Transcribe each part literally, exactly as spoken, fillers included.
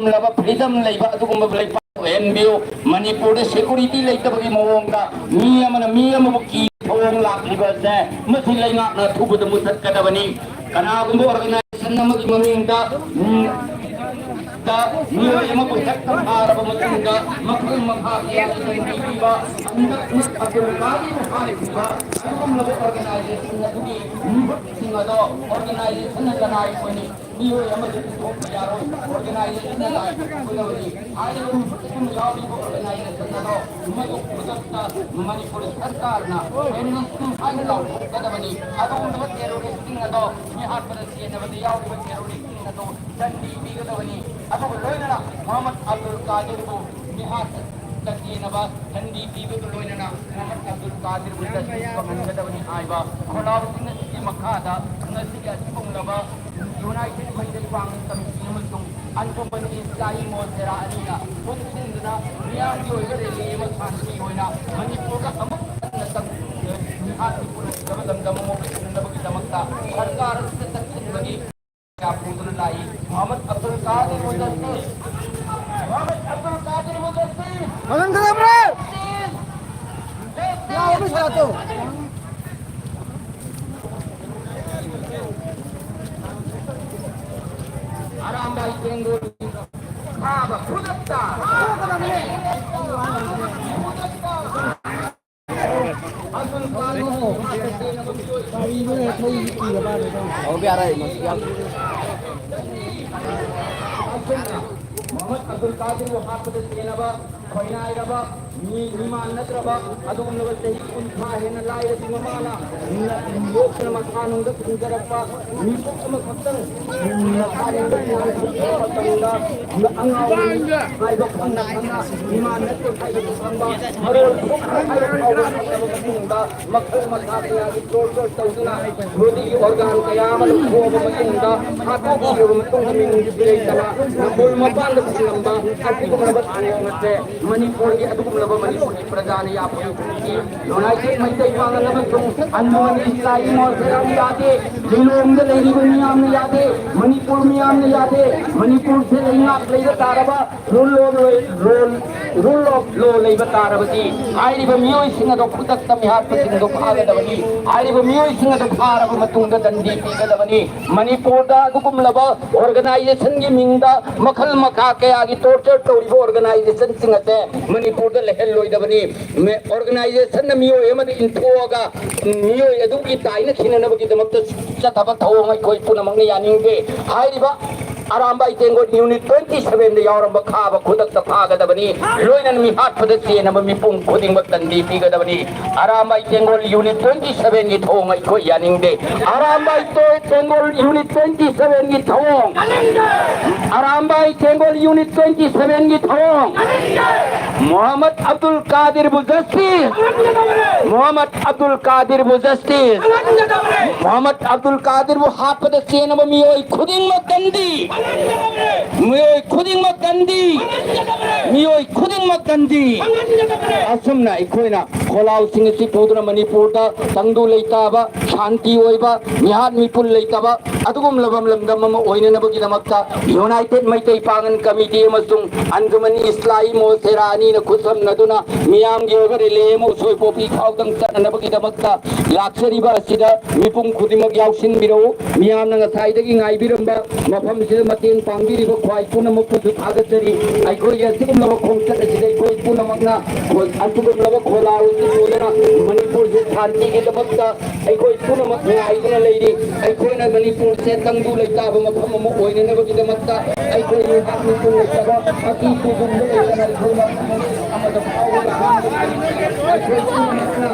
Love freedom ꯂꯩꯕ ꯑꯗꯨꯒꯨꯝꯕ ꯂꯩꯄꯥꯛ ꯑꯣꯏꯍꯟꯕꯤꯌꯨ꯫ ꯃꯅꯤꯄꯨꯔꯗ security ꯂꯩꯇꯕꯒꯤ ꯃꯑꯣꯡꯗ ꯃꯤ ꯑꯃꯅ ꯃꯤ ꯑꯃꯕꯨ ꯀꯤ ꯊꯧꯑꯣꯡ ꯂꯥꯛꯂꯤꯕꯁꯦ ꯃꯁꯤ ꯂꯩꯉꯥꯛꯅ ꯑꯊꯨꯕꯗ ꯃꯨꯊꯠꯀꯗꯕꯅꯤ꯫ ꯀꯅꯥꯒꯨꯝꯕ organization ꯑꯃꯒꯤ ꯃꯃꯤꯡꯗ, ꯎꯝ, ꯗ ꯃꯤꯑꯣꯏ ꯑꯃꯕꯨ ꯍꯦꯛꯇ ꯐꯥꯔꯕ ꯃꯇꯨꯡꯗ ꯃꯈꯜ ꯃꯈꯥ ꯀꯌꯥꯒꯤ ꯗꯟꯗꯤ ꯄꯤꯕ, ꯍꯟꯗꯛ ꯑꯕꯗꯨꯜ ꯀꯥꯗꯤꯔꯕꯨ ꯍꯥꯠꯈꯤꯕ ꯑꯗꯨꯒꯨꯝꯂꯕ organization ꯑꯗꯨꯒꯤ ꯃꯤꯍꯨꯠꯁꯤꯡ ꯑꯗꯣ organization ꯅ ꯀꯅꯥꯒꯤ ꯑꯣꯏꯅ ꯃꯤꯑꯣꯏ ꯑꯃꯗ ꯄꯤꯊꯣꯛꯄ ꯌꯥꯔꯣꯏ꯫ Organization ꯅ ꯂꯥꯏ ꯄꯨꯅꯕꯅꯤ꯫ ꯍꯥꯏꯔꯤꯕ ꯃꯤꯍꯨꯠ ꯑꯗꯨ ꯌꯥꯎꯔꯤꯕ organization ꯑꯗꯣ ꯃꯗꯨ ꯈꯨꯗꯛꯇ ꯃꯅꯤꯄꯨꯔ ꯁꯔꯀꯥꯔꯅ amnesty ꯍꯥꯏꯅ ꯂꯥꯎꯊꯣꯛꯀꯗꯕꯅꯤ꯫ ꯑꯗꯨꯒꯨꯝꯂꯕ terrorist ꯁꯤꯡ ꯑꯗꯣ ꯃꯤꯍꯥꯠꯄꯗ ꯆꯦꯟꯅꯕꯗ ꯌꯥꯎꯔꯤꯕ terrorist ꯁꯤꯡ ꯑꯗꯣ ꯗꯟꯗꯤ ꯄꯤꯒꯗꯕꯅꯤ꯫ ꯑꯗꯨꯒ ꯂꯣꯏꯅꯅ ꯃꯣꯍꯝꯃꯗ ꯑꯕꯗꯨꯜ ꯀꯥꯗꯤꯔꯕꯨ ꯃꯤꯍꯥꯠ ꯆꯠꯊꯦꯅꯕ ꯗꯟꯗꯤ ꯄꯤꯕꯒ ꯂꯣꯏꯅꯅ ꯃꯣꯍꯝꯃꯗ ꯑꯕꯗꯨꯜ ꯀꯥꯗꯤꯔꯕꯨ ꯖꯁꯇꯤꯁ ꯐꯪꯍꯟꯒꯗꯕꯅꯤ ꯍꯥꯏꯕ ꯈꯣꯜꯂꯥꯎꯁꯤꯡ ꯑꯁꯤꯒꯤ ꯃꯈꯥꯗ ꯉꯁꯤꯒꯤ ꯑꯁꯤꯒꯨꯝꯂꯕ United Media Farming Committee ꯑꯃꯁꯨꯡ Uncommon Islam ꯃꯣꯟꯁꯦꯔꯥ ꯑꯅꯤꯅ ꯄꯨꯟꯁꯤꯟꯗꯨꯅ ꯃꯤꯌꯥꯝꯒꯤ ꯑꯣꯏꯕ rally ꯑꯃ ꯁꯥꯟꯇꯤ ꯑꯣꯏꯅ ꯃꯅꯤꯄꯨꯔꯗ ꯑꯃꯨꯛ ꯍꯟꯅ ꯆꯪ-, ꯃꯤꯍꯥꯠꯀꯤ ꯄꯨꯔꯛꯈꯤꯕ ꯂꯝꯗꯝ ꯑꯃ ꯑꯣꯏꯍꯟꯅꯕꯒꯤꯗꯃꯛꯇ ꯁꯔꯀꯥꯔ ꯑꯁꯤꯗ ꯆꯪꯁꯤꯟꯕꯒꯤ ꯄꯨꯗꯨꯅ ꯂꯥꯛꯏ꯫ ꯃꯣꯍꯝꯃꯗ ꯑꯕꯗꯨꯜ ꯀꯥꯗꯤꯔ ꯃꯨꯗꯁꯁꯤꯔ, ꯃꯣꯍꯝꯃꯗ ꯑꯕꯗꯨꯜ ꯀꯥꯗꯤꯔ ꯃꯨꯗꯁꯁꯤꯔ꯫ ꯃꯅꯨꯡꯗ ꯂꯩꯕ꯭ꯔꯣ? ꯂꯥꯛꯑꯣ, ꯃꯤ ꯁꯥꯗꯣ꯫ ꯑꯔꯥꯝꯕꯥꯏ ꯇꯦꯡꯒꯣꯜ ꯐꯥꯕ ꯈꯨꯗꯛꯇ꯫ ꯈꯨꯗꯛꯇ꯫ ꯃꯣꯍꯝꯃꯗ ꯑꯕꯗꯨꯜ ꯀꯥꯗꯤꯔꯕꯨ ꯍꯥꯠꯄꯗ ꯆꯦꯟꯅꯕ, ꯈꯣꯏꯅꯥꯏꯔꯕ, ꯃꯤ, ꯃꯤꯃꯥꯟ ꯅꯠꯇ꯭ꯔꯕ ꯑꯗꯨꯒꯨꯝꯂꯕ ꯆꯍꯤ ꯀꯨꯟꯊ꯭ꯔꯥ ꯍꯦꯟꯅ ꯂꯥꯏꯔꯕꯤ ꯃꯃꯥꯅ ꯌꯣꯛꯇꯨꯅ ꯃꯁꯥ ꯅꯨꯡꯗ ꯊꯤꯡꯖꯔꯛꯄ ꯃꯤꯀꯨꯞ ꯑꯃꯈꯛꯇꯪ ꯃꯇꯝꯗ ꯑꯉꯥꯎꯕꯅꯤ ꯍꯥꯏꯕ ꯈꯪꯅ ꯈꯪꯅ ꯏꯃꯥꯟꯅꯕ ꯍꯥꯏꯕꯗꯨ ꯈꯪꯕ ꯃꯔꯣꯜ ꯊꯣꯛꯅ ꯍꯥꯏꯕ ꯐꯥꯎꯕ ꯈꯪꯂꯕ ꯃꯇꯨꯡꯗ ꯃꯈꯜ ꯃꯈꯥ ꯀꯌꯥꯒꯤ torture ꯇꯧꯗꯨꯅ body organ ꯀꯌꯥ ꯑꯃ ꯂꯧꯊꯣꯛꯑꯕ ꯃꯇꯨꯡꯗ ꯍꯥꯠꯇꯣꯛꯈꯤꯕ ꯃꯇꯨꯡꯗ ꯃꯤꯅꯨꯡꯁꯤ ꯂꯩꯇꯅ ꯅꯝꯕꯣꯜ ꯃꯄꯥꯟꯗ ꯊꯝꯂꯝꯕ ꯑꯁꯤꯒꯨꯝꯂꯕ ꯊꯧꯑꯣꯡ ꯑꯁꯦ ꯃꯅꯤꯄꯨꯔꯒꯤ ꯑꯗꯨꯒꯨꯝꯂꯕ ꯃꯅꯤꯄꯨꯔꯒꯤ ꯄ꯭ꯔꯖꯥꯅ ꯌꯥꯄꯣꯏ꯫ ꯌꯨꯅꯥꯏꯇꯦꯗ ꯃꯩꯇꯩ ꯄꯥꯡꯒꯜ ꯑꯃꯁꯨꯡ ꯑꯟꯗꯃꯥꯟ ꯏꯁꯂꯥꯃꯤ ꯃꯣꯔꯆꯥꯅ ꯌꯥꯗꯦ꯫ ꯂꯤꯂꯣꯡꯗ ꯂꯩꯔꯤꯕ ꯃꯤꯌꯥꯝꯅ ꯌꯥꯗꯦ꯫ ꯃꯅꯤꯄꯨꯔ ꯃꯤꯌꯥꯝꯅ ꯌꯥꯗꯦ꯫ ꯃꯅꯤꯄꯨꯔꯁꯦ ꯂꯩꯉꯥꯛ ꯂꯩꯕ ꯇꯥꯔꯕ, rule of law, rule, rule of law ꯂꯩꯕ ꯇꯥꯔꯕꯗꯤ ꯍꯥꯏꯔꯤꯕ ꯃꯤꯑꯣꯏꯁꯤꯡ ꯑꯗꯣ ꯈꯨꯗꯛꯇ ꯃꯤꯍꯥꯠꯄꯁꯤꯡꯗꯣ ꯐꯥꯒꯗꯕꯅꯤ꯫ ꯍꯥꯏꯔꯤꯕ ꯃꯤꯑꯣꯏꯁꯤꯡ ꯑꯗꯣ ꯐꯥꯔꯕ ꯃꯇꯨꯡꯗ ꯗꯟꯗꯤ ꯄꯤꯒꯗꯕꯅꯤ꯫ ꯃꯅꯤꯄꯨꯔꯗ ꯑꯗꯨꯒꯨꯝꯂꯕ organizationꯒꯤ ꯃꯤꯡꯗ ꯃꯈꯜ ꯃꯈꯥ ꯀꯌꯥꯒꯤ torture ꯇꯧꯔꯤꯕ organizationꯁꯤꯡ ꯑꯁꯦ ꯃꯅꯤꯄꯨꯔꯗ ꯂꯩꯍꯜꯂꯣꯏꯗꯕꯅꯤ꯫ ꯃꯦ-, organizationꯅ ꯃꯤꯑꯣꯏ ꯑꯃꯗ ꯏꯟꯊꯣꯛꯑꯒ ꯃꯤꯑꯣꯏ ꯑꯗꯨꯒꯤ ꯇꯥꯏꯅ ꯊꯤꯅꯅꯕꯒꯤꯗꯃꯛꯇ ꯆꯠꯊꯕ ꯊꯧꯑꯣꯡ ꯑꯩꯈꯣꯏ ꯄꯨꯝꯅꯃꯛꯅ ꯌꯥꯅꯤꯡꯗꯦ꯫ ꯍꯥꯏꯔꯤꯕ ꯑꯔꯥꯝꯕꯥꯏ ꯇꯦꯡꯒꯣꯜ unit twenty sevenꯗ ꯌꯥꯎꯔꯝꯕ ꯈꯥꯕ ꯈꯨꯗꯛꯇ ꯐꯥꯒꯗꯕꯅꯤ꯫ ꯂꯣꯏꯅꯅ ꯃꯤꯍꯥꯠꯄꯗ ꯆꯦꯟꯅꯕ ꯃꯤꯄꯨꯝ ꯈꯨꯗꯤꯡꯃꯛ ꯗꯟꯗꯤ ꯄꯤꯒꯗꯕꯅꯤ꯫ ꯑꯔꯥꯝꯕꯥꯏ ꯇꯦꯡꯒꯣꯜ unit twenty sevenꯒꯤ ꯊꯧꯑꯣꯡ ꯑꯩꯈꯣꯏ ꯌꯥꯅꯤꯡꯗꯦ꯫ ꯑꯔꯥꯝꯕꯥꯏ ꯇꯣ-, ꯇꯦꯡꯒꯣꯜ unit twenty sevenꯒꯤ ꯊꯧꯑꯣꯡ꯫ ꯑꯔꯥꯝꯕꯥꯏ ꯇꯦꯡꯒꯣꯜ unit twenty sevenꯒꯤ ꯊꯧꯑꯣꯡ꯫ ꯃꯣꯍꯝꯃꯗ ꯑꯕꯗꯨꯜ ꯀꯥꯗꯤꯔꯕꯨ justice꯫ ꯃꯣꯍꯝꯃꯗ ꯑꯕꯗꯨꯜ ꯀꯥꯗꯤꯔꯕꯨ justice꯫ ꯃꯣꯍꯝꯃꯗ ꯑꯕꯗꯨꯜ ꯀꯥꯗꯤꯔꯕꯨ ꯍꯥꯠꯄꯗ ꯆꯦꯟꯅꯕ ꯃꯤꯑꯣꯏ ꯈꯨꯗꯤꯡꯃꯛ ꯗꯟꯗꯤ꯫ ꯃꯤꯑꯣꯏ ꯈꯨꯗꯤꯡꯃꯛ ꯗꯟꯗꯤ꯫ ꯃꯤꯑꯣꯏ ꯈꯨꯗꯤꯡꯃꯛ ꯗꯟꯗꯤ꯫ ꯑꯁꯨꯝꯅ ꯑꯩꯈꯣꯏꯅ ꯈꯣꯜꯂꯥꯎꯁꯤꯡ ꯑꯁꯤ ꯄꯨꯗꯨꯅ ꯃꯅꯤꯄꯨꯔꯗ ꯇꯪꯗꯨ ꯂꯩꯇꯥꯕ, ꯁꯥꯟꯇꯤ ꯑꯣꯏꯕ, ꯃꯤꯍꯥꯠ ꯃꯤꯄꯨꯟ ꯂꯩꯇꯕ ꯑꯗꯨꯒꯨꯝꯂꯕ ꯂꯝꯗꯝ ꯑꯃ ꯑꯣꯏꯅꯅꯕꯒꯤꯗꯃꯛꯇ United ꯃꯩꯇꯩ ꯄꯥꯡꯒꯜ ꯀꯃꯤꯇꯤ ꯑꯃꯁꯨꯡ ꯑꯟꯖꯨꯃꯟ ꯏꯁꯂꯥꯃꯤ ꯃꯣꯔꯆꯥ ꯑꯅꯤꯅ ꯈꯨꯠꯁꯝꯅꯗꯨꯅ ꯃꯤꯌꯥꯝꯒꯤ ꯑꯣꯏꯕ rally ꯑꯃ ꯎꯁꯣꯏ ꯄꯣꯛꯄꯤ ꯐꯥꯎꯗꯪ ꯆꯠꯅꯅꯕꯒꯤꯗꯃꯛꯇ ꯂꯥꯛꯆꯔꯤꯕ ꯑꯁꯤꯗ ꯃꯤꯄꯨꯝ ꯈꯨꯗꯤꯡꯃꯛ ꯌꯥꯎꯁꯤꯟꯕꯤꯔꯛꯎ꯫ ꯃꯤꯌꯥꯝꯅ ꯉꯁꯥꯏꯗꯒꯤ ꯉꯥꯏꯕꯤꯔꯝꯕ ꯃꯐꯝꯁꯤꯗ ꯃꯇꯦꯡ ꯄꯥꯡꯕꯤꯔꯤꯕ ꯈ꯭ꯋꯥꯏ ꯄꯨꯝꯅꯃꯛꯄꯨꯁꯨ ꯊꯥꯒꯠꯆꯔꯤ꯫ ꯑꯩꯈꯣꯏꯒꯤ ꯑꯁꯤꯒꯨꯝꯂꯕ ꯈꯣꯡꯆꯠ ꯑꯁꯤꯗ ꯑꯩꯈꯣꯏ ꯄꯨꯝꯅꯃꯛꯅ ꯈꯣ-, ꯑꯁꯤꯒꯨꯝꯂꯕ ꯈꯣꯜꯂꯥꯎ ꯑꯁꯤ ꯄꯨꯗꯨꯅ ꯃꯅꯤꯄꯨꯔꯁꯦ ꯁꯥꯟꯇꯤꯒꯤꯗꯃꯛꯇ ꯑꯩꯈꯣꯏ ꯄꯨꯝꯅꯃꯛ ꯉꯥꯏꯗꯨꯅ ꯂꯩꯔꯤ꯫ ꯑꯩꯈꯣꯏꯅ ꯃꯅꯤꯄꯨꯔꯁꯦ ꯇꯪꯗꯨ ꯂꯩꯇꯥꯕ ꯃꯐꯝ ꯑꯃ ꯑꯣꯏꯅꯅꯕꯒꯤꯗꯃꯛꯇ ꯑꯩꯈꯣꯏ ꯃꯤꯍꯥꯠ ꯃꯤꯄꯨꯟ ꯂꯩꯇꯕ, ꯑꯀꯤ ꯇꯨꯖꯨꯡꯕ ꯂꯩꯇꯅ ꯑꯩꯈꯣꯏ ꯃꯐꯝ ꯑꯃꯗ ꯐꯥꯎꯕ ꯑꯩꯈꯣꯏ ꯄꯨꯝꯅꯃꯛꯅ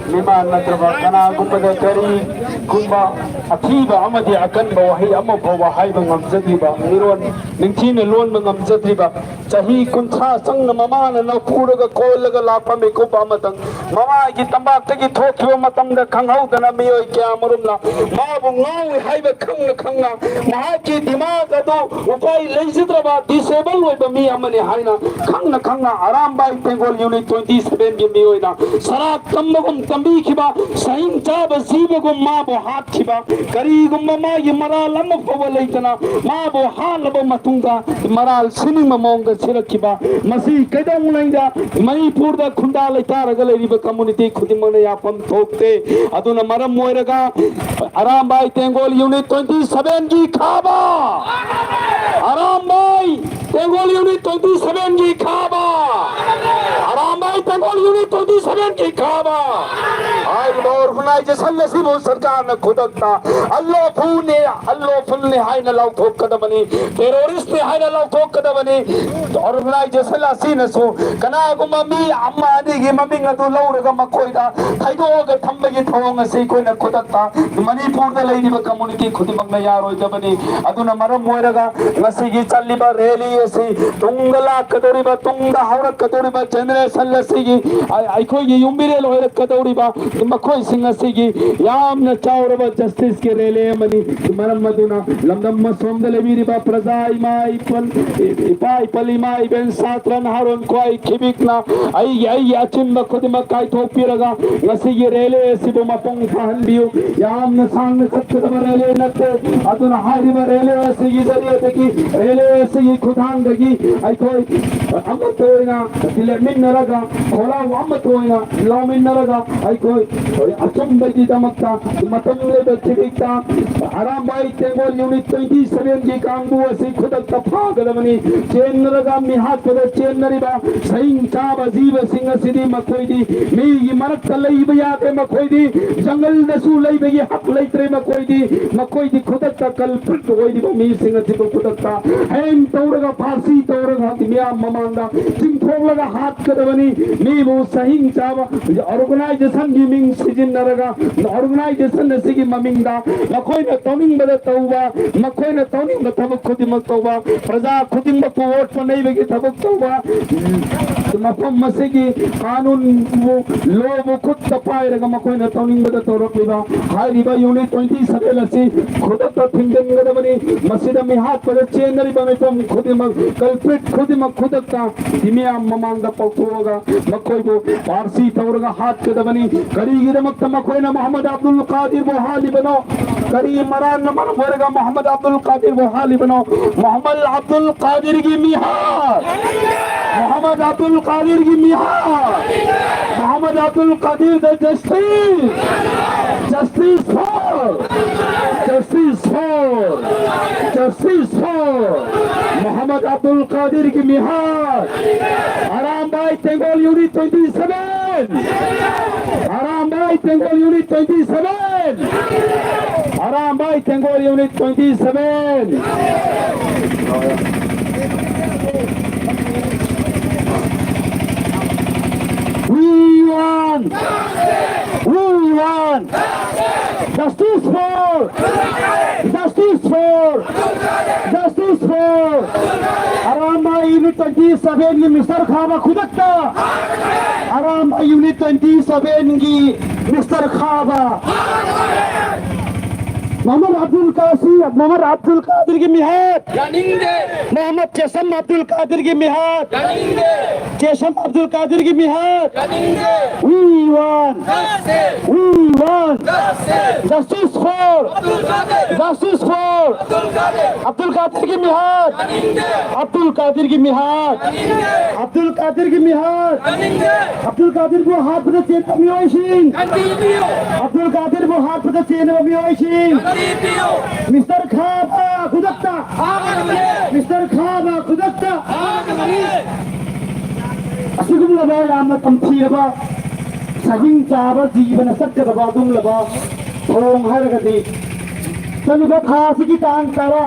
ꯃꯤꯃꯥꯟ ꯅꯠꯇ꯭ꯔꯕ ꯀꯅꯥꯒꯨꯝꯕꯗ ꯀꯔꯤꯒꯨꯝꯕ ꯑꯊꯤꯕ ꯑꯃꯗꯤ ꯑꯀꯟꯕ ꯋꯥꯍꯩ ꯑꯃ ꯐꯥꯎꯕ ꯍꯥꯏꯕ ꯉꯝꯖꯗ꯭ꯔꯤꯕ, ꯃꯤꯔꯣꯟ ꯅꯤꯡꯊꯤꯅ ꯂꯣꯟꯕ ꯉꯝꯖꯗ꯭ꯔꯤꯕ, ꯆꯍꯤ ꯀꯨꯟꯊ꯭ꯔꯥ ꯆꯪꯅ ꯃꯃꯥꯅ ꯅꯧꯐꯨꯔꯒ ꯀꯣꯜꯂꯒ ꯂꯥꯛꯄ ꯃꯤꯀꯨꯞ ꯑꯃꯇꯪ, ꯃꯃꯥꯒꯤ ꯇꯝꯄꯥꯛꯇꯒꯤ ꯊꯣꯛꯈꯤꯕ ꯃꯇꯝꯗ ꯈꯪꯍꯧꯗꯅ ꯃꯤꯑꯣꯏ ꯀꯌꯥ ꯃꯔꯨꯝꯅ ꯃꯥꯕꯨ ꯉꯥꯎꯏ ꯍꯥꯏꯕ ꯈꯪꯅ ꯈꯪꯅ, ꯃꯍꯥꯛꯀꯤ ꯗꯤꯃꯥꯒ ꯑꯗꯨ ꯎꯄꯥꯏ ꯂꯩꯖꯗ꯭ꯔꯕ ꯗꯤꯁꯦꯕꯜ ꯑꯣꯏꯕ ꯃꯤ ꯑꯃꯅꯤ ꯍꯥꯏꯅ ꯈꯪꯅ ꯈꯪꯅ ꯑꯔꯥꯝꯕꯥꯏ ꯇꯦꯡꯒꯣꯜ ꯌꯨꯅꯤꯠ ꯇ꯭ꯋꯦꯟꯇꯤ ꯁꯚꯦꯟꯒꯤ ꯃꯤꯑꯣꯏꯅ ꯁꯔꯥꯞ ꯇꯝꯕꯒꯨꯝ ꯇꯝꯕꯤꯈꯤꯕ, ꯁꯍꯤꯡ ꯆꯥꯕ ꯖꯤꯕꯒꯨꯝ ꯃꯥꯕꯨ ꯍꯥꯠꯈꯤꯕ, ꯀꯔꯤꯒꯨꯝꯕ ꯃꯥꯒꯤ ꯃꯔꯥꯜ ꯑꯃ ꯐꯥꯎꯕ ꯂꯩꯇꯅ ꯃꯥꯕꯨ ꯍꯥꯠꯂꯕ ꯃꯇꯨꯡꯗ ꯃꯔꯥꯜ ꯁꯤꯅꯤꯡꯕ ꯃꯑꯣꯡꯗ ꯁꯤꯔꯛꯈꯤꯕ, ꯃꯁꯤ ꯀꯩꯗꯧꯉꯩꯗ ꯃꯅꯤꯄꯨꯔꯗ ꯈꯨꯟꯗꯥ ꯂꯩꯇꯥꯔꯒ ꯂꯩꯔꯤꯕ ꯀꯝꯃꯨꯅꯤꯇꯤ ꯈꯨꯗꯤꯡꯃꯛꯅ ꯌꯥꯐꯝ ꯊꯣꯛꯇꯦ꯫ ꯑꯗꯨꯅ ꯃꯔꯝ ꯑꯣꯏꯔꯒ ꯑꯔꯥꯝꯕꯥꯏ ꯇꯦꯡꯒꯣꯜ ꯌꯨꯅꯤꯠ ꯇ꯭ꯋꯦꯟꯇꯤ ꯁꯚꯦꯟꯒꯤ ꯈꯥꯕ, ꯑꯔꯥꯝꯕꯥꯏ ꯇꯦꯡꯒꯣꯜ ꯌꯨꯅꯤꯠ ꯇ꯭ꯋꯦꯟꯇꯤ ꯁꯚꯦꯟꯒꯤ ꯈꯥꯕ, ꯑꯔꯥꯝꯕꯥꯏ ꯇꯦꯡꯒꯣꯜ ꯌꯨꯅꯤꯠ ꯇ꯭ꯋꯦꯟꯇꯤ ꯁꯚꯦꯟꯒꯤ ꯈꯥꯕ ꯍꯥꯏꯔꯤꯕ ꯑꯣꯔꯒꯅꯥꯏꯖꯦꯁꯟ ꯑꯁꯤꯕꯨ ꯁꯔꯀꯥꯔꯅ ꯈꯨꯗꯛꯇ ꯑꯟꯂꯣꯐꯨꯜꯅꯤ, ꯑꯟꯂꯣꯐꯨꯜꯅꯤ ꯍꯥꯏꯅ ꯂꯥꯎꯊꯣꯛꯀꯗꯕꯅꯤ, ꯇꯦꯔꯣꯔꯤꯁ꯭ꯠꯅꯤ ꯍꯥꯏꯅ ꯂꯥꯎꯊꯣꯛꯀꯗꯕꯅꯤ꯫ ꯑꯣꯔꯒꯅꯥꯏꯖꯦꯁꯟ ꯑꯁꯤꯅꯁꯨ ꯀꯅꯥꯒꯨꯝꯕ ꯃꯤ ꯑꯃ ꯑꯅꯤꯒꯤ ꯃꯃꯤꯡ ꯑꯗꯨ ꯂꯧꯔꯒ ꯃꯈꯣꯏꯗ ꯊꯩꯗꯣꯛꯑꯒ ꯊꯝꯕꯒꯤ ꯊꯧꯑꯣꯡ ꯑꯁꯤ ꯑꯩꯈꯣꯏꯅ ꯈꯨꯗꯛꯇ ꯃꯅꯤꯄꯨꯔꯗ ꯂꯩꯔꯤꯕ ꯀꯝꯃꯨꯅꯤꯇꯤ ꯈꯨꯗꯤꯡꯃꯛꯅ ꯌꯥꯔꯣꯏꯗꯕꯅꯤ꯫ ꯑꯗꯨꯅ ꯃꯔꯝ ꯑꯣꯏꯔꯒ ꯉꯁꯤꯒꯤ ꯆꯠꯂꯤꯕ ꯔꯦꯂꯤ ꯑꯁꯤ ꯇꯨꯡꯗ ꯂꯥꯛꯀꯗꯧꯔꯤꯕ, ꯇꯨꯡꯗ ꯍꯧꯔꯛꯀꯗꯧꯔꯤꯕ ꯖꯦꯅꯦꯔꯦꯁꯟ ꯑꯁꯤꯒꯤ ꯑ-, ꯑꯩꯈꯣꯏꯒꯤ ꯌꯨꯝꯕꯤꯔꯦꯜ ꯑꯣꯏꯔꯛꯀꯗꯧꯔꯤꯕ ꯃꯈꯣꯏꯁꯤꯡ ꯑꯁꯤꯒꯤ ꯌꯥꯝꯅ ꯆꯥꯎꯔꯕ ꯖꯁꯇꯤꯁꯀꯤ ꯔꯦꯂꯤ ꯑꯃꯅꯤ꯫ ꯃꯔꯝ ꯑꯗꯨꯅ ꯂꯝꯗꯝ ꯑꯁꯣꯝꯗ ꯂꯩꯕꯤꯔꯤꯕ ꯄ꯭ꯔꯖꯥ ꯏꯃꯥ ꯏꯄꯟ, ꯏꯄꯥ ꯏꯄꯜ ꯏꯃꯥ ꯏꯕꯦꯟ ꯁꯥꯇ꯭ꯔ ꯅꯍꯥꯔꯣꯟ ꯈ꯭ꯋꯥꯏ ꯈꯤꯕꯤꯛꯅ ꯑꯩꯒꯤ, ꯑꯩꯒꯤ ꯑꯆꯤꯟꯕ ꯈꯨꯗꯤꯡꯃꯛ ꯀꯥꯏꯊꯣꯛꯄꯤꯔꯒ ꯉꯁꯤꯒꯤ ꯔꯦꯂꯤ ꯑꯁꯤꯕꯨ ꯃꯄꯨꯡ ꯐꯥꯍꯟꯕꯤꯌꯨ꯫ ꯌꯥꯝꯅ ꯁꯥꯡꯅ ꯆꯠꯀꯗꯕ ꯔꯦꯂꯤ ꯅꯠꯇꯦ꯫ ꯑꯗꯨꯅ ꯍꯥꯏꯔꯤꯕ ꯔꯦꯂꯤ ꯑꯁꯤꯒꯤ ꯖꯔꯤꯌꯥꯗꯒꯤ, ꯔꯦꯂꯤ ꯑꯁꯤꯒꯤ ꯈꯨꯊꯥꯡꯗꯒꯤ ꯑꯩꯈꯣꯏ ꯑꯃꯠꯇ ꯑꯣꯏꯅ ꯂꯦꯞꯃꯤꯟꯅꯔꯒ, ꯈꯣꯜꯂꯥꯎ ꯑꯃꯠꯇ ꯑꯣꯏꯅ ꯂꯥꯎꯃꯤꯟꯅꯔꯒ ꯑꯩꯈꯣꯏ ꯑꯆꯨꯝꯕ ꯒꯤꯗꯃꯛꯇ ꯃꯇꯝ ꯂꯩꯕ ꯈꯤꯕꯤꯛꯇ ꯑꯔꯥꯝꯕꯥꯏ ꯇꯦꯡꯒꯣꯜ ꯌꯨꯅꯤꯠ ꯇ꯭ꯋꯦꯟꯇꯤ ꯁꯚꯦꯟꯒꯤ ꯀꯥꯡꯕꯨ ꯑꯁꯤ ꯈꯨꯗꯛꯇ ꯐꯥꯒꯗꯕꯅꯤ꯫ ꯆꯦꯟꯅꯔꯒ ꯃꯤꯍꯥꯠꯄꯗ ꯆꯦꯟꯅꯔꯤꯕ ꯁꯍꯤꯡ ꯆꯥꯕ ꯖꯤꯕꯁꯤꯡ ꯑꯁꯤꯗꯤ ꯃꯈꯣꯏꯗꯤ ꯃꯤꯒꯤ ꯃꯔꯛꯇ ꯂꯩꯕ ꯌꯥꯗꯦ꯫ ꯃꯈꯣꯏꯗꯤ ꯖꯪꯒꯜꯗꯁꯨ ꯂꯩꯕꯒꯤ ꯍꯛ ꯂꯩꯇ꯭ꯔꯦ꯫ ꯃꯈꯣꯏꯗꯤ, ꯃꯈꯣꯏꯗꯤ ꯈꯨꯗꯛꯇ ꯀꯜꯄ꯭ꯔꯤꯠ ꯑꯣꯏꯔꯤꯕ ꯃꯤꯁꯤꯡ ꯑꯁꯤꯕꯨ ꯈꯨꯗꯛꯇ ꯍꯦꯡ ꯇꯧꯔꯒ, ꯐꯥꯁꯤ ꯇꯧꯔꯒ ꯃꯤꯌꯥꯝ ꯃꯃꯥꯡꯗ ꯆꯤꯡꯊꯣꯛꯂꯒ ꯍꯥꯠꯀꯗꯕꯅꯤ꯫ ꯃꯤꯕꯨ ꯁꯍꯤꯡ ꯆꯥꯕ ꯑꯣꯔꯒꯅꯥꯏꯖꯦꯁꯟꯒꯤ ꯃꯤꯡ ꯁꯤꯖꯤꯟꯅꯔꯒ ꯑꯣꯔꯒꯅꯥꯏꯖꯦꯁꯟ ꯑꯁꯤꯒꯤ ꯃꯃꯤꯡꯗ ꯃꯈꯣꯏꯅ ꯇꯧꯅꯤꯡꯕꯗ ꯇꯧꯕ, ꯃꯈꯣꯏꯅ ꯇꯧꯅꯤꯡꯕ ꯊꯕꯛ ꯈꯨꯗꯤꯡꯃꯛ ꯇꯧꯕ, ꯄ꯭ꯔꯖꯥ ꯈꯨꯗꯤꯡꯃꯛꯄꯨ ꯑꯣꯠꯄ ꯅꯩꯕꯒꯤ ꯊꯕꯛ ꯇꯧꯕ, ꯃꯐꯝ ꯑꯁꯤꯒꯤ ꯀꯥꯅꯨꯟꯕꯨ, ꯂꯣꯕꯨ ꯈꯨꯠꯇ ꯄꯥꯏꯔꯒ ꯃꯈꯣꯏꯅ ꯇꯧꯅꯤꯡꯕꯗ ꯇꯧꯔꯛꯂꯤꯕ ꯍꯥꯏꯔꯤꯕ ꯌꯨꯅꯤꯠ ꯇ꯭ꯋꯦꯟꯇꯤ ꯁꯚꯦꯟ ꯑꯁꯤ ꯈꯨꯗꯛꯇ ꯊꯤꯡꯖꯤꯟꯒꯗꯕꯅꯤ꯫ ꯃꯁꯤꯗ ꯃꯤꯍꯥꯠꯄꯗ ꯆꯦꯟꯅꯔꯤꯕ ꯃꯤꯄꯨꯝ ꯈꯨꯗꯤꯡꯃꯛ, ꯀꯜꯄ꯭ꯔꯤꯠ ꯈꯨꯗꯤꯡꯃꯛ ꯈꯨꯗꯛꯇ ꯃꯤꯌꯥꯝ ꯃꯃꯥꯡꯗ ꯄꯧꯊꯣꯛꯑꯒ ꯃꯈꯣꯏꯕꯨ ꯐꯥꯁꯤ ꯇꯧꯔꯒ ꯍꯥꯠꯀꯗꯕꯅꯤ꯫ ꯀꯔꯤꯒꯤꯗꯃꯛꯇ ꯃꯈꯣꯏꯅ ꯃꯣꯍꯝꯃꯗ ꯑꯕꯗꯨꯜ ꯀꯥꯗꯤꯔꯕꯨ ꯍꯥꯠꯂꯤꯕꯅꯣ? ꯀꯔꯤ ꯃꯔꯥꯟꯅ ꯃꯔꯝ ꯑꯣꯏꯔꯒ ꯃꯣꯍꯝꯃꯗ ꯑꯕꯗꯨꯜ ꯀꯥꯗꯤꯔꯕꯨ ꯍꯥꯠꯂꯤꯕꯅꯣ? ꯃꯣꯍꯝꯃꯗ ꯑꯕꯗꯨꯜ ꯀꯥꯗꯤꯔꯒꯤ ꯃꯤꯍꯥꯠ! ꯃꯣꯍꯝꯃꯗ ꯑꯕꯗꯨꯜ ꯀꯥꯗꯤꯔꯒꯤ ꯃꯤꯍꯥꯠ! Mohammad Abdul Kadir, the justice! Justice for! Justice for! Justice for! Mohammad Abdul ꯀꯥꯗꯤꯔꯒꯤ ꯃꯤꯍꯥꯠ! Arambai Tenggol unit twenty seven! Arambai Tenggol unit twenty seven! Arambai Tenggol unit twenty seven! We want! We want! Justice for! Justice for! Justice for! Arambai unit twenty ꯁꯚꯦꯟꯒꯤ ꯃꯤꯁꯇꯔ ꯈꯥꯕ ꯈꯨꯗꯛꯇ! ꯑꯔꯥꯝꯕꯥꯏ ꯌꯨꯅꯤꯠ ꯇ꯭ꯋꯦꯟꯇꯤ ꯁꯚꯦꯟꯒꯤ mister Khaba! Mohammad Abdul ꯀꯥꯁꯤ, ꯃꯣꯍꯝꯃꯗ ꯑꯕꯗꯨꯜ ꯀꯥꯗꯤꯔꯒꯤ ꯃꯤꯍꯥꯠ! ꯌꯥꯅꯤꯡꯗꯦ! ꯃꯣꯍꯝꯃꯗ ꯆꯦꯁꯝ ꯑꯕꯗꯨꯜ ꯀꯥꯗꯤꯔꯒꯤ ꯃꯤꯍꯥꯠ! ꯌꯥꯅꯤꯡꯗꯦ! ꯆꯦꯁꯝ ꯑꯕꯗꯨꯜ ꯀꯥꯗꯤꯔꯒꯤ ꯃꯤꯍꯥꯠ! ꯌꯥꯅꯤꯡꯗꯦ! We want! Justice! We want! Justice! Justice for! Abdul ꯀꯥꯗꯤꯔ! Justice for! Abdul ꯀꯥꯗꯤꯔ! Abdul ꯀꯥꯗꯤꯔꯒꯤ ꯃꯤꯍꯥꯠ! ꯌꯥꯅꯤꯡꯗꯦ! ꯑꯕꯗꯨꯜ ꯀꯥꯗꯤꯔꯒꯤ ꯃꯤꯍꯥꯠ! ꯌꯥꯅꯤꯡꯗꯦ! ꯑꯕꯗꯨꯜ ꯀꯥꯗꯤꯔꯒꯤ ꯃꯤꯍꯥꯠ! ꯌꯥꯅꯤꯡꯗꯦ! ꯑꯕꯗꯨꯜ ꯀꯥꯗꯤꯔꯕꯨ ꯍꯥꯠꯄꯗ ꯆꯦꯟꯕ ꯃꯤꯑꯣꯏꯁꯤꯡ! ꯀꯟꯕꯤꯌꯨ! ꯑꯕꯗꯨꯜ ꯀꯥꯗꯤꯔꯕꯨ ꯍꯥꯠꯄꯗ ꯆꯦꯟꯕ ꯃꯤꯑꯣꯏꯁꯤꯡ! ꯀꯟꯕꯤꯌꯨ! ꯃꯤꯁꯇꯔ ꯈꯥꯕ ꯈꯨꯗꯛꯇ! ꯐꯥꯒꯗꯕꯅꯤ! ꯃꯤꯁꯇꯔ ꯈꯥꯕ ꯈꯨꯗꯛꯇ! ꯐꯥꯒꯗꯕꯅꯤ! ꯑꯁꯤꯒꯨꯝꯂꯕ ꯌꯥꯝꯅ ꯇꯝꯊꯤꯔꯕ, ꯁꯍꯤꯡ ꯆꯥꯕ ꯖꯤꯕꯅ ꯆꯠꯀꯗꯕ ꯑꯗꯨꯒꯨꯝꯂꯕ ꯊꯧꯑꯣꯡ ꯍꯥꯏꯔꯒꯗꯤ, ꯆꯠꯂꯤꯕ ꯊꯥ ꯑꯁꯤꯒꯤ ꯇꯥꯡ ꯇꯔꯥ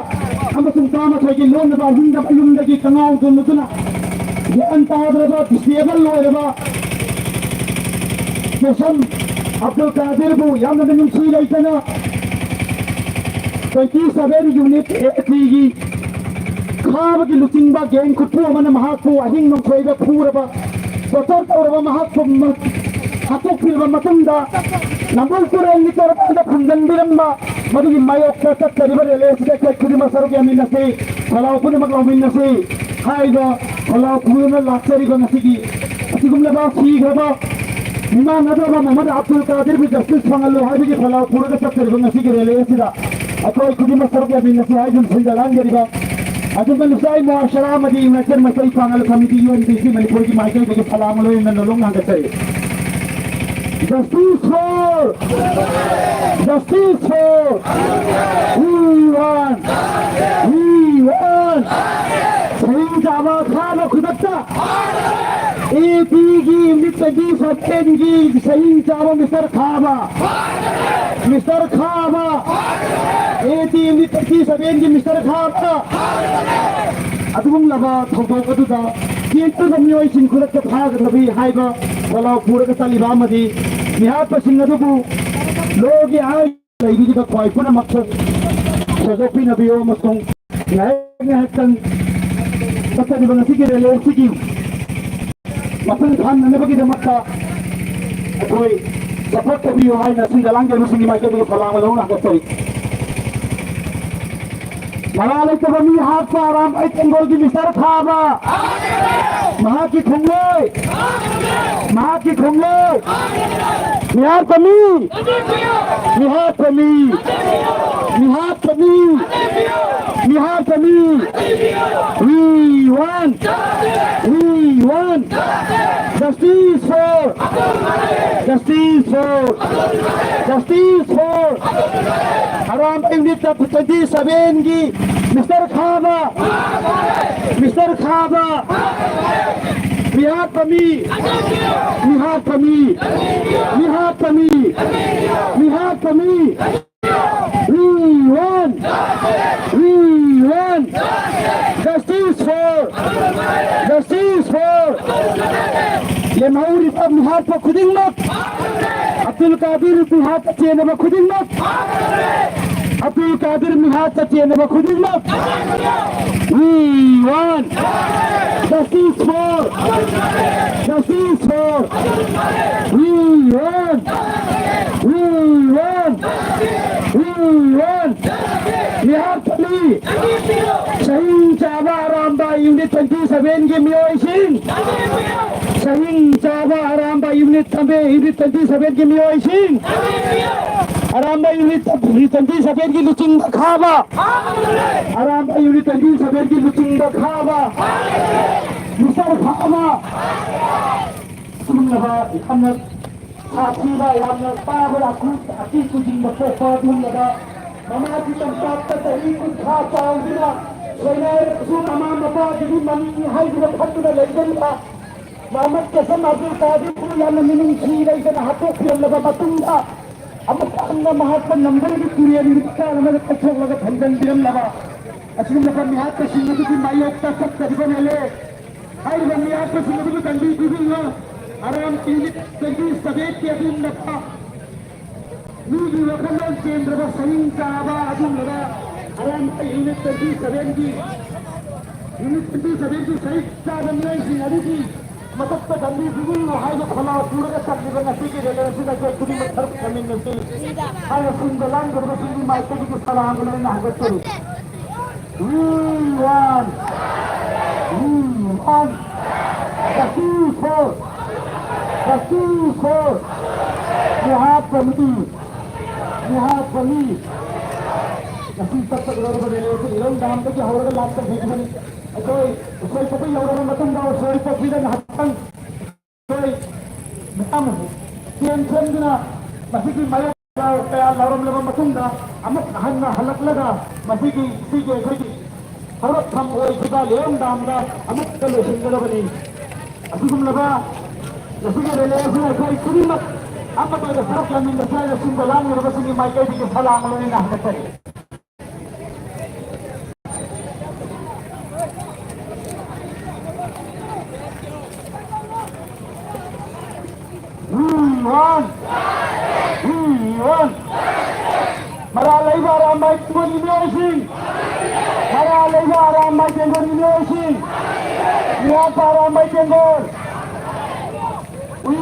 ꯑꯃꯁꯨꯡ ꯇꯔꯥꯃꯥꯊꯣꯏꯒꯤ ꯂꯣꯟꯅꯕ ꯑꯍꯤꯡꯗ ꯃꯌꯨꯝꯗꯒꯤ ꯀꯉꯥꯎ ꯇꯨꯝꯗꯨꯅ ꯒ꯭ꯌꯥꯟ ꯇꯥꯗ꯭ꯔꯕ, ꯗꯤꯁꯑꯦꯕꯜ ꯑꯣꯏꯔꯕ ꯀꯦꯁꯝ ꯑꯕꯗꯨꯜ ꯀꯥꯗꯤꯔꯕꯨ ꯌꯥꯝꯅ ꯃꯤꯅꯨꯡꯁꯤ ꯂꯩꯇꯅ twenty seven unit A T ꯒꯤ ꯈꯥꯕꯒꯤ ꯂꯨꯆꯤꯡꯕ ꯒꯦꯡ ꯈꯨꯠꯄꯨ ꯑꯃꯅ ꯃꯍꯥꯛꯄꯨ ꯑꯍꯤꯡ ꯅꯣꯡꯊꯣꯏꯗ ꯐꯨꯔꯕ, ꯇꯣꯔꯆꯔ ꯇꯧꯔꯕ ꯃꯍꯥꯛꯄꯨ ꯃ-, ꯍꯥꯠꯇꯣꯛꯄꯤꯔꯕ ꯃꯇꯨꯡꯗ ꯅꯝꯕꯨꯜ ꯇꯨꯔꯦꯜꯒꯤ ꯇꯣꯔꯕꯥꯟꯗ ꯐꯪꯖꯟꯕꯤꯔꯝꯕ ꯃꯗꯨꯒꯤ ꯃꯥꯌꯣꯛꯇ ꯆꯠꯆꯔꯤꯕ ꯔꯦꯂꯤ ꯑꯁꯤꯗ ꯑꯩꯈꯣꯏ ꯈꯨꯗꯤꯡꯃꯛ ꯁꯔꯨꯛ ꯌꯥꯃꯤꯟꯅꯁꯤ, ꯈꯣꯜꯂꯥꯎ ꯄꯨꯝꯅꯃꯛ ꯂꯥꯎꯃꯤꯟꯅꯁꯤ꯫ ꯍꯥꯏꯔꯤꯕ ꯈꯣꯜꯂꯥꯎ ꯄꯨꯗꯨꯅ ꯂꯥꯛꯆꯔꯤꯕ ꯉꯁꯤꯒꯤ ꯑꯁꯤꯒꯨꯝꯂꯕ ꯁꯤꯈ꯭ꯔꯕ ꯃꯤꯃꯥꯟꯅꯗ꯭ꯔꯕ ꯃꯣꯍꯝꯃꯗ ꯑꯕꯗꯨꯜ ꯀꯥꯗꯤꯔꯕꯨ ꯖꯁꯇꯤꯁ ꯐꯪꯍꯜꯂꯨ ꯍꯥꯏꯕꯒꯤ ꯈꯣꯜꯂꯥꯎ ꯄꯨꯔꯒ ꯆꯠꯆꯔꯤꯕ ꯉꯁꯤꯒꯤ ꯔꯦꯂꯤ ꯑꯁꯤꯗ ꯑꯩꯈꯣꯏ ꯈꯨꯗꯤꯡꯃꯛ ꯁꯔꯨꯛ ꯌꯥꯃꯤꯟꯅꯁꯤ ꯍꯥꯏꯗꯨꯅ ꯁꯤꯟꯖ ꯂꯥꯡꯖꯔꯤꯕ ꯑꯗꯨꯒ ꯂꯨꯆꯥꯏ ꯃꯣꯍꯥꯁꯔꯥ ꯑꯃꯗꯤ ꯌꯨꯅꯥꯏꯇꯦꯗ ꯃꯩꯇꯩ ꯄꯥꯡꯒꯜ ꯀꯃꯤꯇꯤ, ꯌꯨ ꯑꯦꯟ ꯄꯤ ꯁꯤ ꯃꯅꯤꯄꯨꯔꯒꯤ ꯃꯥꯏꯀꯩꯗꯒꯤ ꯁꯂꯥꯝ ꯂꯣꯏꯅꯅ ꯂꯣꯡ ꯍꯥꯡꯒꯠꯆꯔꯤ꯫ Justice for! Justice for! We want! We want! ꯁꯍꯤꯡ ꯆꯥꯕ ꯈꯥꯕ ꯈꯨꯗꯛꯇ! ꯑꯦ ꯄꯤꯒꯤ ꯌꯨꯅꯤꯠ twenty seven ꯒꯤ ꯁꯍꯤꯡ ꯆꯥꯕ ꯃꯤꯁꯇꯔ ꯈꯥꯕ! ꯃꯤꯁꯇꯔ ꯈꯥꯕ! ꯑꯦ ꯄꯤ ꯌꯨꯅꯤꯠ twenty seven ꯒꯤ ꯃꯤꯁꯇꯔ ꯈꯥꯕ! ꯑꯗꯨꯒꯨꯝꯂꯕ ꯊꯧꯗꯣꯛ ꯑꯗꯨꯗ ꯆꯦꯟꯗꯨꯅ ꯃꯤꯑꯣꯏꯁꯤꯡ ꯈꯨꯗꯛꯇ ꯐꯥꯒꯗꯕꯅꯤ ꯍꯥꯏꯕ ꯈꯣꯜꯂꯥꯎ ꯄꯨꯔꯒ ꯆꯠꯂꯤꯕ ꯑꯃꯗꯤ ꯃꯤꯍꯥꯠꯄꯁꯤꯡ ꯑꯗꯨꯕꯨ ꯂꯣꯒꯤ ꯑꯥꯏꯟ ꯂꯩꯔꯤꯕ ꯈ꯭ꯋꯥꯏ ꯄꯨꯝꯅꯃꯛꯄꯨ ꯁꯟꯗꯣꯛꯄꯤꯅꯕꯤꯌꯨ ꯑꯃꯁꯨꯡ ꯉꯥꯏꯍꯥꯛ ꯉꯥꯏꯍꯥꯛꯇꯪ ꯆꯠꯆꯔꯤꯕ ꯉꯁꯤꯒꯤ ꯔꯦꯂꯤ ꯑꯁꯤꯒꯤ ꯃꯄꯨꯡ ꯐꯥꯍꯟꯅꯅꯕꯒꯤꯗꯃꯛꯇ ꯑꯩꯈꯣꯏ ꯁꯄꯣꯔꯠ ꯇꯧꯕꯤꯌꯨ ꯍꯥꯏꯅ ꯁꯤꯟꯖ ꯂꯥꯡꯖꯕꯁꯤꯡꯒꯤ ꯃꯥꯏꯀꯩꯗꯒꯤ ꯈꯣꯜꯂꯥꯎ ꯑꯃ ꯂꯧꯅ ꯍꯥꯞꯆꯔꯤ꯫ ꯃꯔꯥ ꯂꯩꯇꯕ ꯃꯤ ꯍꯥꯠꯄ ꯑꯔꯥꯝꯕꯥꯏ ꯇꯦꯡꯒꯣꯜꯒꯤ ꯃꯤꯁꯇꯔ ꯈꯥꯕ꯫ ꯃꯍꯥꯛꯀꯤ ꯈꯣꯡꯂꯣꯏ꯫ ꯃꯍꯥꯛꯀꯤ ꯈꯣꯡꯂꯣꯏ꯫ ꯃꯤꯍꯥꯠꯄ ꯃꯤ꯫ ꯃꯤꯍꯥꯠꯄ ꯃꯤ꯫ ꯃꯤꯍꯥꯠꯄ ꯃꯤ꯫ ꯃꯤꯍꯥꯠꯄ ꯃꯤ꯫ We want. We want. Justice for. Justice for. Justice for. Arambai unit twenty ꯁꯚꯦꯟꯒꯤ ꯃꯤꯁꯇꯔ ꯈꯥꯕ, ꯃꯤꯁꯇꯔ ꯈꯥꯕ, ꯃꯤꯍꯥꯠꯄ ꯃꯤ, ꯃꯤꯍꯥꯠꯄ ꯃꯤ, ꯃꯤꯍꯥꯠꯄ ꯃꯤ, ꯃꯤꯍꯥꯠꯄ ꯃꯤ꯫ We want, we want justice for, justice for ꯂꯦꯝꯍꯧꯔꯤꯕ ꯃꯤꯍꯥꯠꯄ ꯈꯨꯗꯤꯡꯃꯛ꯫ ꯑꯕꯗꯨꯜ ꯀꯥꯗꯤꯔ ꯃꯤꯍꯥꯠꯇ ꯆꯦꯟꯅꯕ ꯈꯨꯗꯤꯡꯃꯛ꯫ ꯑꯕꯗꯨꯜ ꯀꯥꯗꯤꯔ ꯃꯤꯍꯥꯠꯇ ꯆꯦꯟꯅꯕ ꯈꯨꯗꯤꯡꯃꯛ꯫ We want justice for, justice for. We want, we want, we want. ꯃꯤꯍꯥꯠꯄ ꯃꯤ꯫ ꯁꯍꯤꯡ ꯆꯥꯕ Arambai unit twenty ꯁꯚꯦꯟꯒꯤ ꯃꯤꯑꯣꯏꯁꯤꯡ꯫ ꯁꯍꯤꯡ ꯆꯥꯕ Arambai unit twenty ꯁꯚꯦꯟꯒꯤ ꯃꯤꯑꯣꯏꯁꯤꯡ꯫ ꯑꯔꯥꯝꯕꯥꯏ ꯌꯨꯅꯤꯠ ꯇ꯭ꯋꯦꯟꯇꯤ ꯁꯚꯦꯟꯒꯤ ꯂꯨꯆꯤꯡꯕ ꯈꯥꯕ꯫ ꯑꯔꯥꯝꯕꯥꯏ ꯌꯨꯅꯤꯠ ꯇ꯭ꯋꯦꯟꯇꯤ ꯁꯚꯦꯟꯒꯤ ꯂꯨꯆꯤꯡꯕ ꯈꯥꯕ꯫ ꯃꯤꯁꯇꯔ ꯈꯥꯕ꯫ ꯑꯗꯨꯒꯨꯝꯂꯕ ꯌꯥꯝꯅ ꯁꯥꯊꯤꯕ, ꯌꯥꯝꯅ ꯇꯥꯕꯗ ꯑꯀꯨ-, ꯑꯀꯤ ꯈꯨꯗꯤꯡꯕ ꯄꯣꯛꯄ ꯑꯗꯨꯒꯨꯝꯂꯕ ꯃꯃꯥꯒꯤ ꯇꯝꯄꯥꯛꯇ ꯆꯍꯤ ꯀꯨꯟꯊ꯭ꯔꯥ ꯆꯥꯎꯗꯨꯅ ꯁꯣꯏꯅꯥꯏꯔꯕꯁꯨ ꯃꯃꯥ ꯃꯄꯥꯒꯤꯗꯤ ꯃꯃꯤꯡ ꯍꯥꯏꯗꯨꯅ ꯈꯟꯗꯨꯅ ꯂꯩꯖꯔꯤꯕ ꯃꯍꯃꯗ ꯀꯦꯁꯝ ꯑꯕꯗꯨꯜ ꯀꯥꯗꯤꯔꯕꯨ ꯌꯥꯝꯅ ꯃꯤꯅꯨꯡꯁꯤ ꯂꯩꯇꯅ ꯍꯥꯠꯇꯣꯛꯄꯤꯔꯝꯂꯕ ꯃꯇꯨꯡꯗ, ꯑꯃꯨꯛ ꯍꯟꯅ ꯃꯍꯥꯛꯄꯨ ꯅꯝꯕꯔꯒꯤ ꯇꯨꯔꯦꯜꯒꯤ ꯃꯤꯠꯀꯥꯜ ꯑꯃꯗ ꯀꯣꯛꯊꯣꯛꯂꯒ ꯊꯝꯖꯤꯟꯕꯤꯔꯝꯂꯕ, ꯑꯁꯤꯒꯨꯝꯂꯕ ꯃꯤꯍꯥꯠꯄꯁꯤꯡ ꯑꯗꯨꯒꯤ ꯃꯥꯌꯣꯛꯇ ꯆꯠꯆꯔꯤꯕ ꯃꯦꯂꯦ꯫ ꯍꯥꯏꯔꯤꯕ ꯃꯤꯍꯥꯠꯄꯁꯤꯡ ꯑꯗꯨꯕꯨ ꯇꯟꯕꯤꯕꯤꯌꯨ꯫ ꯑꯔꯥꯝ ꯌꯨꯅꯤꯠ ꯇ꯭ꯋꯦꯟꯇꯤ ꯁꯚꯦꯟꯒꯤ ꯑꯗꯨꯒꯨꯝꯂꯕ ꯃꯤꯒꯤ ꯋꯥꯈꯜꯂꯣꯟ ꯆꯦꯟꯗ꯭ꯔꯕ ꯁꯍꯤꯡ ꯆꯥꯕ ꯑꯗꯨꯒꯨꯝꯂꯕ ꯑꯔꯥꯝ ꯌꯨꯅꯤꯠ ꯇ꯭ꯋꯦꯟꯇꯤ ꯁꯚꯦꯟꯒꯤ, ꯌꯨꯅꯤꯠ ꯇ꯭ꯋꯦꯟꯇꯤ ꯁꯚꯦꯟꯒꯤ ꯁꯍꯤꯡ ꯆꯥꯕ ꯃꯤꯑꯣꯏꯁꯤꯡ ꯑꯗꯨꯒꯤ ꯃꯊꯛꯇ ꯒꯥꯟꯙꯤꯖꯤꯒꯤ ꯍꯥꯏꯅ ꯈꯣꯜꯂꯥꯎ ꯄꯨꯔꯒ ꯆꯠꯂꯤꯕ ꯉꯁꯤꯒꯤ ꯔꯦꯂꯤ ꯑꯁꯤꯗ ꯑꯩꯈꯣꯏ ꯈꯨꯗꯤꯡꯃꯛ ꯁꯔꯨꯛ ꯌꯥꯃꯤꯟꯅꯁꯤ ꯍꯥꯏꯅ ꯁꯤꯡꯗ ꯂꯥꯡꯗꯧꯔꯤꯕꯁꯤꯡꯒꯤ ꯃꯥꯏꯀꯩꯗꯒꯤ ꯁꯂꯥꯝ ꯑꯃ ꯑꯩꯅ ꯍꯥꯏꯖꯔꯤ꯫ We want, we want justice for, justice for Neha Pali, Neha Pali꯫ ꯉꯁꯤ ꯆꯠꯀꯗꯧꯔꯤꯕ ꯔꯦꯂꯤꯁꯤ ꯏꯔꯣꯝ ꯗꯥꯝꯗꯒꯤ ꯍꯧꯔꯒ ꯂꯥꯛꯄ ꯍꯧꯈꯤꯕꯅꯤ꯫ ꯑꯩꯈꯣꯏ ꯎꯁꯣꯏ ꯄꯣꯛꯄꯤ ꯌꯧꯔꯕ ꯃꯇꯨꯡꯗ ꯎꯁꯣꯏ ꯄꯣꯛꯄꯤꯗ ꯉꯥꯏꯍꯥꯛꯇꯪ ꯑꯩꯈꯣꯏ ꯃꯌꯥꯝ ꯆꯦꯟ ꯆꯦꯟꯗꯨꯅ ꯃꯁꯤꯒꯤ ꯃꯥꯌꯣꯛꯇ ꯀꯌꯥ ꯂꯥꯎꯔꯝꯂꯕ ꯃꯇꯨꯡꯗ ꯑꯃꯨꯛ ꯍꯟꯅ ꯍꯜꯂꯛꯂꯒ ꯃꯁꯤꯒꯤ, ꯁꯤꯒꯤ ꯑꯩꯈꯣꯏꯒꯤ ꯍꯧꯔꯛꯐꯝ ꯑꯣꯏꯈꯤꯕ ꯂꯤꯌꯣꯡ ꯗꯥꯝꯗ ꯑꯃꯨꯛꯇ ꯂꯣꯏꯁꯤꯟꯒꯗꯕꯅꯤ꯫ ꯑꯁꯤꯒꯨꯝꯂꯕ ꯉꯁꯤꯒꯤ ꯔꯦꯂꯤ ꯑꯁꯤꯅ ꯑꯩꯈꯣꯏ ꯈꯨꯗꯤꯡꯃꯛ ꯑꯃꯠꯇ ꯑꯣꯏꯅ ꯁꯔꯨꯛ ꯌꯥꯃꯤꯟꯕ ꯁ꯭ꯋꯥꯏꯗ ꯁꯤꯟꯕ ꯂꯥꯡꯂꯤꯕꯁꯤꯡꯒꯤ ꯃꯥꯏꯀꯩꯗꯒꯤ ꯁꯂꯥꯝ ꯂꯣꯏꯅꯅ ꯍꯟꯒꯠꯆꯔꯤ꯫ We want! We want! ꯃꯔꯥꯜ ꯂꯩꯕ ꯑꯔꯥꯝꯕꯥꯏ ꯇꯦꯡꯒꯣꯜꯒꯤ ꯃꯤꯑꯣꯏꯁꯤꯡ! ꯃꯔꯥꯜ ꯂꯩꯕ ꯑꯔꯥꯝꯕꯥꯏ ꯇꯦꯡꯒꯣꯜꯒꯤ ꯃꯤꯑꯣꯏꯁꯤꯡ! ꯃꯤꯍꯥꯠꯄ Arambai ꯇꯦꯡꯒꯣꯜ! We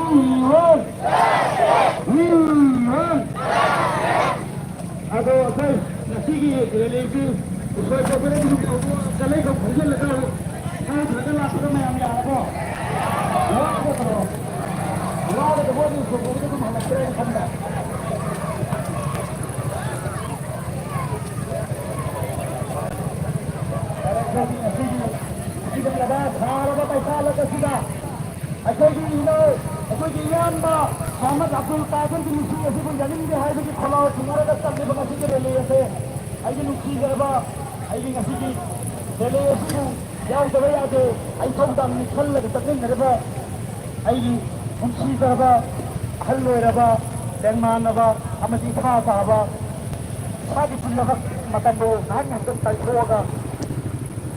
want! We want! ꯑꯗꯣ ꯑꯩꯈꯣꯏ ꯉꯁꯤꯒꯤ ꯔꯦꯂꯤꯁꯤ ꯎꯁꯣꯏ ꯄꯣꯛꯄꯗꯒꯤ ꯁꯨꯝ ꯇꯧꯕ ꯀꯂꯩꯈꯣꯡ ꯈꯣꯡꯖꯤꯜꯂꯒ ꯁꯥ ꯊꯥꯗ ꯂꯥꯛꯄꯗ ꯃꯌꯥꯝ ꯌꯥꯔꯕꯣ? ꯋꯥꯒꯗ꯭ꯔꯣ? ꯋꯥꯒꯗꯕ ꯑꯣꯏꯔꯗꯤ ꯎꯁꯣꯏ ꯄꯣꯛꯄꯗ ꯑꯗꯨꯝ ꯍꯜꯂꯛꯇ꯭ꯔꯦꯅ ꯈꯟꯕ꯫ ꯐꯔꯦ, ꯑꯩꯈꯣꯏꯒꯤ ꯉꯁꯤꯒꯤ ꯁꯤꯒꯨꯝꯂꯕ ꯁꯥꯔꯕ ꯃꯩꯁꯥꯂꯛ ꯑꯁꯤꯗ ꯑꯩꯈꯣꯏꯒꯤ ꯏꯅꯧ, ꯑꯩꯈꯣꯏꯒꯤ ꯏꯌꯥꯝꯕ ꯃꯣꯍꯝꯃꯗ ꯑꯕꯗꯨꯜ ꯀꯥꯗꯤꯔꯒꯤ ꯃꯤꯁꯤꯡ ꯑꯁꯤꯕꯨ ꯌꯥꯅꯤꯡꯗꯦ ꯍꯥꯏꯕꯒꯤ ꯈꯣꯜꯂꯥꯎ ꯊꯨꯡꯅꯔꯒ ꯆꯠꯂꯤꯕ ꯉꯁꯤꯒꯤ ꯔꯦꯂꯤ ꯑꯁꯦ ꯑꯩꯒꯤ ꯅꯨꯡꯁꯤꯖꯔꯕ, ꯑꯩꯒꯤ ꯉꯁꯤꯒꯤ ꯔꯦꯂꯤ ꯑꯁꯤꯕꯨ ꯌꯥꯎꯗꯕ ꯌꯥꯗꯦ꯫ ꯑꯩ ꯊꯧꯗꯥꯡꯅꯤ ꯈꯜꯂꯒ ꯆꯠꯃꯤꯟꯅꯔꯤꯕ ꯑꯩꯒꯤ ꯅꯨꯡꯁꯤꯖꯔꯕ ꯑꯍꯜ ꯑꯣꯏꯔꯕ, ꯂꯦꯡꯃꯥꯟꯅꯕ ꯑꯃꯗꯤ ꯏꯈꯥ ꯇꯥꯕ ꯏꯁꯥꯒꯤ ꯄꯨꯟꯅꯃꯛ ꯃꯇꯝꯕꯨ ꯉꯥꯏꯍꯥꯛ ꯉꯥꯏꯍꯥꯛꯇꯪ ꯀꯥꯏꯊꯣꯛꯑꯒ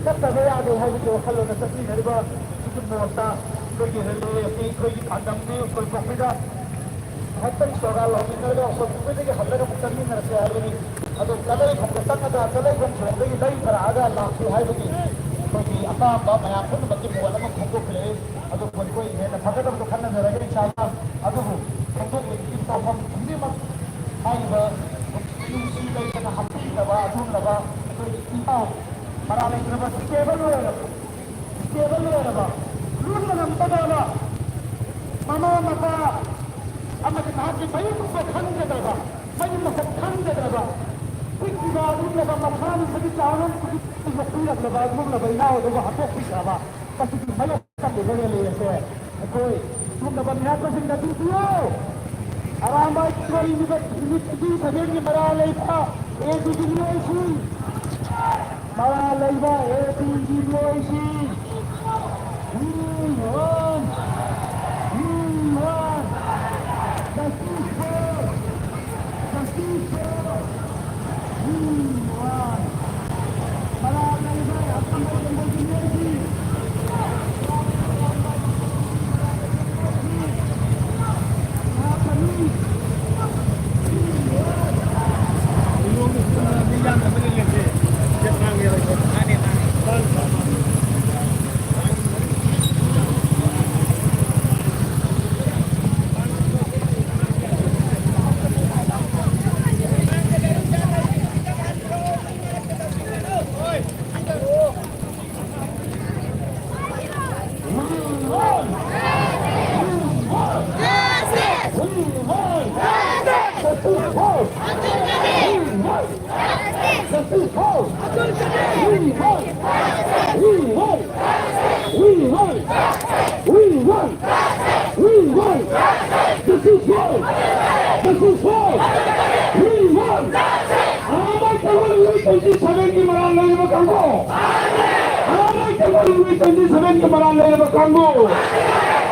ꯆꯠꯇꯕ ꯌꯥꯗꯦ ꯍꯥꯏꯕꯒꯤ ꯋꯥꯈꯜꯂꯣꯟꯗ ꯆꯠꯃꯤꯟꯅꯔꯤꯕ ꯁꯤꯒꯤ ꯃꯣꯠꯇ ꯑꯩꯈꯣꯏꯒꯤ ꯔꯦꯂꯤ ꯑꯁꯤ ꯑꯩꯈꯣꯏꯒꯤ ꯄꯥꯟꯗꯝꯅꯤ꯫ ꯑꯩꯈꯣꯏ ꯄꯣꯛꯄꯤꯗ ꯉꯥꯏꯍꯥꯛꯇꯪ ꯁꯣꯒꯥ ꯂꯧꯃꯤꯟꯅꯔꯒ ꯑꯩꯈꯣꯏ ꯄꯣꯛꯄꯤꯗꯒꯤ ꯍꯜꯂꯒ ꯑꯃꯨꯛ ꯆꯠꯃꯤꯟꯅꯔꯁꯦ ꯍꯥꯏꯕꯅꯤ꯫ ꯑꯗꯣ ꯀꯗꯥꯏꯐꯥꯎꯗ ꯆꯪꯉꯒ ꯀꯗꯥꯏꯐꯥꯎ ꯁꯣꯝꯗꯒꯤ ꯂꯩ ꯊꯥꯔꯛꯑꯒ ꯂꯥꯛꯁꯤ ꯍꯥꯏꯕꯒꯤ ꯑꯩꯈꯣꯏꯒꯤ ꯑꯄꯥꯝꯕ ꯃꯌꯥꯝ ꯄꯨꯝꯅꯃꯛꯀꯤ ꯃꯣꯠ ꯑꯃ ꯐꯣꯡꯗꯣꯛꯄꯤꯔꯛꯏ꯫ ꯑꯗꯨꯕꯨ ꯑꯩꯈꯣꯏ ꯍꯦꯟꯅ ꯐꯒꯗꯕꯗꯣ ꯈꯟꯅꯖꯔꯒ ꯏꯁꯥꯅ ꯑꯗꯨꯕꯨ ꯐꯣꯡꯗꯣꯛꯂꯤꯕꯒꯤ ꯇꯧꯐꯝ ꯈꯨꯗꯤꯡꯃꯛ ꯍꯥꯏꯔꯤꯕ ꯅꯨꯡꯁꯤ ꯂꯩꯇꯅ ꯍꯥꯞꯄꯤꯗꯕ ꯑꯗꯨꯒꯨꯝꯂꯕ ꯑꯩꯈꯣꯏꯒꯤ ꯏꯄꯥꯎ ꯃꯔꯥ ꯂꯩꯇ꯭ꯔꯕ, ꯁ꯭ꯇꯦꯕꯜ ꯑꯣꯏꯔꯕ, ꯁ꯭ꯇꯦꯕꯜ ꯑꯣꯏꯔꯕ, ꯂꯨꯝꯅ ꯉꯝꯒꯗꯕ, ꯃꯃꯥ ꯃꯄꯥ ꯑꯃꯗꯤ ꯃꯍꯥꯛꯀꯤ ꯃꯌꯨꯝ ꯑꯃ ꯈꯪꯖꯗ꯭ꯔꯕ, ꯃꯌꯨꯝ ꯃꯁꯛ ꯈꯪꯖꯗ꯭ꯔꯕ, ꯄꯤꯛꯂꯤꯕ ꯂꯨꯝꯂꯕ ꯃꯁꯥ ꯃꯁꯥꯒꯤ ꯆꯥꯎꯔꯣꯟ ꯈꯨꯗꯤꯡꯃꯛ ꯄꯤꯔꯛꯂꯕ ꯂꯨꯝꯂꯕ ꯏꯅꯥꯎ ꯑꯗꯨꯕꯨ ꯍꯥꯠꯇꯣꯛꯄꯤꯈ꯭ꯔꯕ, ꯃꯁꯤꯒꯤ ꯃꯌꯣꯛ ꯆꯠꯂꯤꯕ ꯔꯦꯂꯤ ꯑꯁꯦ ꯑꯩꯈꯣꯏ ꯂꯨꯝꯂꯕ ꯃꯤꯍꯥꯠꯄꯁꯤꯡꯗ ꯄꯤꯕꯤꯌꯨ꯫ ꯑꯔꯥꯝꯕꯥꯏ ꯀꯣꯔꯤ ꯅꯨꯃꯤꯠ ꯁꯤꯒꯤ ꯁꯕꯦꯟꯒꯤ ꯃꯔꯥ ꯂꯩꯕ ꯑꯦ ꯕꯤꯒꯤ ꯃꯤꯑꯣꯏꯁꯤꯡ, ꯃꯔꯥ ꯂꯩꯕ ꯑꯦ ꯕꯤꯒꯤ ꯃꯤꯑꯣꯏꯁꯤꯡ, we want, we want justice for, justice for, we want. ꯃꯔꯥ ꯂꯩꯕ ꯑꯈꯪꯕ ꯂꯝꯕꯣꯏꯒꯤ ꯃꯤꯑꯣꯏꯁꯤꯡ, we want, we want, we want, we want justice for, justice for, we want. Arambai ꯇꯦꯡꯒꯣꯜ ꯅꯨꯃꯤꯠ twenty seven ꯒꯤ ꯃꯔꯥꯜ ꯂꯩꯔꯕ ꯀꯥꯡꯕꯨ, ꯑꯔꯥꯝꯕꯥꯏ ꯇꯦꯡꯒꯣꯜ ꯅꯨꯃꯤꯠ twenty seven ꯒꯤ ꯃꯔꯥꯜ ꯂꯩꯔꯕ ꯀꯥꯡꯕꯨ,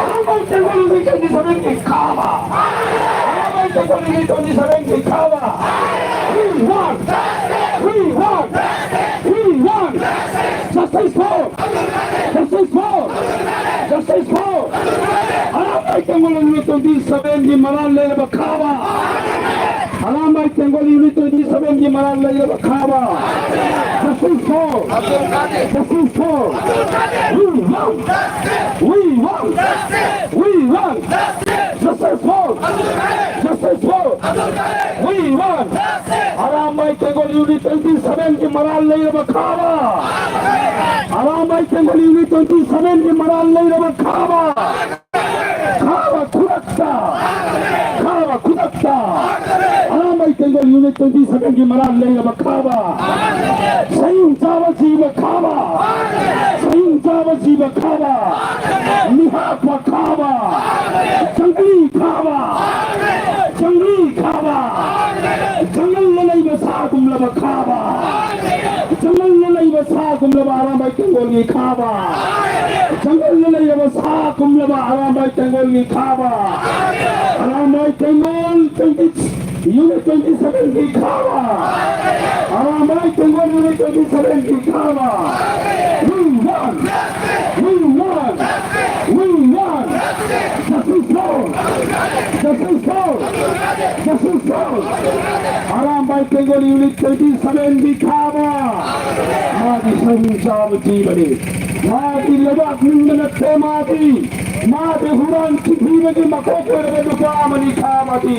ꯑꯔꯥꯝꯕꯥꯏ ꯇꯦꯡꯒꯣꯜ ꯅꯨꯃꯤꯠ twenty seven ꯒꯤ ꯈꯥꯕ, ꯑꯔꯥꯝꯕꯥꯏ ꯇꯦꯡꯒꯣꯜ ꯅꯨꯃꯤꯠ twenty seven ꯒꯤ ꯈꯥꯕ. We want, we want, we want justice for, justice for, justice for. Arambai ꯇꯦꯡꯒꯣꯜ ꯅꯨꯃꯤꯠ twenty seven ꯒꯤ ꯃꯔꯥꯜ ꯂꯩꯔꯕ ꯈꯥꯕ, ꯑꯔꯥꯝꯕꯥꯏ ꯇꯦꯡꯒꯣꯜ ꯅꯨꯃꯤꯠ twenty seven ꯒꯤ ꯃꯔꯥꯜ ꯂꯩꯔꯕ ꯈꯥꯕ. Justice for, justice for, we want, we want, we want justice for, justice for, we want. Arambai Tenggol unit twenty seven ꯒꯤ ꯃꯔꯥꯜ ꯂꯩꯔꯕ Khaba. Arambai Tenggol unit twenty seven ꯒꯤ ꯃꯔꯥꯜ ꯂꯩꯔꯕ ꯈꯥꯕ꯫ ꯈꯥꯕ ꯈꯨꯗꯛꯇ꯫ ꯈꯥꯕ ꯈꯨꯗꯛꯇ꯫ Arambai Tenggol unit twenty seven ꯒꯤ ꯃꯔꯥꯜ ꯂꯩꯔꯕ ꯈꯥꯕ꯫ ꯁꯌꯨꯡ ꯆꯥꯕ ꯖꯤꯕ ꯈꯥꯕ꯫ ꯁꯌꯨꯡ ꯆꯥꯕ ꯖꯤꯕ ꯈꯥꯕ꯫ ꯃꯤꯍꯥꯠꯄ ꯈꯥꯕ꯫ ꯖꯪꯒꯂꯤ ꯈꯥꯕ꯫ ꯖꯪꯒꯂꯤ ꯈꯥꯕ꯫ ꯖꯪꯒꯜꯗ ꯂꯩꯕ ꯁꯥꯒꯨꯝꯂꯕ ꯈꯥꯕ꯫ ꯖꯪꯒꯜꯗ ꯂꯩꯕ ꯁꯥꯒꯨꯝꯂꯕ ꯑꯔꯥꯝꯕꯥꯏ ꯇꯦꯡꯒꯣꯜꯒꯤ ꯈꯥꯕ꯫ ꯖꯪꯒꯜꯗ ꯂꯩꯔꯕ ꯁꯥꯒꯨꯝꯂꯕ ꯑꯔꯥꯝꯕꯥꯏ ꯇꯦꯡꯒꯣꯜꯒꯤ ꯈꯥꯕ꯫ Arambai ꯇꯦꯡꯒꯣꯜ twenty, unit twenty seven ꯒꯤ ꯈꯥꯕ꯫ ꯑꯔꯥꯝꯕꯥꯏ ꯇꯦꯡꯒꯣꯜ unit twenty seven ꯒꯤ ꯈꯥꯕ꯫ We want! We want! We want! Justice for! Justice for! Justice for! Arambai ꯇꯦꯡꯒꯣꯜ unit twenty seven ꯒꯤ ꯈꯥꯕ꯫ ꯃꯥꯗꯤ ꯁꯔꯨ ꯆꯥꯕ ꯖꯤꯕꯅꯤ꯫ ꯃꯥꯗꯤ ꯂꯩꯕꯥꯛ ꯅꯤꯡꯕ ꯅꯠꯇꯦ꯫ ꯃꯥꯗꯤ, ꯃꯥꯗꯤ ꯍꯨꯔꯥꯟ ꯆꯤꯟꯊꯤꯕꯒꯤ ꯃꯀꯣꯛ ꯑꯣꯏꯔꯕ ꯅꯨꯄꯥ ꯑꯃꯅꯤ꯫ ꯈꯥꯕꯗꯤ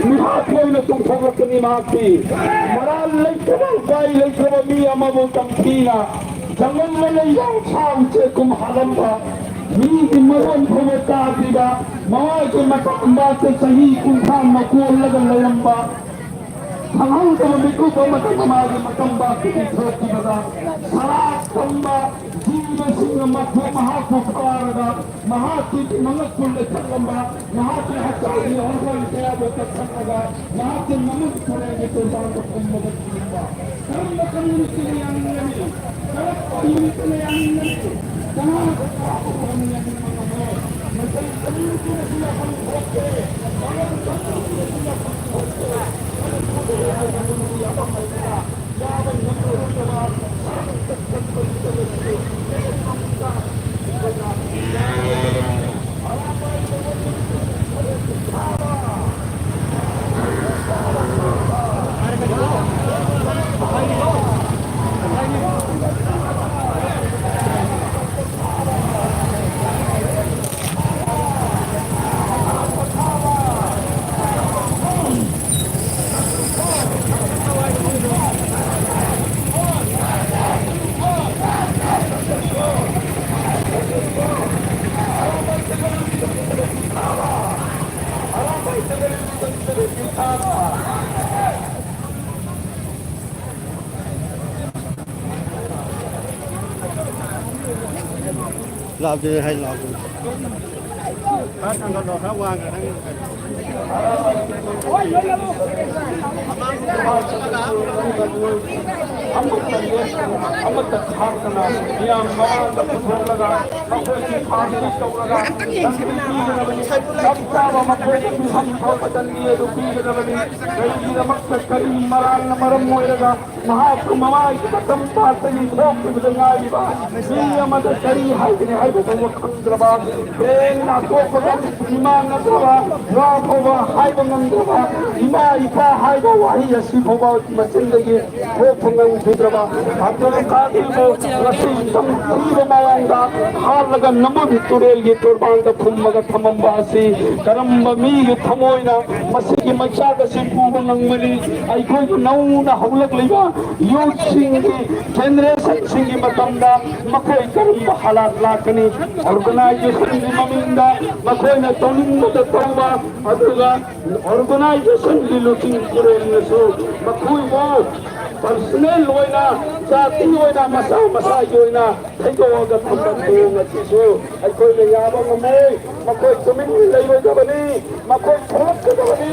ꯃꯤꯍꯥꯠꯄ ꯑꯣꯏꯅ ꯇꯨꯝꯊꯣꯛꯂꯛꯀꯅꯤ꯫ ꯃꯍꯥꯛꯇꯤ ꯃꯔꯥꯜ ꯂꯩꯇꯕ, ꯎꯄꯥꯏ ꯂꯩꯇꯕ ꯃꯤ ꯑꯃꯕꯨ ꯇꯝꯊꯤꯅ ꯖꯪꯒꯜꯗ ꯂꯩꯕ ꯁꯥ ꯎꯆꯦꯛ ꯀꯨꯝ ꯍꯥꯠꯂꯝꯕ, ꯃꯤꯒꯤ ꯃꯔꯣꯟ ꯐꯥꯎꯕ ꯇꯥꯗ꯭ꯔꯤꯕ, ꯃꯃꯥꯒꯤ ꯃꯇꯝꯕꯥꯛꯇ ꯆꯍꯤ ꯀꯨꯟꯊ꯭ꯔꯥ ꯃꯀꯣꯜꯂꯒ ꯂꯩꯔꯝꯕ, ꯈꯪꯍꯧꯗꯕ ꯃꯤꯀꯨꯞ ꯑꯃꯗ ꯃꯃꯥꯒꯤ ꯃꯇꯝꯕꯥꯛꯇꯒꯤ ꯊꯣꯛꯈꯤꯕꯗ ꯁꯔꯥꯛ ꯇꯝꯕ ꯖꯤꯕꯁꯤꯡꯅ ꯃꯈꯣꯏ ꯃꯍꯥꯛꯄꯨ ꯐꯥꯔꯒ ꯃꯍꯥꯛꯀꯤ ꯃꯉꯛꯄꯨ ꯂꯦꯞꯍꯜꯂꯝꯕ, ꯃꯍꯥꯛꯀꯤ ꯍꯛꯆꯥꯡꯒꯤ ꯑꯣꯔꯒꯥꯟ ꯀꯌꯥꯕꯨ ꯀꯛꯊꯠꯂꯒ ꯃꯍꯥꯛꯀꯤ ꯃꯃꯤꯠ ꯈꯨꯔꯦꯟꯒꯤ ꯇꯣꯔꯕꯥꯟꯗ ꯐꯨꯝꯕꯗ ꯊꯝꯕ꯫ ꯀꯔꯝꯕ ꯀꯝꯃ꯭ꯌꯨꯅꯤꯇꯤꯅ ꯌꯥꯅꯤꯡꯒꯅꯤ? ꯀꯔꯝꯕ ꯌꯨꯅꯤꯇꯤꯅ ꯌꯥꯅꯤꯡꯒꯅꯤ? ꯀꯅꯥ ꯀꯅꯥꯕꯨ ꯌꯥꯅꯤꯡꯕ ꯉꯝꯃꯣꯏ? ꯃꯩꯇꯩ ꯀꯝꯃ꯭ꯌꯨꯅꯤꯇꯤꯅꯁꯨ ꯌꯥꯐꯝ ꯊꯣꯛꯇꯦ꯫ ꯄꯥꯉꯜ ꯀꯝꯃ꯭ꯌꯨꯅꯤꯇꯤꯅꯁꯨ ꯌꯥꯐꯝ ꯊꯣꯛꯇꯦ꯫ ꯃꯅꯤꯄꯨꯔꯗ ꯌꯥꯐꯝ ꯂꯩꯇꯅ ꯌꯥꯕ ꯉꯝꯂꯣꯏꯗꯕ ꯁꯥ ꯀꯛꯊꯠꯄꯒꯤ ꯆꯠꯅꯕꯤꯗꯨ ꯂꯦꯞꯍꯟꯕ ꯉꯝꯗ ꯑꯩꯈꯣꯏꯅ ꯂꯥꯎꯗꯦ ꯍꯥꯏ ꯂꯥꯎꯗꯦ꯫ ꯈꯔ ꯊꯥꯡꯒꯠꯂꯣ, ꯈꯔ ꯋꯥꯡꯅ ꯅꯪ꯫ ꯑꯃꯠꯇ ꯂꯦꯞꯇꯅ, ꯑꯃꯠꯇ ꯈꯥꯛꯇꯅ ꯃꯤꯌꯥꯝ ꯃꯃꯥꯡꯗ ꯄꯨꯊꯣꯛꯂꯒ ꯃꯈꯣꯏꯒꯤ ꯄꯥꯔꯇꯤ ꯇꯧꯔꯒ ꯉꯥꯛꯇꯪ ꯌꯦꯡꯁꯤꯗꯅ꯫ ꯆꯞ ꯆꯥꯕ ꯃꯈꯣꯏꯒꯤ ꯃꯤꯐꯝ ꯊꯣꯛꯄ ꯇꯟꯕꯤ ꯑꯗꯨ ꯄꯤꯒꯗꯕꯅꯤ꯫ ꯀꯔꯤꯒꯤꯗꯃꯛꯇ, ꯀꯔꯤ ꯃꯔꯥꯡꯅ ꯃꯔꯝ ꯑꯣꯏꯔꯒ ꯃꯍꯥꯛꯄꯨ ꯃꯃꯥꯡꯒꯤ ꯃꯇꯝ ꯄꯥꯔꯇꯒꯤ ꯊꯣꯛꯈꯤꯕꯗ ꯉꯥꯏꯔꯤꯕ ꯃꯤ ꯑꯃꯗ ꯀꯔꯤ ꯍꯥꯏꯒꯅꯤ ꯍꯥꯏꯕ ꯐꯥꯎꯕ ꯈꯪꯗ꯭ꯔꯕ, ꯍꯦꯟꯅ ꯑꯇꯣꯞꯄꯒ ꯏꯃꯥꯟꯅꯗ꯭ꯔꯕ, ꯋꯥ ꯐꯥꯎꯕ ꯍꯥꯏꯕ ꯉꯝꯗ꯭ꯔꯕ, ꯏꯃꯥ ꯏꯄꯥ ꯍꯥꯏꯕ ꯋꯥꯍꯩ ꯑꯁꯤ ꯐꯥꯎꯕ ꯃꯆꯤꯟꯗꯒꯤ ꯊꯣꯛꯄ ꯉꯝꯈꯤꯗ꯭ꯔꯕ ꯑꯕꯗꯨꯜ ꯀꯥꯗꯤꯔꯕꯨ ꯉꯁꯤ ꯏꯆꯝ ꯆꯝꯕ ꯃꯑꯣꯡꯗ ꯍꯥꯠꯂꯒ ꯅꯝꯕꯨꯜ ꯇꯨꯔꯦꯜꯒꯤ ꯇꯣꯔꯕꯥꯟꯗ ꯐꯨꯝꯃꯒ ꯊꯝꯃꯝꯕ ꯑꯁꯤ ꯀꯔꯝꯕ ꯃꯤꯒꯤ ꯊꯃꯣꯏꯅ ꯃꯁꯤꯒꯤ ꯃꯩꯆꯥꯛ ꯑꯁꯤ ꯄꯨꯕ ꯉꯝꯒꯅꯤ? ꯑꯩꯈꯣꯏꯒꯤ ꯅꯧꯅ ꯍꯧꯒꯠꯂꯛꯂꯤꯕ ꯌꯨꯠꯁꯤꯡꯒꯤ, ꯖꯦꯅꯦꯔꯦꯁꯟꯁꯤꯡꯒꯤ ꯃꯇꯝꯗ ꯃꯈꯣꯏ ꯀꯔꯝꯕ ꯍꯥꯂꯥꯠ ꯂꯥꯛꯀꯅꯤ? ꯑꯣꯔꯒꯅꯥꯏꯖꯦꯁꯟꯒꯤ ꯃꯃꯤꯡꯗ ꯃꯈꯣꯏꯅ ꯇꯧꯅꯤꯡꯕꯗ ꯇꯧꯕ, ꯑꯗꯨꯒ ꯑꯣꯔꯒꯅꯥꯏꯖꯦꯁꯟꯒꯤ ꯂꯨꯆꯤꯡ ꯄꯨꯔꯦꯜꯅꯁꯨ ꯃꯈꯣꯏꯕꯨ ꯄꯔꯁꯅꯦꯜ ꯑꯣꯏꯅ, ꯖꯥꯇꯤ ꯑꯣꯏꯅ, ꯃꯁꯥ ꯃꯁꯥꯒꯤ ꯑꯣꯏꯅ ꯊꯩꯗꯣꯛꯑꯒ ꯊꯝꯕ ꯊꯧꯑꯣꯡ ꯑꯁꯤꯁꯨ ꯑꯩꯈꯣꯏꯅ ꯌꯥꯕ ꯉꯝꯃꯣꯏ꯫ ꯃꯈꯣꯏ ꯇꯨꯃꯤꯟꯅ ꯂꯩꯔꯣꯏꯗꯕꯅꯤ, ꯃꯈꯣꯏ ꯊꯣꯛꯂꯛꯀꯗꯕꯅꯤ꯫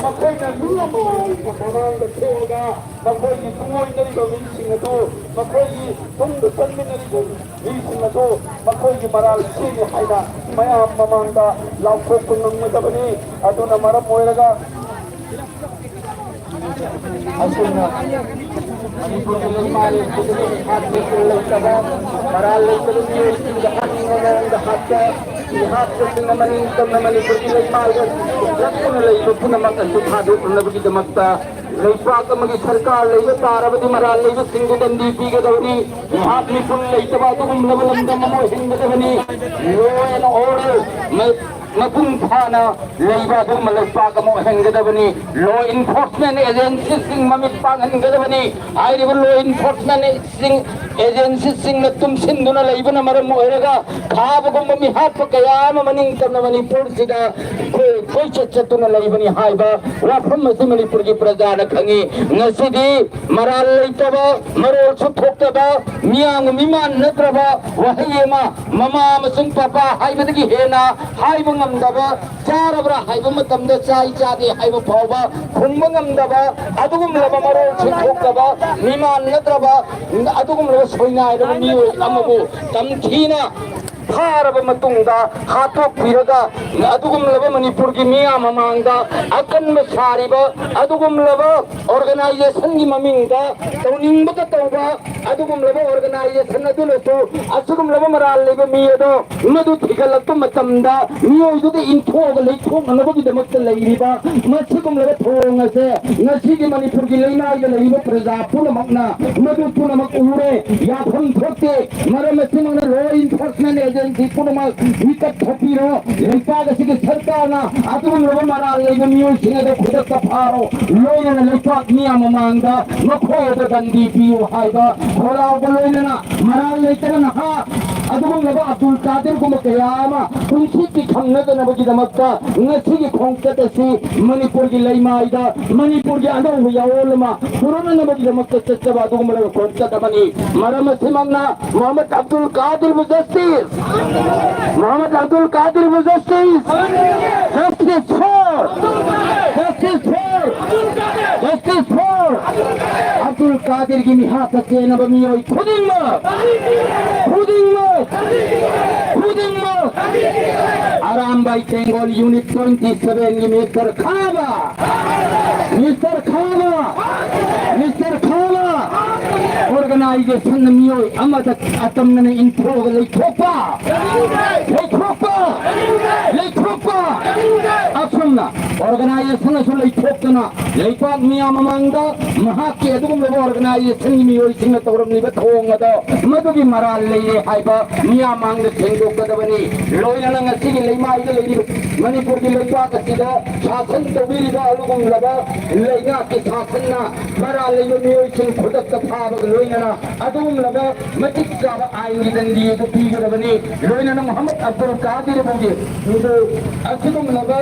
ꯃꯈꯣꯏꯅ ꯃꯤ ꯑꯃꯒꯤ ꯃꯃꯥꯡꯗ ꯊꯣꯛꯑꯒ ꯃꯈꯣꯏꯒꯤ ꯊꯃꯣꯏꯅꯔꯤꯕ ꯃꯤꯁꯤꯡ ꯑꯗꯨ, ꯃꯈꯣꯏꯒꯤ ꯇꯨꯡꯗ ꯆꯠꯃꯤꯟꯅꯔꯤꯕ ꯃꯤꯁꯤꯡ ꯑꯗꯨ ꯃꯈꯣꯏꯒꯤ ꯃꯔꯥꯜ ꯁꯤꯅꯤ ꯍꯥꯏꯅ ꯃꯌꯥꯝ ꯃꯃꯥꯡꯗ ꯂꯥꯎꯊꯣꯛꯄ ꯉꯝꯒꯗꯕꯅꯤ꯫ ꯑꯗꯨꯅ ꯃꯔꯝ ꯑꯣꯏꯔꯒ ꯑꯁꯨꯝꯅ ꯃꯅꯤꯄꯨꯔꯒꯤ ꯂꯩꯃꯥꯏ ꯑꯁꯤꯗ ꯂꯩꯇꯕ, ꯃꯔꯥꯜ ꯂꯩꯇꯕ ꯃꯤꯑꯣꯏꯁꯤꯡꯗ ꯍꯥꯠꯅꯤꯡꯕ ꯃꯑꯣꯡꯗ ꯍꯥꯠꯄ, ꯃꯤꯍꯥꯠꯄꯁꯤꯡꯅ ꯃꯅꯤꯡ ꯇꯝꯅ ꯃꯅꯤꯄꯨꯔꯒꯤ ꯂꯩꯃꯥꯏꯗ ꯆꯠꯇꯨꯅ ꯂꯩꯕ ꯄꯨꯝꯅꯃꯛ ꯑꯁꯤ ꯊꯥꯗꯣꯛꯅꯅꯕꯒꯤꯗꯃꯛꯇ ꯂꯩꯄꯥꯛ ꯑꯃꯒꯤ ꯁꯔꯀꯥꯔ ꯂꯩꯕ ꯇꯥꯔꯕꯗꯤ ꯃꯔꯥꯜ ꯂꯩꯕꯁꯤꯡꯕꯨ ꯗꯟꯗꯤ ꯄꯤꯒꯗꯕꯅꯤ꯫ ꯃꯤꯍꯥꯠ ꯃꯤꯄꯨꯟ ꯂꯩꯇꯕ ꯑꯗꯨꯒꯨꯝꯂꯕ ꯂꯝꯗꯝ ꯑꯃ ꯑꯣꯏꯍꯟꯒꯗꯕꯅꯤ꯫ Law and order ꯃ-, ꯃꯄꯨꯡ ꯐꯥꯅ ꯂꯩꯕ ꯑꯗꯨꯒꯨꯝꯕ ꯂꯩꯄꯥꯛ ꯑꯃ ꯑꯣꯏꯍꯟꯒꯗꯕꯅꯤ꯫ Law enforcement agencyꯁꯤꯡ ꯃꯃꯤꯠ ꯄꯥꯡꯍꯟꯒꯗꯕꯅꯤ꯫ ꯍꯥꯏꯔꯤꯕ law enforcement ꯁꯤꯡ ꯑꯦꯖꯦꯟꯁꯤꯁꯤꯡꯅ ꯇꯨꯝꯁꯤꯟꯗꯨꯅ ꯂꯩꯕꯅ ꯃꯔꯝ ꯑꯣꯏꯔꯒ ꯈꯥꯕꯒꯨꯝꯕ ꯃꯤꯍꯥꯠꯄ ꯀꯌꯥ ꯑꯃ ꯃꯅꯤꯡ ꯇꯝꯅ ꯃꯅꯤꯄꯨꯔꯁꯤꯗ ꯑꯩꯈꯣꯏ ꯀꯣꯏꯆꯠ ꯆꯠꯇꯨꯅ ꯂꯩꯕꯅꯤ ꯍꯥꯏꯕ ꯋꯥꯐꯝ ꯑꯁꯤ ꯃꯅꯤꯄꯨꯔꯒꯤ ꯄ꯭ꯔꯖꯥꯅ ꯈꯪꯉꯤ꯫ ꯉꯁꯤꯗꯤ ꯃꯔꯥꯜ ꯂꯩꯇꯕ, ꯃꯔꯣꯜꯁꯨ ꯊꯣꯛꯇꯕ, ꯃꯤꯌꯥꯝꯒ ꯃꯤꯃꯥꯟꯅꯗ꯭ꯔꯕ ꯋꯥꯍꯩ ꯑꯃ, "ꯃꯃꯥ ꯑꯃꯁꯨꯡ ꯄꯄꯥ ꯍꯥꯏꯕꯗꯒꯤ ꯍꯦꯟꯅ ꯍꯥꯏꯕ ꯉꯝꯗꯕ, ꯆꯥꯔꯕ꯭ꯔꯥ ꯍꯥꯏꯕ ꯃꯇꯝꯗ ꯆꯥꯏ ꯆꯥꯗꯦ ꯍꯥꯏꯕ ꯐꯥꯎꯕ ꯈꯨꯝꯕ ꯉꯝꯗꯕ, ꯑꯗꯨꯒꯨꯝꯂꯕ ꯃꯔꯣꯜ ꯁꯤꯟꯊꯣꯛꯇꯕ, ꯃꯤꯃꯥꯟꯅꯗ꯭ꯔꯕ, ꯑꯗꯨꯒꯨꯝꯂꯕ ꯁꯣꯏꯅꯥꯏꯔꯕ ꯃꯤꯑꯣꯏ ꯑꯃꯕꯨ ꯇꯝꯊꯤꯅ ꯐꯥꯔꯕ ꯃꯇꯨꯡꯗ ꯍꯥꯠꯇꯣꯛꯄꯤꯔꯒ, ꯑꯗꯨꯒꯨꯝꯂꯕ ꯃꯅꯤꯄꯨꯔꯒꯤ ꯃꯤꯌꯥꯝ ꯃꯃꯥꯡꯗ ꯑꯀꯟꯕ ꯁꯥꯔꯤꯕ, ꯑꯗꯨꯒꯨꯝꯂꯕ ꯑꯣꯔꯒꯅꯥꯏꯖꯦꯁꯟꯒꯤ ꯃꯃꯤꯡꯗ ꯇꯧꯅꯤꯡꯕꯇ ꯇꯧꯕ, ꯑꯗꯨꯒꯨꯝꯂꯕ ꯑꯣꯔꯒꯅꯥꯏꯖꯦꯁꯟ ꯑꯗꯨꯅꯁꯨ ꯑꯁꯤꯒꯨꯝꯂꯕ ꯃꯔꯥꯜ ꯂꯩꯕ ꯃꯤ ꯑꯗꯣ ꯃꯗꯨ ꯊꯤꯒꯠꯂꯛꯄ ꯃꯇꯝꯗ ꯃꯤꯑꯣꯏꯗꯨꯗ ꯏꯟꯊꯣꯛꯑꯒ ꯂꯩꯊꯣꯛꯅꯅꯕꯒꯤꯗꯃꯛꯇ ꯂꯩꯔꯤꯕ ꯃꯁꯤꯒꯨꯝꯂꯕ ꯊꯧꯑꯣꯡ ꯑꯁꯦ ꯉꯁꯤꯒꯤ ꯃꯅꯤꯄꯨꯔꯒꯤ ꯂꯩꯃꯥꯏꯗ ꯂꯩꯔꯤꯕ ꯄ꯭ꯔꯖꯥ ꯄꯨꯝꯅꯃꯛꯅ ꯃꯗꯨ ꯄꯨꯝꯅꯃꯛ ꯎꯔꯦ, ꯌꯥꯐꯝ ꯊꯣꯛꯇꯦ꯫ ꯃꯔꯝ ꯑꯁꯤꯃꯛꯅ law enforcement agency ꯄꯨꯝꯅꯃꯛ ꯃꯤꯀꯞ ꯊꯣꯛꯄꯤꯔꯣ꯫ ꯂꯩꯕꯥꯛ ꯑꯁꯤꯒꯤ ꯁꯔꯀꯥꯔꯅ ꯑꯗꯨꯒꯨꯝꯂꯕ ꯃꯔꯥꯜ ꯂꯩꯕ ꯃꯤꯑꯣꯏꯁꯤꯡ ꯑꯗꯨ ꯈꯨꯗꯛꯇ ꯐꯥꯔꯣ꯫ ꯂꯣꯏꯅꯅ ꯂꯩꯄꯥꯛ ꯃꯤꯌꯥꯝ ꯃꯃꯥꯡꯗ ꯃꯈꯣꯏ ꯑꯗꯨ ꯗꯟꯗꯤ ꯄꯤꯌꯨ ꯍꯥꯏꯕ ꯈꯣꯜꯂꯥꯎꯕ ꯂꯣꯏꯅꯅ ꯃꯔꯥꯜ ꯂꯩꯇꯕ ꯅꯍꯥ ꯑꯗꯨꯒꯨꯝꯂꯕ ꯑꯕꯗꯨꯜ ꯀꯥꯗꯤꯔꯒꯨꯝꯕ ꯀꯌꯥ ꯑꯃ ꯄꯨꯟꯁꯤ ꯄꯤꯈꯝꯅꯗꯅꯕꯒꯤꯗꯃꯛꯇ ꯉꯁꯤꯒꯤ ꯈꯣꯡꯆꯠ ꯑꯁꯤ ꯃꯅꯤꯄꯨꯔꯒꯤ ꯂꯩꯃꯥꯏꯗ ꯃꯅꯤꯄꯨꯔꯒꯤ ꯑꯅꯧꯕ ꯌꯥꯑꯣꯜ ꯑꯃ ꯄꯨꯔꯛꯅꯅꯕꯒꯤꯗꯃꯛꯇ ꯆꯠꯆꯕ ꯑꯗꯨꯒꯨꯝꯂꯕ ꯈꯣꯡꯆꯠ ꯑꯃꯅꯤ꯫ ꯃꯔꯝ ꯑꯁꯤꯃꯛꯅ Mohammad Abdul ꯀꯥꯗꯤꯔꯕꯨ justice! Mohammad Abdul ꯀꯥꯗꯤꯔꯕꯨ justice! Justice for! Justice for! Justice for! Abdul ꯀꯥꯗꯤꯔꯒꯤ ꯃꯤꯍꯥꯠꯇ ꯆꯦꯟꯅꯕ ꯃꯤꯑꯣꯏ ꯈꯨꯗꯤꯡꯃꯛ, ꯈꯨꯗꯤꯡꯃꯛ, ꯈꯨꯗꯤꯡꯃꯛ, ꯑꯔꯥꯝꯕꯥꯏ ꯇꯦꯡꯒꯣꯜ unit twenty seven ꯒꯤ Mister ꯈꯥꯕ, Mister ꯈꯥꯕ, Mister ꯈꯥꯕ, organization ꯅ ꯃꯤꯑꯣꯏ ꯑꯃꯗ ꯑꯇꯝꯅꯅ ꯏꯟꯊꯣꯛꯑꯒ ꯂꯩꯊꯣꯛꯄ, ꯂꯩꯊꯣꯛꯄ, ꯂꯩꯊꯣꯛꯄ꯫ ꯑꯁꯨꯝꯅ organization ꯅꯁꯨ ꯂꯩꯊꯣꯛꯇꯅ ꯂꯩꯄꯥꯛ ꯃꯤꯌꯥꯝ ꯃꯃꯥꯡꯗ ꯃꯍꯥꯛꯀꯤ ꯑꯗꯨꯒꯨꯝꯂꯕ organization ꯒꯤ ꯃꯤꯑꯣꯏꯁꯤꯡꯅ ꯇꯧꯔꯝꯂꯤꯕ ꯊꯧꯑꯣꯡ ꯑꯗꯣ ꯃꯗꯨꯒꯤ ꯃꯔꯥꯜ ꯂꯩꯔꯦ ꯍꯥꯏꯕ ꯃꯤꯌꯥꯝ ꯃꯥꯡꯗ ꯁꯦꯡꯗꯣꯛꯀꯗꯕꯅꯤ꯫ ꯂꯣꯏꯅꯅ ꯉꯁꯤꯒꯤ ꯂꯩꯃꯥꯏꯗ ꯂꯩꯔꯤꯕ ꯃꯅꯤꯄꯨꯔꯒꯤ ꯂꯩꯄꯥꯛ ꯑꯁꯤꯗ ꯁꯥꯁꯟ ꯇꯧꯕꯤꯔꯤꯕ ꯑꯗꯨꯒꯨꯝꯂꯕ ꯂꯩꯉꯥꯛꯀꯤ ꯁꯥꯁꯟꯅ ꯃꯔꯥꯜ ꯂꯩꯕ ꯃꯤꯑꯣꯏꯁꯤꯡ ꯈꯨꯗꯛꯇ ꯐꯥꯕꯒ ꯂꯣꯏꯅꯅ ꯑꯗꯨꯒꯨꯝꯂꯕ ꯃꯇꯤꯛ ꯆꯥꯕ ꯑꯥꯏꯟꯒꯤ ꯗꯟꯗꯤ ꯑꯗꯨ ꯄꯤꯒꯗꯕꯅꯤ꯫ ꯂꯣꯏꯅꯅ ꯃꯨꯍꯝꯃꯗ ꯑꯕꯗꯨꯜ ꯀꯥꯗꯤꯔꯕꯨꯒꯤ ꯑꯗꯨ ꯑꯁꯤꯒꯨꯝꯂꯕ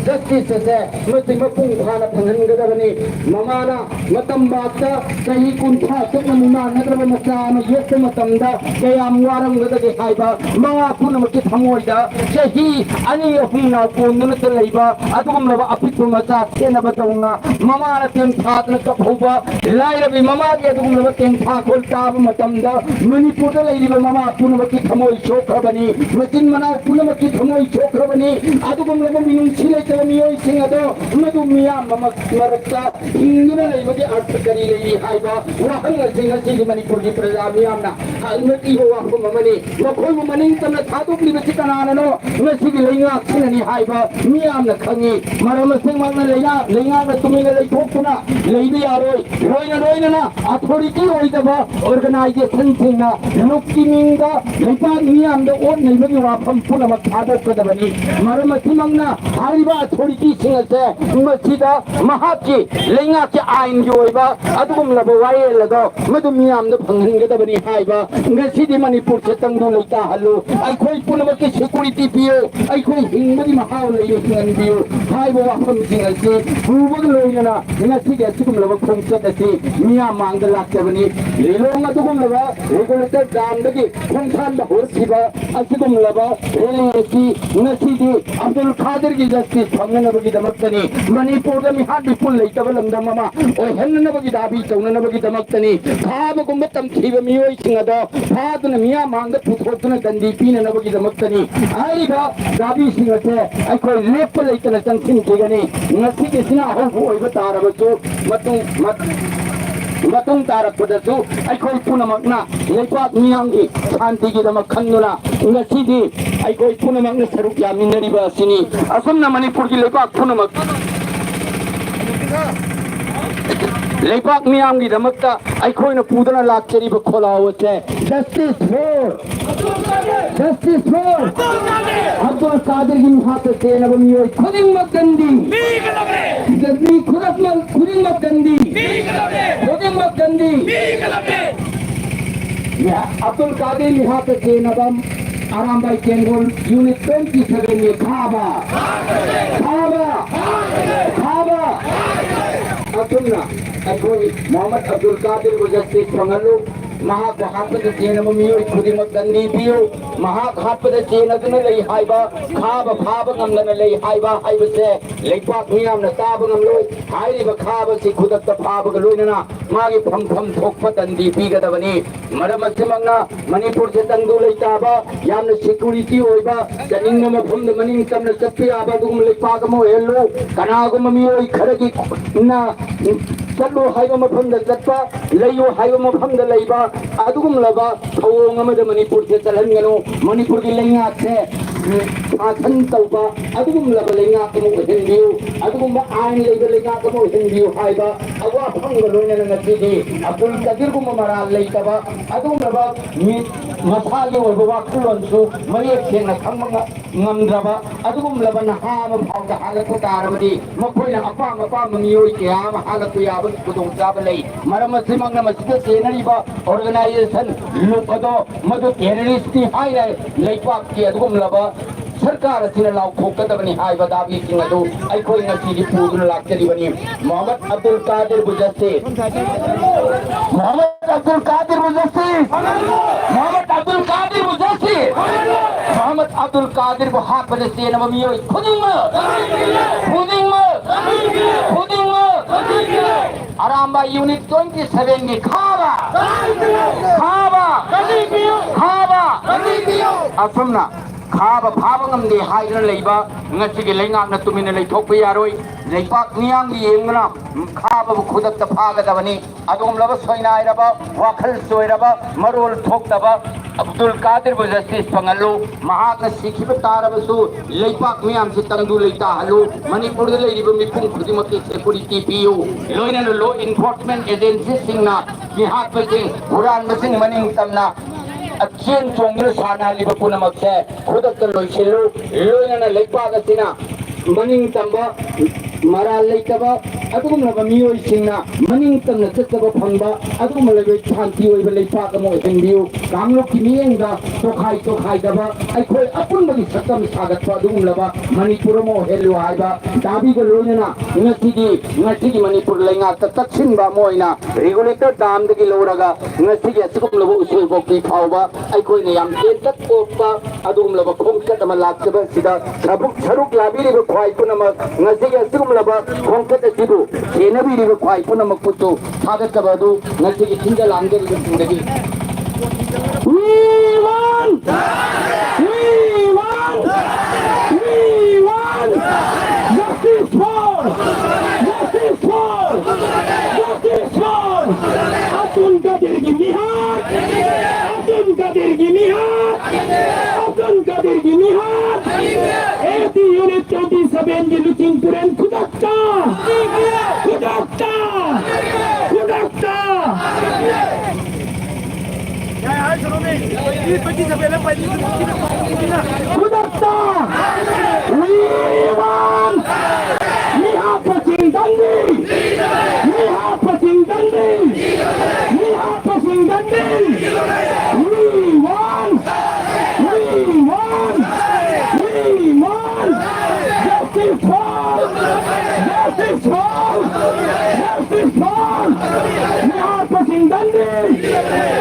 ꯖꯁꯇꯤꯁ ꯑꯁꯦ ꯃꯁꯤ ꯃꯄꯨꯡ ꯐꯥꯅ ꯐꯪꯍꯟꯒꯗꯕꯅꯤ꯫ ꯃꯃꯥꯅ ꯃꯇꯝ ꯃꯥꯛꯇ ꯆꯍꯤ ꯀꯨꯟꯊ꯭ꯔꯥ ꯆꯨꯞꯅ ꯃꯤꯃꯥꯟꯅꯗ꯭ꯔꯕ ꯃꯆꯥ ꯑꯃ ꯌꯣꯛꯄ ꯃꯇꯝꯗ ꯀꯌꯥꯝ ꯋꯥꯔꯝꯒꯗꯒꯦ ꯍꯥꯏꯕ ꯃꯃꯥ ꯄꯨꯝꯅꯃꯛꯀꯤ ꯊꯃꯣꯏꯗ ꯆꯍꯤ ꯑꯅꯤ ꯑꯍꯨꯝ ꯅꯥꯎ ꯀꯣꯟꯗꯨꯅꯇ ꯂꯩꯕ ꯑꯗꯨꯒꯨꯝꯂꯕ ꯑꯄꯤꯛꯄ ꯃꯆꯥ ꯁꯦꯟꯅꯕꯗꯧꯅ ꯃꯃꯥꯅ ꯇꯦꯟꯊꯥꯗꯨꯅ ꯀꯞꯍꯧꯕ, ꯂꯥꯏꯔꯕꯤ ꯃꯃꯥꯒꯤ ꯑꯗꯨꯒꯨꯝꯂꯕ ꯇꯦꯟꯊꯥꯈꯣꯜ ꯇꯥꯕ ꯃꯇꯝꯗ ꯃꯅꯤꯄꯨꯔꯗ ꯂꯩꯔꯤꯕ ꯃꯃꯥ ꯄꯨꯝꯅꯃꯛꯀꯤ ꯊꯃꯣꯏ ꯁꯣꯛꯈ꯭ꯔꯕꯅꯤ, ꯃꯆꯤꯟ ꯃꯅꯥꯎ ꯄꯨꯝꯅꯃꯛꯀꯤ ꯊꯃꯣꯏ ꯁꯣꯛꯈ꯭ꯔꯕꯅꯤ꯫ ꯑꯗꯨꯒꯨꯝꯂꯕ ꯃꯤꯅꯨꯡꯁꯤ ꯂꯩꯇꯕ ꯃꯤꯑꯣꯏꯁꯤꯡ ꯑꯗꯣ ꯃꯗꯨ ꯃꯤꯌꯥꯝ ꯑꯃ ꯃꯔꯛꯇ ꯍꯤꯡꯗꯨꯅ ꯂꯩꯕꯒꯤ ꯑꯔꯊ ꯀꯔꯤ ꯂꯩꯔꯤ ꯍꯥꯏꯕ ꯋꯥꯍꯪ ꯑꯁꯤ ꯉꯁꯤꯒꯤ ꯃꯅꯤꯄꯨꯔꯒꯤ ꯄ꯭ꯔꯖꯥ ꯃꯤꯌꯥꯝꯅ ꯍꯪꯅꯔꯤꯕ ꯋꯥꯐꯝ ꯑꯃꯅꯤ꯫ ꯃꯈꯣꯏꯕꯨ ꯃꯅꯤꯡ ꯇꯝꯅ ꯊꯥꯗꯣꯛꯂꯤꯕꯁꯤ ꯀꯅꯥꯅꯅꯣ? ꯉꯁꯤꯒꯤ ꯂꯩꯉꯥꯛꯁꯤꯅꯅꯤ ꯍꯥꯏꯕ ꯃꯤꯌꯥꯝꯅ ꯈꯪꯉꯤ꯫ ꯃꯔꯝ ꯑꯁꯤꯃꯛꯅ ꯂꯩꯉꯥꯛ, ꯂꯩꯉꯥꯛꯅ ꯇꯨꯃꯤꯟꯅ ꯂꯩꯊꯣꯛꯇꯨꯅ ꯂꯩꯕ ꯌꯥꯔꯣꯏ꯫ ꯂꯣꯏꯅ ꯂꯣꯏꯅꯅ ꯑꯣꯊꯣꯔꯤꯇꯤ ꯑꯣꯏꯗꯕ ꯑꯣꯔꯒꯅꯥꯏꯖꯦꯁꯟꯁꯤꯡꯅ ꯂꯨꯞꯀꯤ ꯃꯤꯡꯗ ꯂꯩꯕꯥꯛ ꯃꯤꯌꯥꯝꯗ ꯑꯣꯠ ꯅꯩꯕꯒꯤ ꯋꯥꯐꯝ ꯄꯨꯝꯅꯃꯛ ꯊꯥꯗꯣꯛꯀꯗꯕꯅꯤ꯫ ꯃꯔꯝ ꯑꯁꯤꯃꯛꯅ ꯍꯥꯏꯔꯤꯕ ꯑꯣꯊꯣꯔꯤꯇꯤꯁꯤꯡ ꯑꯁꯦ ꯃꯁꯤꯗ ꯃꯍꯥꯛꯀꯤ ꯂꯩꯉꯥꯛꯀꯤ ꯑꯥꯏꯟꯒꯤ ꯑꯣꯏꯕ ꯑꯗꯨꯒꯨꯝꯂꯕ ꯋꯥꯌꯦꯜ ꯑꯗꯣ ꯃꯗꯨ ꯃꯤꯌꯥꯝꯗ ꯐꯪꯍꯟꯒꯗꯕꯅꯤ ꯍꯥꯏꯕ ꯉꯁꯤꯗꯤ ꯃꯅꯤꯄꯨꯔꯁꯦ ꯇꯪꯗꯨ ꯂꯩꯇꯥꯍꯜꯂꯨ꯫ ꯑꯩꯈꯣꯏ ꯄꯨꯝꯅꯃꯛꯀꯤ ꯁꯦꯀ꯭ꯌꯨꯔꯤꯇꯤ ꯄꯤꯌꯨ, ꯑꯩꯈꯣꯏ ꯍꯤꯡꯕꯒꯤ ꯃꯍꯥꯎ ꯂꯩꯅ ꯍꯤꯡꯍꯟꯕꯤꯌꯨ ꯍꯥꯏꯕ ꯋꯥꯐꯝꯁꯤꯡ ꯑꯁꯤ ꯄꯨꯕꯒ ꯂꯣꯏꯅꯅ ꯉꯁꯤꯒꯤ ꯑꯁꯤꯒꯨꯝꯂꯕ ꯈꯣꯡꯆꯠ ꯑꯁꯤ ꯃꯤꯌꯥꯝ ꯃꯥꯡꯗ ꯂꯥꯛꯆꯕꯅꯤ꯫ ꯂꯤꯂꯣꯡ ꯑꯗꯨꯒꯨꯝꯂꯕ ꯔꯤꯒꯨꯂꯦꯇꯔ ꯗꯥꯝꯗꯒꯤ ꯈꯣꯡꯁꯥꯟꯕ ꯍꯧꯔꯛꯈꯤꯕ ꯑꯁꯤꯒꯨꯝꯂꯕ ꯔꯦꯂꯤ ꯑꯁꯤ ꯉꯁꯤꯗꯤ ꯑꯕꯗꯨꯜ ꯈꯥꯗꯤꯔꯒꯤ ꯖꯁꯇꯤꯁ ꯐꯪꯅꯅꯕꯒꯤꯗꯃꯛꯇꯅꯤ, ꯃꯅꯤꯄꯨꯔꯗ ꯃꯤꯍꯥꯠ ꯃꯤꯄꯨꯟ ꯂꯩꯇꯕ ꯂꯝꯗꯝ ꯑꯃ ꯑꯣꯏꯍꯟꯅꯅꯕꯒꯤ ꯗꯥꯕꯤ ꯇꯧꯅꯅꯕꯒꯤꯗꯃꯛꯇꯅꯤ, ꯐꯥꯕꯒꯨꯝꯕ ꯇꯝꯊꯤꯕ ꯃꯤꯑꯣꯏꯁꯤꯡ ꯑꯗꯣ ꯐꯥꯗꯨꯅ ꯃꯤꯌꯥꯝ ꯃꯥꯡꯗ ꯄꯨꯊꯣꯛꯇꯨꯅ ꯗꯟꯗꯤ ꯄꯤꯅꯅꯕꯒꯤꯗꯃꯛꯇꯅꯤ꯫ ꯍꯥꯏꯔꯤꯕ ꯗꯥꯕꯤꯁꯤꯡ ꯑꯁꯦ ꯑꯩꯈꯣꯏ ꯂꯦꯞꯄ ꯂꯩꯇꯅ ꯆꯪꯁꯤꯟꯈꯤꯒꯅꯤ꯫ ꯉꯁꯤꯒꯤꯁꯤꯅ ꯑꯍꯧꯕ ꯑꯣꯏꯕ ꯇꯥꯔꯕꯁꯨ ꯃꯇꯨꯡ, ꯃꯠ-, ꯃꯇꯨꯡ ꯇꯥꯔꯛꯄꯗꯁꯨ ꯑꯩꯈꯣꯏ ꯄꯨꯝꯅꯃꯛꯅ ꯂꯩꯕꯥꯛ ꯃꯤꯌꯥꯝꯒꯤ ꯁꯥꯟꯇꯤꯒꯤꯗꯃꯛ ꯈꯟꯗꯨꯅ ꯉꯁꯤꯗꯤ ꯑꯩꯈꯣꯏ ꯄꯨꯝꯅꯃꯛꯅ ꯁꯔꯨꯛ ꯌꯥꯃꯤꯟꯅꯔꯤꯕ ꯑꯁꯤꯅꯤ꯫ ꯑꯁꯨꯝꯅ ꯃꯅꯤꯄꯨꯔꯒꯤ ꯂꯩꯕꯥꯛ ꯄꯨꯝꯅꯃꯛ, ꯂꯩꯕꯥꯛ ꯃꯤꯌꯥꯝꯒꯤꯗꯃꯛꯇ ꯑꯩꯈꯣꯏꯅ ꯄꯨꯗꯨꯅ ꯂꯥꯛꯆꯔꯤꯕ ꯈꯣꯜꯂꯥꯎ ꯑꯁꯦ, Justice for, Justice for Abdul ꯀꯥꯗꯤꯔꯒꯤ ꯃꯤꯍꯥꯠꯇ ꯆꯦꯟꯅꯕ ꯃꯤꯑꯣꯏ ꯈꯨꯗꯤꯡꯃꯛ ꯗꯟꯗꯤ꯫ ꯗꯟꯗꯤ ꯈꯨꯗꯤꯡꯃꯛ, ꯈꯨꯗꯤꯡꯃꯛ ꯗꯟꯗꯤ꯫ ꯈꯨꯗꯤꯡꯃꯛ ꯗꯟꯗꯤ꯫ Abdul ꯀꯥꯗꯤꯔ ꯃꯤꯍꯥꯠꯇ ꯆꯦꯟꯅꯕ Arambai ꯇꯦꯡꯒꯣꯜ unit twenty seven ꯒꯤ ꯈꯥꯕ, ꯈꯥꯕ, ꯈꯥꯕ꯫ ꯑꯁꯨꯝꯅ ꯑꯩꯈꯣꯏ ꯃꯣꯍꯝꯃꯗ ꯑꯕꯗꯨꯜ ꯀꯥꯗꯤꯔꯕꯨ justice ꯐꯪꯍꯜꯂꯨ꯫ ꯃꯍꯥꯛꯄꯨ ꯍꯥꯠꯄꯗ ꯆꯦꯟꯅꯕ ꯃꯤꯑꯣꯏ ꯈꯨꯗꯤꯡꯃꯛ ꯗꯟꯗꯤ ꯄꯤꯌꯨ꯫ ꯃꯍꯥꯛ ꯍꯥꯠꯄꯗ ꯆꯦꯟꯅꯗꯨꯅ ꯂꯩ ꯍꯥꯏꯕ, ꯈꯥꯕ ꯐꯥꯕ ꯉꯝꯗꯅ ꯂꯩ ꯍꯥꯏꯕ ꯍꯥꯏꯕꯁꯦ ꯂꯩꯄꯥꯛ ꯃꯤꯌꯥꯝꯅ ꯇꯥꯕ ꯉꯝꯂꯣꯏ꯫ ꯍꯥꯏꯔꯤꯕ ꯈꯥꯕꯁꯤ ꯈꯨꯗꯛꯇ ꯐꯥꯕꯒ ꯂꯣꯏꯅꯅ ꯃꯥꯒꯤ ꯐꯪꯐꯝ ꯊꯣꯛꯄ ꯗꯟꯗꯤ ꯄꯤꯒꯗꯕꯅꯤ꯫ ꯃꯔꯝ ꯑꯁꯤꯃꯛꯅ ꯃꯅꯤꯄꯨꯔꯁꯦ ꯇꯪꯗꯨ ꯂꯩꯇꯥꯕ, ꯌꯥꯝꯅ security ꯑꯣꯏꯕ, ꯆꯠꯅꯤꯡꯕ ꯃꯐꯝꯗ ꯃꯅꯤꯡ ꯇꯝꯅ ꯆꯠꯄ ꯌꯥꯕ ꯑꯗꯨꯒꯨꯝꯕ ꯂꯩꯄꯥꯛ ꯑꯃ ꯑꯣꯏꯍꯜꯂꯨ꯫ ꯀꯅꯥꯒꯨꯝꯕ ꯃꯤꯑꯣꯏ ꯈꯔꯒꯤ ꯅ ꯆꯠꯂꯨ ꯍꯥꯏꯕ ꯃꯐꯝꯗ ꯆꯠꯄ, ꯂꯩꯌꯨ ꯍꯥꯏꯕ ꯃꯐꯝꯗ ꯂꯩꯕ, ꯑꯗꯨꯒꯨꯝꯂꯕ ꯊꯧꯑꯣꯡ ꯑꯃꯗ ꯃꯅꯤꯄꯨꯔꯁꯦ ꯆꯠꯍꯟꯒꯅꯨ꯫ ꯃꯅꯤꯄꯨꯔꯒꯤ ꯂꯩꯉꯥꯛꯁꯦ ꯁꯥꯁꯟ ꯇꯧꯕ ꯑꯗꯨꯒꯨꯝꯂꯕ ꯂꯩꯉꯥꯛ ꯑꯃ ꯑꯣꯏꯍꯟꯕꯤꯌꯨ, ꯑꯗꯨꯒꯨꯝꯕ ꯑꯥꯏꯟ ꯂꯩꯕ ꯂꯩꯉꯥꯛ ꯑꯃ ꯑꯣꯏꯍꯟꯕꯤꯌꯨ ꯍꯥꯏꯕ ꯑꯋꯥꯐꯝꯒ ꯂꯣꯏꯅꯅ ꯉꯁꯤꯗꯤ ꯑꯕꯗꯨꯜ ꯀꯥꯗꯤꯔꯒꯨꯝꯕ ꯃꯔꯥꯜ ꯂꯩꯇꯕ ꯑꯗꯨꯒꯨꯝꯂꯕ ꯃꯤ ꯃꯁꯥꯒꯤ ꯑꯣꯏꯕ ꯋꯥꯈꯜꯂꯣꯟꯁꯨ ꯃꯌꯦꯛ ꯁꯦꯡꯅ ꯈꯪꯕ ꯉ-, ꯉꯝꯗ꯭ꯔꯕ ꯑꯗꯨꯒꯨꯝꯂꯕ ꯅꯍꯥ ꯑꯃ ꯐꯥꯎꯗ ꯍꯥꯠꯂꯛꯄ ꯇꯥꯔꯕꯗꯤ ꯃꯈꯣꯏꯅ ꯑꯄꯥꯝ ꯑꯄꯥꯝꯕ ꯃꯤꯑꯣꯏ ꯀꯌꯥ ꯑꯃ ꯍꯥꯠꯂꯛꯄ ꯌꯥꯕꯒꯤ ꯈꯨꯗꯣꯡꯆꯥꯕ ꯂꯩ꯫ ꯃꯔꯝ ꯑꯁꯤꯃꯛꯅ ꯃꯁꯤꯗ ꯆꯦꯟꯅꯔꯤꯕ organization ꯂꯨꯞ ꯑꯗꯣ ꯃꯗꯨ terrorist ꯅꯤ ꯍꯥꯏꯅ ꯂꯩꯄꯥꯛꯀꯤ ꯑꯗꯨꯒꯨꯝꯂꯕ ꯁꯔꯀꯥꯔ ꯑꯁꯤꯅ ꯂꯥꯎꯊꯣꯛꯀꯗꯕꯅꯤ ꯍꯥꯏꯕ ꯗꯥꯕꯤꯁꯤꯡ ꯑꯗꯨ ꯑꯩꯈꯣꯏ ꯉꯁꯤꯗꯤ ꯄꯨꯗꯨꯅ ꯂꯥꯛꯆꯔꯤꯕꯅꯤ꯫ Mohammad Abdul ꯀꯥꯗꯤꯔꯕꯨ justice, Mohammad Abdul ꯀꯥꯗꯤꯔꯕꯨ justice, Mohammad Abdul ꯀꯥꯗꯤꯔꯕꯨ justice, Mohammad Abdul ꯀꯥꯗꯤꯔꯕꯨ ꯍꯥꯠꯄꯗ ꯆꯦꯟꯅꯕ ꯃꯤꯑꯣꯏ ꯈꯨꯗꯤꯡꯃꯛ, ꯈꯨꯗꯤꯡꯃꯛ, ꯈꯨꯗꯤꯡꯃꯛ ꯑꯔꯥꯝꯕꯥꯏ unit twenty seven ꯒꯤ ꯈꯥꯕ, ꯈꯥꯕ, ꯈꯥꯕ꯫ ꯑꯁꯨꯝꯅ ꯈꯥꯕ ꯐꯥꯕ ꯉꯝꯗꯦ ꯍꯥꯏꯗꯨꯅ ꯂꯩꯕ ꯉꯁꯤꯒꯤ ꯂꯩꯉꯥꯛꯅ ꯇꯨꯃꯤꯟꯅ ꯂꯩꯊꯣꯛꯄ ꯌꯥꯔꯣꯏ꯫ ꯂꯩꯄꯥꯛ ꯃꯤꯌꯥꯝꯒꯤ ꯌꯦꯡꯗꯨꯅ ꯈꯥꯕꯕꯨ ꯈꯨꯗꯛꯇ ꯐꯥꯒꯗꯕꯅꯤ꯫ ꯑꯗꯨꯒꯨꯝꯂꯕ ꯁꯣꯏꯅꯥꯏꯔꯕ, ꯋꯥꯈꯜ ꯆꯣꯏꯔꯕ, ꯃꯔꯣꯜ ꯊꯣꯛꯇꯕ ꯑꯕꯗꯨꯜ ꯀꯥꯗꯤꯔꯕꯨ justice ꯐꯪꯍꯜꯂꯨ꯫ ꯃꯍꯥꯛꯅ ꯁꯤꯈꯤꯕ ꯇꯥꯔꯕꯁꯨ ꯂꯩꯄꯥꯛ ꯃꯤꯌꯥꯝꯁꯤ ꯇꯪꯗꯨ ꯂꯩꯇꯥꯍꯜꯂꯨ꯫ ꯃꯅꯤꯄꯨꯔꯗ ꯂꯩꯔꯤꯕ ꯃꯤꯄꯨꯝ ꯈꯨꯗꯤꯡꯃꯛꯀꯤ security ꯄꯤꯌꯨ꯫ ꯂꯣꯏꯅꯅ law enforcement agency ꯁꯤꯡꯅ ꯃꯤꯍꯥꯠꯄꯁꯤꯡ, ꯍꯨꯔꯥꯟꯕꯁꯤꯡ ꯃꯅꯤꯡ ꯇꯝꯅ ꯆꯦꯟ ꯆꯣꯡꯗꯨꯅ ꯁꯥꯟꯅꯍꯜꯂꯤꯕ ꯄꯨꯝꯅꯃꯛꯁꯦ ꯈꯨꯗꯛꯇ ꯂꯣꯏꯁꯤꯜꯂꯨ꯫ ꯂꯣꯏꯅꯅ ꯂꯩꯄꯥꯛ ꯑꯁꯤꯅ ꯃꯅꯤꯡ ꯇꯝꯕ, ꯃꯔꯥꯜ ꯂꯩꯇꯕ, ꯑꯗꯨꯒꯨꯝꯂꯕ ꯃꯤꯑꯣꯏꯁꯤꯡꯅ ꯃꯅꯤꯡ ꯇꯝꯅ ꯆꯠꯆꯕ ꯐꯪꯕ ꯑꯗꯨꯒꯨꯝꯂꯕ ꯁꯥꯟꯇꯤ ꯑꯣꯏꯕ ꯂꯩꯄꯥꯛ ꯑꯃ ꯑꯣꯏꯍꯟꯕꯤꯌꯨ꯫ ꯀꯥꯡꯂꯨꯞꯀꯤ ꯃꯤꯠꯌꯦꯡꯗ ꯇꯣꯈꯥꯏ ꯇꯣꯈꯥꯏꯗꯕ, ꯑꯩꯈꯣꯏ ꯑꯄꯨꯟꯕꯒꯤ ꯁꯛꯇꯝ ꯁꯥꯒꯠꯄ ꯑꯗꯨꯒꯨꯝꯂꯕ ꯃꯅꯤꯄꯨꯔ ꯑꯃ ꯑꯣꯏꯍꯜꯂꯨ ꯍꯥꯏꯕ ꯗꯥꯕꯤꯒ ꯂꯣꯏꯅꯅ ꯉꯁꯤꯗꯤ, ꯉꯁꯤꯒꯤ ꯃꯅꯤꯄꯨꯔ ꯂꯩꯉꯥꯛꯇ ꯇꯛꯁꯤꯟꯕ ꯑꯃ ꯑꯣꯏꯅ regulator dam ꯗꯒꯤ ꯂꯧꯔꯒ ꯉꯁꯤꯒꯤ ꯑꯁꯤꯒꯨꯝꯂꯕ ꯎꯁꯣꯏ ꯄꯣꯛꯄꯤ ꯐꯥꯎꯕ ꯑꯩꯈꯣꯏꯅ ꯌꯥꯝ ꯄꯦꯟꯇꯛ ꯄꯣꯛꯄ ꯑꯗꯨꯒꯨꯝꯂꯕ ꯈꯣꯡꯆꯠ ꯑꯃ ꯂꯥꯛꯆꯕ ꯑꯁꯤꯗ ꯁꯔꯨꯛ, ꯁꯔꯨꯛ ꯌꯥꯕꯤꯔꯤꯕ ꯈ꯭ꯋꯥꯏ ꯄꯨꯝꯅꯃꯛ, ꯉꯁꯤꯒꯤ ꯑꯁꯤꯒꯨꯝꯂꯕ ꯈꯣꯡꯆꯠ ꯑꯁꯤꯕꯨ ꯁꯦꯟꯅꯕꯤꯔꯤꯕ ꯈ꯭ꯋꯥꯏ ꯄꯨꯝꯅꯃꯛꯄꯨꯁꯨ ꯊꯥꯒꯠꯆꯕ ꯑꯗꯨ ꯉꯁꯤꯒꯤ ꯊꯤꯡꯖ ꯂꯥꯡꯖꯔꯤꯕꯁꯤꯡꯗꯒꯤ We want! We want! We want! Justice for! Justice for! Justice for! Abdul Qadir ki mihar! Abdul Qadir ki mihar! Abdul Qadir ki mihar! A T unit twenty seven ki luching puren khudakta! Khudakta! Khudakta! Khudakta! We want! Mihapaching Dandi! Mihapaching Dandi! Mihapaching Dandi! We want! We want! We want! Justice for! Justice for! Justice for! Mihapaching Dandi!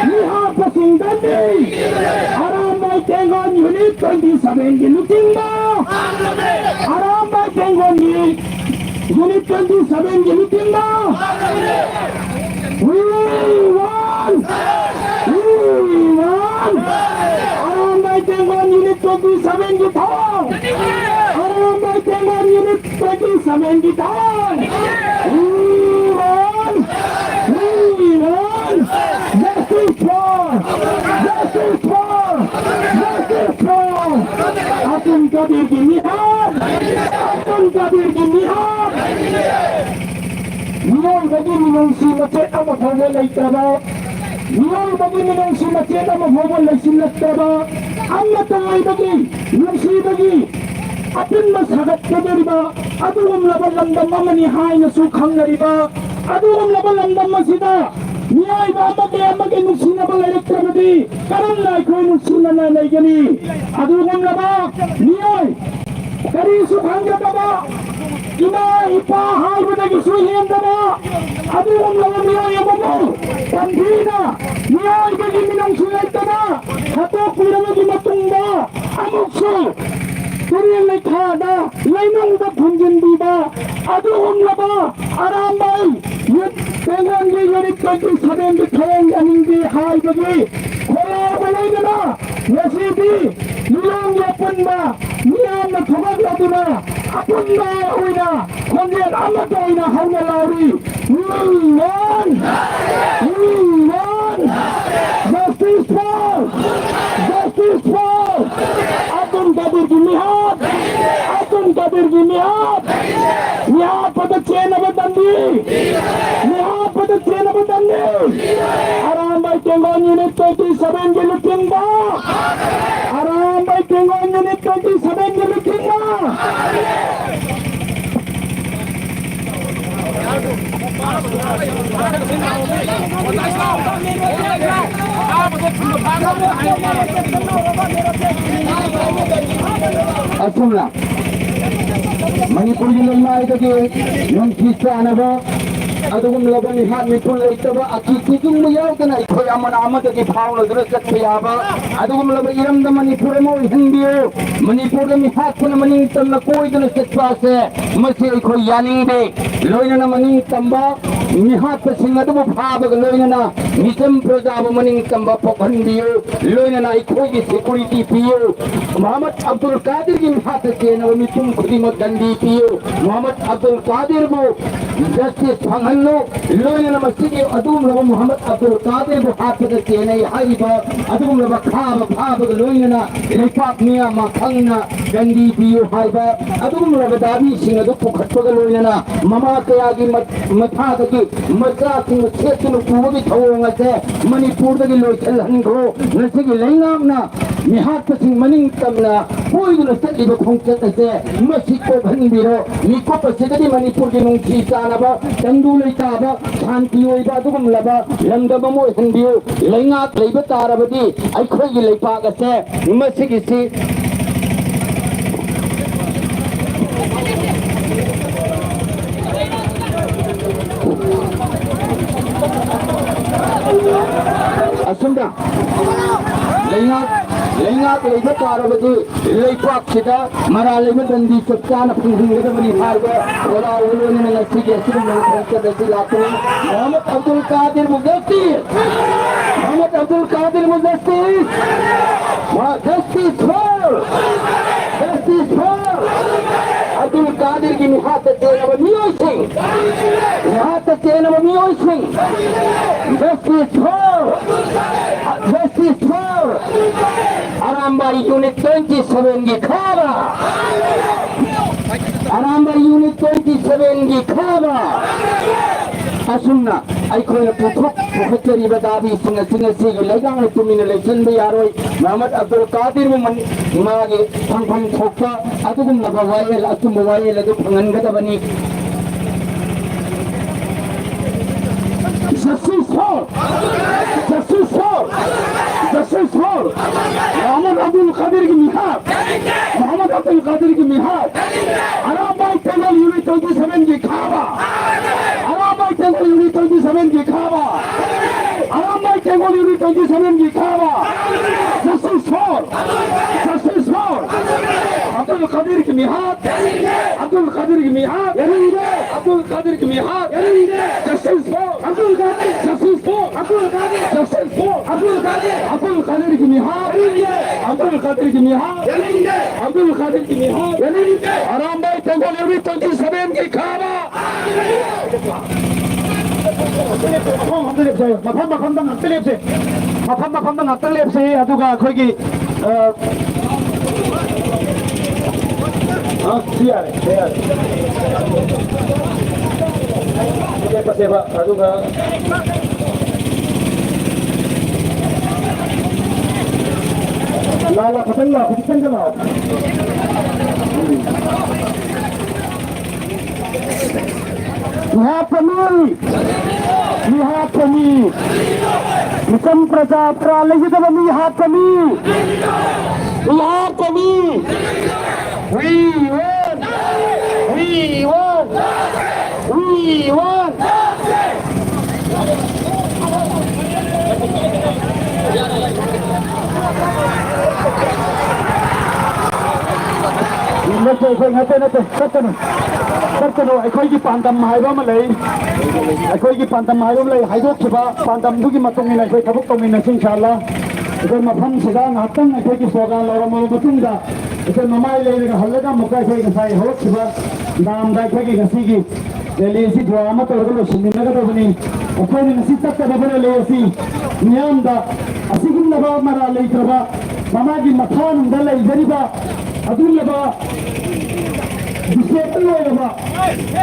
Mihapaching Dandi! Arambai Tenggol Unit twenty seven ki luching ba! Arambai Tenggol Unit twenty seven ki luching ba! We want! We want! Arambai Tenggol Unit twenty seven ki thawang! Arambai Tenggol Unit twenty seven ki thawang! We want! We want! Justice for! Justice for! Justice for! Abdul Qadir ki mihar! Abdul Qadir ki mihar! ꯃꯤꯑꯣꯏꯕꯒꯤ ꯃꯤꯅꯨꯡꯁꯤ ꯃꯆꯦꯠ ꯑꯃ ꯐꯥꯎꯕ ꯂꯩꯇ꯭ꯔꯕ, ꯃꯤꯑꯣꯏꯕꯒꯤ ꯃꯤꯅꯨꯡꯁꯤ ꯃꯆꯦꯠ ꯑꯃ ꯐꯥꯎꯕ ꯂꯩꯁꯤꯜꯂꯛꯇ꯭ꯔꯕ, ꯑꯃꯠꯇ ꯑꯣꯏꯕꯒꯤ ꯅꯨꯡꯁꯤꯕꯒꯤ ꯑꯄꯨꯟꯕ ꯁꯥꯒꯠꯀꯗꯧꯔꯤꯕ ꯑꯗꯨꯒꯨꯝꯂꯕ ꯂꯝꯗꯝ ꯑꯃꯅꯤ ꯍꯥꯏꯅꯁꯨ ꯈꯪꯅꯔꯤꯕ ꯑꯗꯨꯒꯨꯝꯂꯕ ꯂꯝꯗꯝ ꯑꯁꯤꯗ ꯃꯤꯑꯣꯏꯕ ꯑꯃꯒꯤ ꯑꯃꯒꯤ ꯅꯨꯡꯁꯤꯅꯕ ꯂꯩꯔꯛꯇ꯭ꯔꯕꯗꯤ ꯀꯔꯝꯅ ꯑꯩꯈꯣꯏ ꯅꯨꯡꯁꯤꯅꯅ ꯂꯩꯒꯅꯤ? ꯑꯗꯨꯒꯨꯝꯂꯕ ꯃꯤꯑꯣꯏ ꯀꯔꯤꯁꯨ ꯈꯪꯖꯗꯕ, ꯏꯃꯥ ꯏꯄꯥ ꯍꯥꯏꯕꯗꯒꯤꯁꯨ ꯍꯦꯟꯗꯕ ꯑꯗꯨꯒꯨꯝꯂꯕ ꯃꯤꯑꯣꯏ ꯑꯃꯕꯨ ꯄꯟꯊꯤꯅ ꯃꯤꯑꯣꯏꯕꯒꯤ ꯃꯤꯅꯨꯡꯁꯤ ꯂꯩꯇꯅ ꯍꯥꯠꯇꯣꯛꯄꯤꯔꯕꯒꯤ ꯃꯇꯨꯡꯗ ꯑꯃꯨꯛꯁꯨ ꯇꯨꯔꯦꯜ ꯂꯩꯈꯥꯗ ꯂꯩꯅꯨꯡꯗ ꯐꯨꯝꯖꯤꯟꯕꯤꯕ ꯑꯗꯨꯒꯨꯝꯂꯕ ꯑꯔꯥꯝꯕꯥꯏ ꯌꯨꯠ ꯇꯦꯡꯒꯣꯟꯒꯤ ꯌꯨꯅꯤꯠ ꯇ꯭ꯋꯦꯟꯇꯤ ꯁꯚꯦꯟꯒꯤ ꯊꯧꯑꯣꯡ ꯌꯥꯅꯤꯡꯗꯦ ꯍꯥꯏꯕꯒꯤ ꯈꯣꯜꯂꯥꯎꯒ ꯂꯣꯏꯅꯅ ꯉꯁꯤꯗꯤ ꯂꯤꯂꯣꯡꯒꯤ ꯑꯄꯨꯟꯕ ꯃꯤꯌꯥꯝꯅ ꯊꯣꯛꯂꯛꯂꯗꯨꯅ ꯑꯄꯨꯟꯕ ꯑꯣꯏꯅ ꯈꯣꯟꯖꯦꯜ ꯑꯃꯠꯇ ꯑꯣꯏꯅ ꯍꯧꯅ ꯂꯥꯎꯔꯤ꯫ We want! We want! Justice for! Justice for! Abdul ꯀꯥꯗꯤꯔꯒꯤ ꯃꯤꯍꯥꯠ! ꯑꯕꯗꯨꯜ ꯀꯥꯗꯤꯔꯒꯤ ꯃꯤꯍꯥꯠ! ꯃꯤꯍꯥꯠꯄꯗ ꯆꯦꯟꯅꯕ ꯇꯝꯕꯤ! ꯃꯤꯍꯥꯠꯄꯗ ꯆꯦꯟꯅꯕ ꯇꯝꯕꯤ! ꯑꯔꯥꯝꯕꯥꯏ ꯇꯦꯡꯒꯣꯟ ꯌꯨꯅꯤꯠ ꯇ꯭ꯋꯦꯟꯇꯤ ꯁꯚꯦꯟꯒꯤ ꯂꯨꯆꯤꯡꯕ! ꯑꯔꯥꯝꯕꯥꯏ ꯇꯦꯡꯒꯣꯟ ꯌꯨꯅꯤꯠ ꯇ꯭ꯋꯦꯟꯇꯤ ꯁꯚꯦꯟꯒꯤ ꯂꯨꯆꯤꯡꯕ! ꯑꯁꯨꯝꯅ ꯃꯅꯤꯄꯨꯔꯒꯤ ꯂꯩꯃꯥꯏꯗꯒꯤ ꯅꯨꯡꯁꯤ ꯆꯥꯟꯅꯕ ꯑꯗꯨꯒꯨꯝꯂꯕ ꯃꯤꯍꯥꯠ ꯃꯤꯄꯨꯟ ꯂꯩꯇꯕ ꯑꯀꯤ ꯇꯨꯖꯨꯡꯕ ꯌꯥꯎꯗꯅ ꯑꯩꯈꯣꯏ ꯑꯃꯅ ꯑꯃꯗꯒꯤ ꯐꯥꯎꯅꯗꯨꯅ ꯆꯠꯄ ꯌꯥꯕ ꯑꯗꯨꯒꯨꯝꯂꯕ ꯏꯔꯝꯗ ꯃꯅꯤꯄꯨꯔ ꯑꯃ ꯑꯣꯏꯍꯟꯕꯤꯌꯨ꯫ ꯃꯅꯤꯄꯨꯔꯗ ꯃꯤꯍꯥꯠ ꯄꯨꯟꯅ ꯃꯅꯤꯡ ꯇꯝꯅ ꯀꯣꯏꯗꯨꯅ ꯆꯠꯄ ꯑꯁꯦ ꯃꯁꯤ ꯑꯩꯈꯣꯏ ꯌꯥꯅꯤꯡꯗꯦ꯫ ꯂꯣꯏꯅꯅ ꯃꯅꯤꯡ ꯇꯝꯕ ꯃꯤꯍꯥꯠꯄꯁꯤꯡ ꯑꯗꯨꯕꯨ ꯐꯥꯕꯒ ꯂꯣꯏꯅꯅ ꯃꯤꯆꯝ ꯄ꯭ꯔꯖꯥꯕꯨ ꯃꯅꯤꯡ ꯇꯝꯕ ꯄꯣꯛꯍꯟꯕꯤꯌꯨ꯫ ꯂꯣꯏꯅꯅ ꯑꯩꯈꯣꯏꯒꯤ ꯁꯦꯀ꯭ꯌꯨꯔꯤꯇꯤ ꯄꯤꯌꯨ꯫ ꯃꯣꯍꯝꯃꯗ ꯑꯕꯗꯨꯜ ꯀꯥꯗꯤꯔꯒꯤ ꯃꯤꯍꯥꯠꯇ ꯆꯦꯟꯅꯕ ꯃꯤꯄꯨꯝ ꯈꯨꯗꯤꯡꯃꯛ ꯗꯟꯗꯤ ꯄꯤꯌꯨ꯫ ꯃꯣꯍꯝꯃꯗ ꯑꯕꯗꯨꯜ ꯀꯥꯗꯤꯔꯕꯨ ꯖꯁꯇꯤꯁ ꯐꯪꯍꯜꯂꯨ꯫ ꯂꯣꯏꯅꯅ ꯃꯁꯤꯒꯤ ꯑꯗꯨꯒꯨꯝꯂꯕ ꯃꯣꯍꯝꯃꯗ ꯑꯕꯗꯨꯜ ꯀꯥꯗꯤꯔꯕꯨ ꯍꯥꯠꯄꯗ ꯆꯦꯟꯅꯩ ꯍꯥꯏꯔꯤꯕ ꯑꯗꯨꯒꯨꯝꯂꯕ ꯈꯥꯕ ꯐꯥꯕꯒ ꯂꯣꯏꯅꯅ ꯂꯩꯄꯥꯛ ꯃꯤꯌꯥꯝ ꯃꯈꯪꯅ ꯗꯟꯗꯤ ꯄꯤꯌꯨ ꯍꯥꯏꯕ ꯑꯗꯨꯒꯨꯝꯂꯕ ꯗꯥꯕꯤꯁꯤꯡ ꯑꯗꯨ ꯄꯨꯈꯠꯄꯒ ꯂꯣꯏꯅꯅ ꯃꯃꯥ ꯀꯌꯥꯒꯤ ꯃ-, ꯃꯊꯥꯗꯒꯤ ꯃꯆꯥꯁꯤꯡ ꯁꯦꯠꯇꯨꯅ ꯄꯨꯕꯒꯤ ꯊꯧꯑꯣꯡ ꯑꯁꯦ ꯃꯅꯤꯄꯨꯔꯗꯒꯤ ꯂꯣꯏꯁꯤꯜꯍꯟꯈ꯭ꯔꯣ꯫ ꯉꯁꯤꯒꯤ ꯂꯩꯉꯥꯛꯅ ꯃꯤꯍꯥꯠꯄꯁꯤꯡ ꯃꯅꯤꯡ ꯇꯝꯅ ꯀꯣꯏꯗꯨꯅ ꯆꯠꯂꯤꯕ ꯈꯣꯡꯆꯠ ꯑꯁꯦ ꯃꯁꯤ ꯀꯣꯛꯍꯟꯕꯤꯔꯣ꯫ ꯃꯤꯀꯨꯞ ꯑꯁꯤꯗꯗꯤ ꯃꯅꯤꯄꯨꯔꯒꯤ ꯅꯨꯡꯁꯤ ꯆꯥꯟꯅꯕ, ꯇꯪꯗꯨ ꯂꯩꯇꯥꯕ, ꯁꯥꯟꯇꯤ ꯑꯣꯏꯕ ꯑꯗꯨꯒꯨꯝꯂꯕ ꯂꯝꯗꯝ ꯑꯃ ꯑꯣꯏꯍꯟꯕꯤꯌꯨ꯫ ꯂꯩꯉꯥꯛ ꯂꯩꯕ ꯇꯥꯔꯕꯗꯤ ꯑꯩꯈꯣꯏꯒꯤ ꯂꯩꯄꯥꯛ ꯑꯁꯦ ꯃꯁꯤꯒꯤꯁꯤ ꯑꯁꯨꯝꯅ ꯂꯩꯉꯥꯛ, ꯂꯩꯉꯥꯛ ꯂꯩꯕ ꯇꯥꯔꯕꯗꯤ ꯂꯩꯄꯥꯛꯁꯤꯗ ꯃꯔꯥꯜ ꯂꯩꯕ ꯗꯟꯗꯤ ꯆꯞ ꯆꯥꯅ ꯐꯪꯍꯟꯒꯗꯕꯅꯤ ꯍꯥꯏꯕ ꯈꯣꯜꯂꯥꯎ ꯂꯣꯏꯅꯅ ꯉꯁꯤꯒꯤ ꯑꯁꯤꯒꯨꯝꯂꯕ ꯈꯣꯡꯆꯠ ꯑꯁꯤ ꯂꯥꯛꯄꯅꯤ꯫ ꯃꯣꯍꯝꯃꯗ ꯑꯕꯗꯨꯜ ꯀꯥꯗꯤꯔꯕꯨ ꯖꯁꯇꯤꯁ! ꯃꯣꯍꯝꯃꯗ ꯑꯕꯗꯨꯜ ꯀꯥꯗꯤꯔꯕꯨ ꯖꯁꯇꯤꯁ! ꯃꯥ justice for! Justice for! Abdul ꯀꯥꯗꯤꯔꯒꯤ ꯃꯤꯍꯥꯠꯇ ꯆꯦꯟꯅꯕ ꯃꯤꯑꯣꯏꯁꯤꯡ! ꯃꯤꯍꯥꯠꯇ ꯆꯦꯟꯅꯕ ꯃꯤꯑꯣꯏꯁꯤꯡ! Justice for! Justice for! Arambai unit twenty ꯁꯚꯦꯟꯒꯤ ꯈꯥꯕ! ꯑꯔꯥꯝꯕꯥꯏ ꯌꯨꯅꯤꯠ ꯇ꯭ꯋꯦꯟꯇꯤ ꯁꯚꯦꯟꯒꯤ ꯈꯥꯕ! ꯑꯁꯨꯝꯅ ꯑꯩꯈꯣꯏꯅ ꯄꯨꯊꯣꯛ ꯄꯨꯈꯠꯆꯔꯤꯕ ꯗꯥꯕꯤꯁꯤꯡ ꯑꯁꯤ ꯉꯁꯤꯒꯤ ꯂꯩꯉꯥꯛꯅ ꯇꯨꯃꯤꯟꯅ ꯂꯩꯁꯤꯟꯕ ꯌꯥꯔꯣꯏ꯫ ꯃꯣꯍꯝꯃꯗ ꯑꯕꯗꯨꯜ ꯀꯥꯗꯤꯔꯕꯨ ꯃꯥꯒꯤ ꯐꯪꯐꯝ ꯊꯣꯛꯄ ꯑꯗꯨꯒꯨꯝꯂꯕ ꯋꯥꯌꯦꯜ, ꯑꯆꯨꯝꯕ ꯋꯥꯌꯦꯜ ꯑꯗꯨ ꯐꯪꯍꯟꯒꯗꯕꯅꯤ꯫ Justice for! Justice for! Justice for! Mohammad Abdul Qadir ki mihar! Mohammad Abdul Qadir ki mihar! Arambai Tenggol Unit twenty seven ki khaba! Arambai Tenggol Unit twenty seven ki khaba! Arambai Tenggol Unit twenty seven ki khaba! Justice for! Justice for! Abdul Qadir ki mihar! Abdul Qadir ki mihar! Abdul Qadir ki mihar! Justice for! Abdul Qadir! Justice for! Abdul Qadir! Justice for! Abdul Qadir! Abdul Qadir ki mihar! Abdul Qadir ki mihar! Abdul Qadir ki mihar! Arambai Tenggol Unit twenty seven ki khaba! ꯃꯐꯝ ꯑꯝꯗ ꯂꯦꯞꯁꯦ, ꯃꯐꯝ ꯃꯐꯝꯗ ꯉꯥꯛꯇ ꯂꯦꯞꯁꯦ꯫ ꯃꯐꯝ ꯃꯐꯝꯗ ꯉꯥꯛꯇ ꯂꯦꯞꯁꯦ꯫ ꯑꯗꯨꯒ ꯑꯩꯈꯣꯏꯒꯤ, ꯑ, ꯑ, ꯁꯤ ꯌꯥꯔꯦ, ꯁꯤ ꯌꯥꯔꯦ꯫ ꯂꯦꯞꯄꯁꯦꯕ, ꯑꯗꯨꯒ ꯂꯥꯛꯑꯣ, ꯂꯥꯛꯑꯣ, ꯈꯤꯇꯪ ꯂꯥꯛꯑꯣ, ꯈꯤꯇꯪꯒ ꯂꯥꯛꯑꯣ꯫ ꯃꯤꯍꯥꯠ ꯐꯝꯃꯤ! ꯃꯤꯍꯥꯠ ꯐꯝꯃꯤ! ꯃꯤꯆꯝ ꯄ꯭ꯔꯖꯥ ꯄ꯭ꯔꯥ ꯂꯩꯖꯗꯕ ꯃꯤꯍꯥꯠ ꯐꯝꯃꯤ! ꯃꯤꯍꯥꯠ ꯐꯝꯃꯤ! We want! We want! We want! ꯅꯠꯇꯦ, ꯑꯩꯈꯣꯏ ꯅꯠꯇꯦ, ꯅꯠꯇꯦ, ꯆꯠꯀꯅꯨ꯫ ꯆꯠꯀꯅꯨ, ꯑꯩꯈꯣꯏꯒꯤ ꯄꯥꯟꯗꯝ ꯍꯥꯏꯕ ꯑꯃ ꯂꯩ꯫ ꯑꯩꯈꯣꯏꯒꯤ ꯄꯥꯟꯗꯝ ꯍꯥꯏꯕ ꯑꯃ ꯂꯩ꯫ ꯍꯥꯏꯗꯣꯛꯈꯤꯕ ꯄꯥꯟꯗꯝꯗꯨꯒꯤ ꯃꯇꯨꯡ ꯏꯟꯅ ꯑꯩꯈꯣꯏ ꯊꯕꯛ ꯇꯧꯃꯤꯟꯅꯁꯤ, ꯏꯟꯁꯥ ꯑꯜꯂꯥ꯫ ꯑꯩꯈꯣꯏ ꯃꯐꯝꯁꯤꯗ ꯉꯥꯏꯍꯥꯛꯇꯪ ꯑꯩꯈꯣꯏꯒꯤ ꯁ꯭ꯂꯣꯒꯥꯟ ꯂꯧꯔꯝꯃꯕ ꯃꯇꯨꯡꯗ, ꯑꯩꯈꯣꯏ ꯃꯃꯥꯏ ꯂꯩꯔꯒ ꯍꯜꯂꯒ ꯑꯃꯨꯛꯀ ꯑꯩꯈꯣꯏ ꯉꯁꯥꯏ ꯍꯧꯔꯛꯈꯤꯕ ꯗꯥꯝꯗ ꯑꯩꯈꯣꯏꯒꯤ ꯉꯁꯤꯒꯤ ꯔꯦꯂꯤ ꯑꯁꯤ ꯗꯨꯋꯥ ꯑꯃ ꯇꯧꯔꯒ ꯂꯣꯏꯁꯤꯟꯃꯤꯟꯅꯒꯗꯕꯅꯤ꯫ ꯑꯩꯈꯣꯏꯅ ꯉꯁꯤ ꯆꯠꯀꯗꯕ ꯔꯦꯂꯤ ꯑꯁꯤ ꯃꯤꯌꯥꯝꯗ ꯑꯁꯤꯒꯨꯝꯂꯕ ꯃꯔꯥꯜ ꯂꯩꯇ꯭ꯔꯕ, ꯃꯃꯥꯒꯤ ꯃꯊꯥꯅꯨꯡꯗ ꯂꯩꯖꯔꯤꯕ ꯑꯗꯨꯒꯨꯝꯂꯕ disabled ꯑꯣꯏꯔꯕ,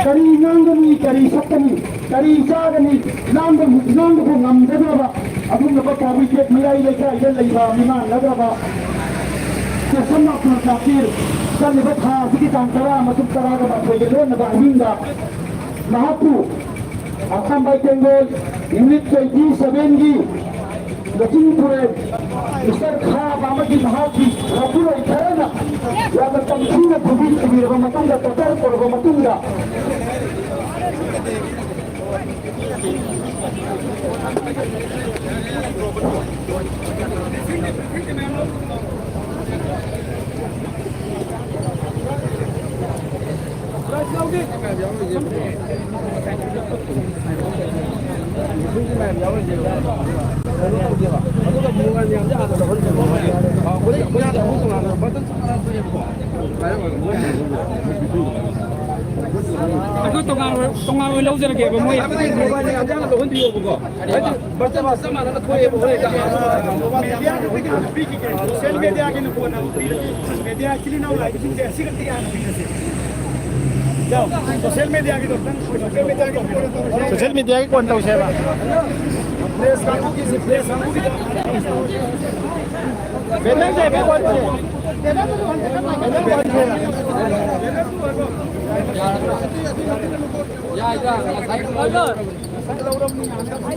ꯀꯔꯤ ꯉꯥꯡꯒꯅꯤ, ꯀꯔꯤ ꯁꯛꯀꯅꯤ, ꯀꯔꯤ ꯆꯥꯒꯅꯤ, ꯂꯥꯡꯕ, ꯂꯥꯡꯕꯕꯨ ꯉꯝꯖꯗ꯭ꯔꯕ ꯑꯗꯨꯒꯨꯝꯂꯕ poverty gate ꯃꯌꯥꯏ ꯂꯩꯀꯥꯏꯗ ꯂꯩꯕ ꯃꯤꯃꯥꯟꯅꯗ꯭ꯔꯕ ꯀꯦꯁꯝ ꯑꯕꯗꯨꯜ ꯀꯥꯗꯤꯔ ꯆꯠꯂꯤꯕ ꯊꯥ ꯑꯁꯤꯒꯤ ꯇꯥꯡ ꯇꯔꯥ ꯑꯃꯁꯨꯡ ꯇꯔꯥꯒ ꯃꯥꯊꯣꯏꯒ ꯂꯣꯟꯅꯕ ꯑꯍꯤꯡꯗ ꯃꯍꯥꯛꯄꯨ ꯑꯁꯥꯝ ꯕꯥꯏ ꯇꯦꯡꯒꯣꯜ unit twenty seven ꯒꯤ ꯂꯆꯤꯡ ꯇꯨꯔꯦꯜ ꯃꯤꯁꯇꯔ ꯈꯥꯕ ꯑꯃꯗꯤ ꯃꯍꯥꯛꯀꯤ ꯃꯄꯨꯔꯣꯏ ꯈꯔꯅ ꯌꯥꯝꯅ ꯇꯝꯊꯤꯅ ꯐꯨꯕꯤ ꯐꯨꯕꯤꯔꯕ ꯃꯇꯨꯡꯗ, torture ꯇꯧꯔꯕ ꯃꯇꯨꯡꯗ, ꯑꯗꯨ ꯇꯣꯉꯥꯟ ꯑꯣꯏ-, ꯇꯣꯉꯥꯟ ꯑꯣꯏꯅ ꯂꯧꯖꯔꯒꯦꯕ ꯃꯣꯏ꯫ ꯃꯦꯗꯤꯌꯥꯒꯤ ꯀꯣꯟꯅ ꯄꯤꯔꯒꯦ꯫ ꯁꯣꯁꯤꯌꯦꯜ ꯃꯦꯗꯤꯌꯥꯒꯤꯅ ꯀꯣꯟꯅ ꯄꯤꯔꯒꯦ꯫ ꯃꯦꯗꯤꯌꯥ ꯏꯆꯤꯜ ꯏꯅꯥꯎ ꯂꯥꯛꯏꯕꯁꯤꯡꯁꯦ ꯑꯁꯤꯒ ꯍꯥꯟꯅ ꯄꯤꯔꯁꯦ꯫ ꯏꯇꯥꯎ, ꯁꯣꯁꯤꯌꯦꯜ ꯃꯦꯗꯤꯌꯥꯒꯤꯗꯣ ꯑꯝꯇꯪ, ꯁꯣꯁꯤꯌꯦꯜ ꯃꯦꯗꯤꯌꯥꯒꯤ ꯀꯣꯟꯅ ꯇꯧꯔꯁꯦ꯫ ꯁꯣꯁꯤꯌꯦꯜ ꯃꯦꯗꯤꯌꯥꯒꯤ ꯀꯣꯟꯅ ꯇꯧꯁꯦꯕ꯫ Press ꯀꯥꯡꯕꯨꯒꯤꯁꯦ, press ꯀꯥꯡꯕꯨꯒꯤꯗꯣ꯫ ꯌꯥꯏꯗ, ꯉꯁꯥꯏ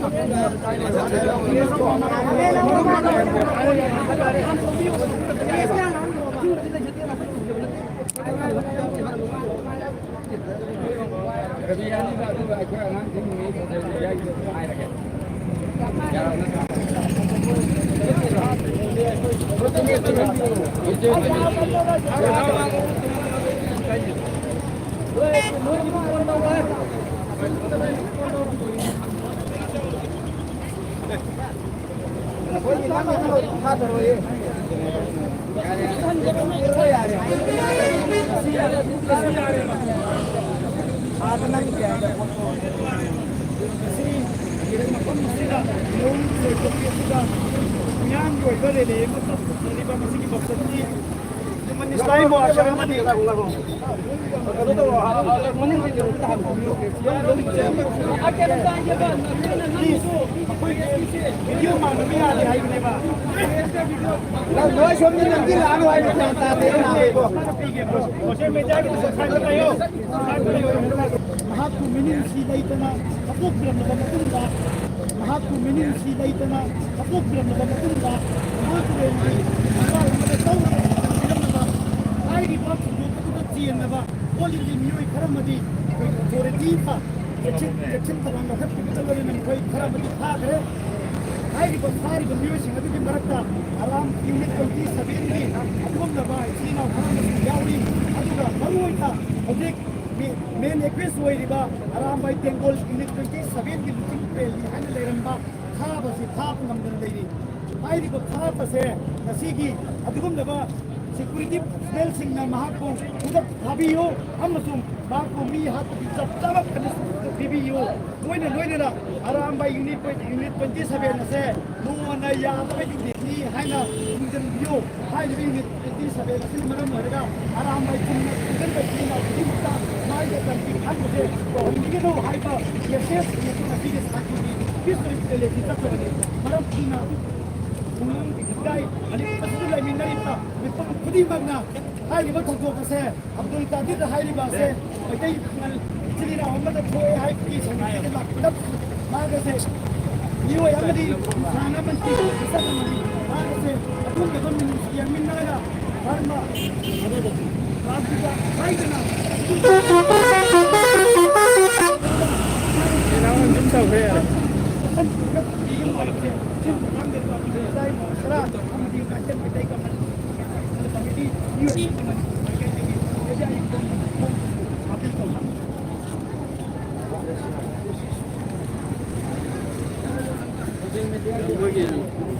ꯃꯤꯌꯥꯝꯒꯤ ꯑꯣꯏꯕ ꯔꯦꯂꯤ ꯑꯃ ꯇꯧꯖꯔꯤꯕ ꯃꯁꯤꯒꯤ ꯃꯁꯇꯥꯏ ꯃꯣꯔꯆꯥ ꯑꯃꯗꯤ ꯁꯣꯁꯤꯌꯦꯜ ꯃꯦꯗꯤꯌꯥꯒꯤ ꯁꯛꯁꯟ ꯇꯥꯏꯌꯣ꯫ ꯃꯍꯥꯛꯄꯨ ꯃꯤꯅꯨꯡꯁꯤ ꯂꯩꯇꯅ ꯍꯥꯠꯇꯣꯛꯄꯤꯔꯝꯂꯕ ꯃꯇꯨꯡꯗ, ꯃꯍꯥꯛꯄꯨ ꯃꯤꯅꯨꯡꯁꯤ ꯂꯩꯇꯅ ꯍꯥꯠꯇꯣꯛꯄꯤꯔꯝꯂꯕ ꯃꯇꯨꯡꯗ, ꯃꯍꯥꯛꯄꯨ ꯔꯦꯜꯒꯤ ꯃꯄꯥꯜ ꯑꯃꯗ ꯇꯧꯔꯒ ꯊꯝꯕꯤꯔꯝꯂꯕ ꯍꯥꯏꯔꯤꯕ ꯊꯧꯗꯣꯛ ꯑꯗꯨꯗ ꯆꯦꯟꯅꯕ ꯍꯣꯜꯂꯤꯕ ꯃꯤꯑꯣꯏ ꯈꯔ ꯑꯃꯗꯤ ꯑꯩꯈꯣꯏꯒꯤ ꯑꯣꯊꯣꯔꯤꯇꯤ ꯑꯃ ꯆꯦꯛꯁꯤꯟ, ꯆꯦꯛꯁꯤꯟ ꯊꯧꯔꯥꯡ ꯂꯧꯈꯠꯄꯤꯕꯇ ꯅꯠꯇꯅ ꯃꯈꯣꯏ ꯈꯔ ꯑꯃꯗꯤ ꯐꯥꯈ꯭ꯔꯦ꯫ ꯍꯥꯏꯔꯤꯕ ꯐꯥꯔꯤꯕ ꯃꯤꯑꯣꯏꯁꯤꯡ ꯑꯗꯨꯒꯤ ꯃꯔꯛꯇ ꯑꯔꯥꯝ ꯌꯨꯅꯤꯠ ꯇ꯭ꯋꯦꯟꯇꯤ ꯁꯚꯦꯟꯒꯤ ꯑꯗꯨꯒꯨꯝꯂꯕ ꯏꯆꯤꯜ ꯏꯅꯥꯎ ꯈꯔ ꯑꯃꯁꯨ ꯌꯥꯎꯔꯤ꯫ ꯑꯗꯨꯒ ꯃꯔꯨꯑꯣꯏꯅ ꯍꯧꯖꯤꯛ ꯃꯦ-, ꯃꯦꯟ ꯑꯦꯀ꯭ꯌꯨꯁ ꯑꯣꯏꯔꯤꯕ ꯑꯔꯥꯝꯕꯥꯏ ꯇꯦꯡꯒꯣꯜ ꯌꯨꯅꯤꯠ ꯇ꯭ꯋꯦꯟꯇꯤ ꯁꯚꯦꯟꯒꯤ ꯂꯨꯆꯤꯡ ꯄ꯭ꯔꯦꯝꯖꯤ ꯍꯥꯏꯅ ꯂꯩꯔꯝꯕ ꯐꯥꯕꯁꯤ ꯐꯥꯕ ꯉꯝꯗꯅ ꯂꯩꯔꯤ꯫ ꯍꯥꯏꯔꯤꯕ ꯐꯥꯕꯁꯦ ꯉꯁꯤꯒꯤ ꯑꯗꯨꯒꯨꯝꯂꯕ ꯁꯦꯀ꯭ꯌꯨꯔꯤꯇꯤ ꯄꯔꯁꯅꯦꯜꯁꯤꯡꯅ ꯃꯍꯥꯛꯄꯨ ꯈꯨꯗꯛ ꯐꯥꯕꯤꯌꯨ ꯑꯃꯁꯨꯡ ꯃꯍꯥꯛꯄꯨ ꯃꯤ ꯍꯥꯠꯄꯒꯤ ꯆꯞ ꯆꯥꯕ ꯄꯅꯤꯁꯃꯦꯟ ꯄꯤꯕꯤꯌꯨ꯫ ꯂꯣꯏꯅ ꯂꯣꯏꯅꯅ Arambai unit, unit twenty seven ꯑꯁꯦ ꯅꯣꯡꯃꯅ ꯌꯥꯗꯕ ꯌꯨꯅꯤꯠꯅꯤ ꯍꯥꯏꯅ ꯊꯤꯡꯖꯤꯟꯕꯤꯌꯨ꯫ ꯍꯥꯏꯔꯤꯕ ꯌꯨꯅꯤꯠ ꯇ꯭ꯋꯦꯟꯇꯤ ꯁꯚꯦꯟ ꯑꯁꯤꯅ ꯃꯔꯝ ꯑꯣꯏꯔꯒ ꯑꯔꯥꯝꯕꯥꯏ ꯈꯨꯟꯅ ꯈꯨꯟꯒꯪꯗ ꯆꯦꯟꯅꯕ ꯈꯨꯗꯤꯡꯃꯛꯇ ꯃꯥꯏꯗ ꯇꯝꯕꯤ ꯈꯟꯕꯁꯦ ꯇꯧꯍꯟꯕꯤꯒꯅꯨ ꯍꯥꯏꯕ ꯃꯦꯁꯦꯖ ꯑꯁꯤ ꯉꯁꯤꯒꯤ ꯁꯥꯟꯇꯤꯒꯤ ꯄꯤꯁ ꯔꯦꯂꯤꯁꯤ ꯆꯠꯆꯕꯅꯤ꯫ ꯃꯔꯝ ꯑꯁꯤꯅ ꯂꯩꯀꯥꯏ ꯑꯅꯤ ꯑꯁꯤꯗ ꯂꯩꯃꯤꯟꯅꯔꯤꯕ ꯃꯤꯄꯨꯝ ꯈꯨꯗꯤꯡꯃꯛꯅ ꯍꯥꯏꯔꯤꯕ ꯊꯧꯗꯣꯛ ꯑꯁꯦ ꯑꯕꯗꯨꯜ ꯀꯥꯗꯤꯔ ꯍꯥꯏꯔꯤꯕ ꯑꯁꯦ ꯃꯩꯇꯩ ꯄꯥꯉꯜ ꯏꯆꯤꯜ ꯏꯅꯥꯎ ꯑꯃꯗ ꯊꯣꯛꯑꯦ ꯍꯥꯏꯕꯒꯤ ꯁꯦꯟꯇꯤꯃꯦꯟꯁꯦ ꯂꯥꯛꯄ ꯅꯠꯇꯦ꯫ ꯃꯍꯥꯛ ꯑꯁꯦ ꯃꯤꯑꯣꯏ ꯑꯃꯗꯤ ꯏꯟꯁꯥꯟ ꯑꯃꯒꯤ ꯃꯤꯁꯛ ꯑꯃꯅꯤ꯫ ꯃꯍꯥꯛ ꯑꯁꯦ ꯑꯗꯨꯒꯨꯝꯂꯕ ꯃꯤꯅꯨꯡꯁꯤ ꯌꯦꯡꯃꯤꯟꯅꯔꯒ ꯙꯔꯃ ꯔꯥꯖꯅꯤꯇꯤ ꯍꯥꯏꯗꯅ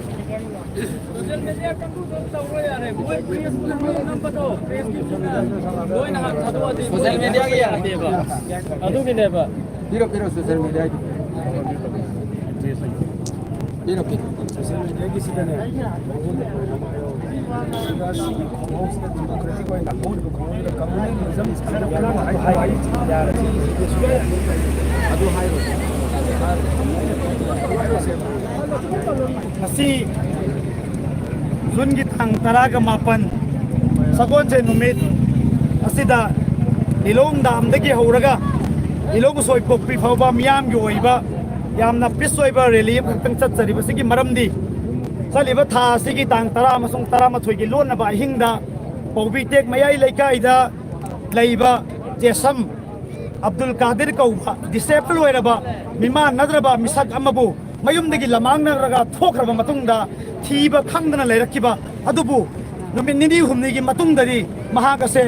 ꯁꯣꯁꯤꯌꯦꯜ ꯃꯦꯗꯤꯌꯥ ꯀꯥꯡꯕꯨꯗꯣ ꯇꯧꯔꯣ ꯌꯥꯔꯦ꯫ ꯃꯣꯏ ꯄ꯭ꯔꯦꯁ ꯅꯝꯕꯗꯣ, ꯄ꯭ꯔꯦꯁꯀꯤ ꯃꯤꯅ ꯂꯣꯏꯅ ꯍꯥꯟꯅ ꯊꯥꯗꯣꯛꯑꯗꯤ ꯁꯣꯁꯤꯌꯦꯜ ꯃꯦꯗꯤꯌꯥꯒꯤ ꯌꯥꯗꯦꯕ꯫ ꯑꯗꯨꯒꯤꯅꯦꯕ꯫ ꯄꯤꯔꯣ, ꯄꯤꯔꯣ, ꯁꯣꯁꯤꯌꯦꯜ ꯃꯦꯗꯤꯌꯥꯒꯤ꯫ ꯄꯤꯔꯣ, ꯄꯤꯔꯣ꯫ ꯁꯣꯁꯤꯌꯦꯜ ꯃꯦꯗꯤꯌꯥꯒꯤꯁꯤꯗꯅꯦ, ꯁꯤꯗ ꯁꯤꯒꯤ ꯈꯣꯡꯎꯞꯁꯤꯗ ꯗꯦꯃꯣꯀ꯭ꯔꯦꯇꯤꯛ ꯑꯣꯏꯅ ꯂꯥꯛꯍꯧꯔꯤꯕ ꯈꯣꯡꯎꯞꯁꯤꯗ ꯀꯝꯃꯨꯅꯤꯖꯝ ꯁꯥꯟꯅꯕ ꯍꯥꯏ, ꯍꯥꯏ, ꯌꯥꯔꯦ꯫ ꯑꯗꯨ ꯍꯥꯏꯔꯣ꯫ ꯉꯁꯤ ꯖꯨꯟꯒꯤ ꯇꯥꯡ ꯇꯔꯥꯒ ꯃꯥꯄꯟ, ꯁꯒꯣꯜꯁꯦꯟ ꯅꯨꯃꯤꯠ ꯑꯁꯤꯗ ꯂꯤꯂꯣꯡ ꯗꯥꯝꯗꯒꯤ ꯍꯧꯔꯒ ꯂꯤꯂꯣꯡ ꯎꯁꯣꯏꯄꯣꯛꯄꯤ ꯐꯥꯎꯕ ꯃꯤꯌꯥꯝꯒꯤ ꯑꯣꯏꯕ ꯌꯥꯝꯅ ꯄꯤꯁ ꯑꯣꯏꯕ ꯔꯦꯂꯤ ꯑꯃꯈꯛꯇꯪ ꯆꯠꯆꯔꯤꯕꯁꯤꯒꯤ ꯃꯔꯝꯗꯤ, ꯆꯠꯂꯤꯕ ꯊꯥ ꯑꯁꯤꯒꯤ ꯇꯥꯡ ꯇꯔꯥ ꯑꯃꯁꯨꯡ ꯇꯔꯥꯃꯥꯊꯣꯏꯒꯤ ꯂꯣꯟꯅꯕ ꯑꯍꯤꯡꯗ ꯄꯧꯕꯤ ꯇꯦꯛ ꯃꯌꯥꯏ ꯂꯩꯀꯥꯏꯗ ꯂꯩꯕ ꯖꯦꯁꯝ ꯑꯕꯗꯨꯜ ꯀꯥꯗꯤꯔ ꯀꯧꯕ ꯗꯤꯁꯦꯕꯜ ꯑꯣꯏꯔꯕ, ꯃꯤꯃꯥꯟꯅꯗ꯭ꯔꯕ ꯃꯤꯁꯛ ꯑꯃꯕꯨ ꯃꯌꯨꯝꯗꯒꯤ ꯂꯃꯥꯡꯅꯔꯒ ꯊꯣꯛꯈ꯭ꯔꯕ ꯃꯇꯨꯡꯗ ꯊꯤꯕ ꯈꯪꯗꯅ ꯂꯩꯔꯛꯈꯤꯕ ꯑꯗꯨꯕꯨ, ꯅꯨꯃꯤꯠ ꯅꯤꯅꯤ ꯍꯨꯝꯅꯤꯒꯤ ꯃꯇꯨꯡꯗꯗꯤ ꯃꯍꯥꯛ ꯑꯁꯦ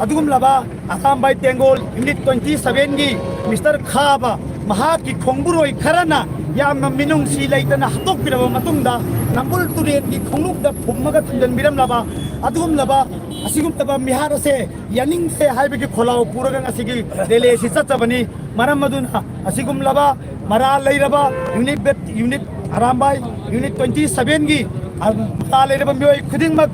ꯑꯗꯨꯒꯨꯝꯂꯕ ꯑꯁꯥꯝꯕꯥꯏ ꯇꯦꯡꯒꯣꯜ ꯌꯨꯅꯤꯠ ꯇ꯭ꯋꯦꯟꯇꯤ ꯁꯚꯦꯟꯒꯤ ꯃꯤꯁꯇꯔ ꯈꯥꯕ ꯃꯍꯥꯛꯀꯤ ꯈꯣꯡꯕꯨꯔꯣꯏ ꯈꯔꯅ ꯌꯥꯝꯅ ꯃꯤꯅꯨꯡꯁꯤ ꯂꯩꯇꯅ ꯍꯥꯠꯇꯣꯛꯄꯤꯔꯕ ꯃꯇꯨꯡꯗ, ꯅꯝꯕꯨꯜ ꯇꯨꯔꯦꯜꯒꯤ ꯈꯣꯡꯅꯨꯡꯗ ꯐꯨꯝꯃꯒ ꯊꯝꯖꯤꯟꯕꯤꯔꯝꯂꯕ ꯑꯗꯨꯒꯨꯝꯂꯕ ꯑꯁꯤꯒꯨꯝꯂꯕ ꯃꯤꯍꯥꯠ ꯑꯁꯦ ꯌꯥꯅꯤꯡꯗꯦ ꯍꯥꯏꯕꯒꯤ ꯈꯣꯜꯂꯥꯎ ꯄꯨꯔꯒ ꯉꯁꯤꯒꯤ ꯔꯦꯂꯤ ꯑꯁꯤ ꯆꯠꯆꯕꯅꯤ꯫ ꯃꯔꯝ ꯑꯗꯨꯅ ꯑꯁꯤꯒꯨꯝꯂꯕ ꯃꯔꯥꯜ ꯂꯩꯔꯕ ꯌꯨꯅꯤꯠ ꯕꯦꯠ-, ꯌꯨꯅꯤꯠ ꯑꯔꯥꯝꯕꯥꯏ ꯌꯨꯅꯤꯠ ꯇ꯭ꯋꯦꯟꯇꯤ ꯁꯚꯦꯟꯒꯤ, ꯑ, ꯃꯔꯥꯜ ꯂꯩꯔꯕ ꯃꯤꯑꯣꯏ ꯈꯨꯗꯤꯡꯃꯛ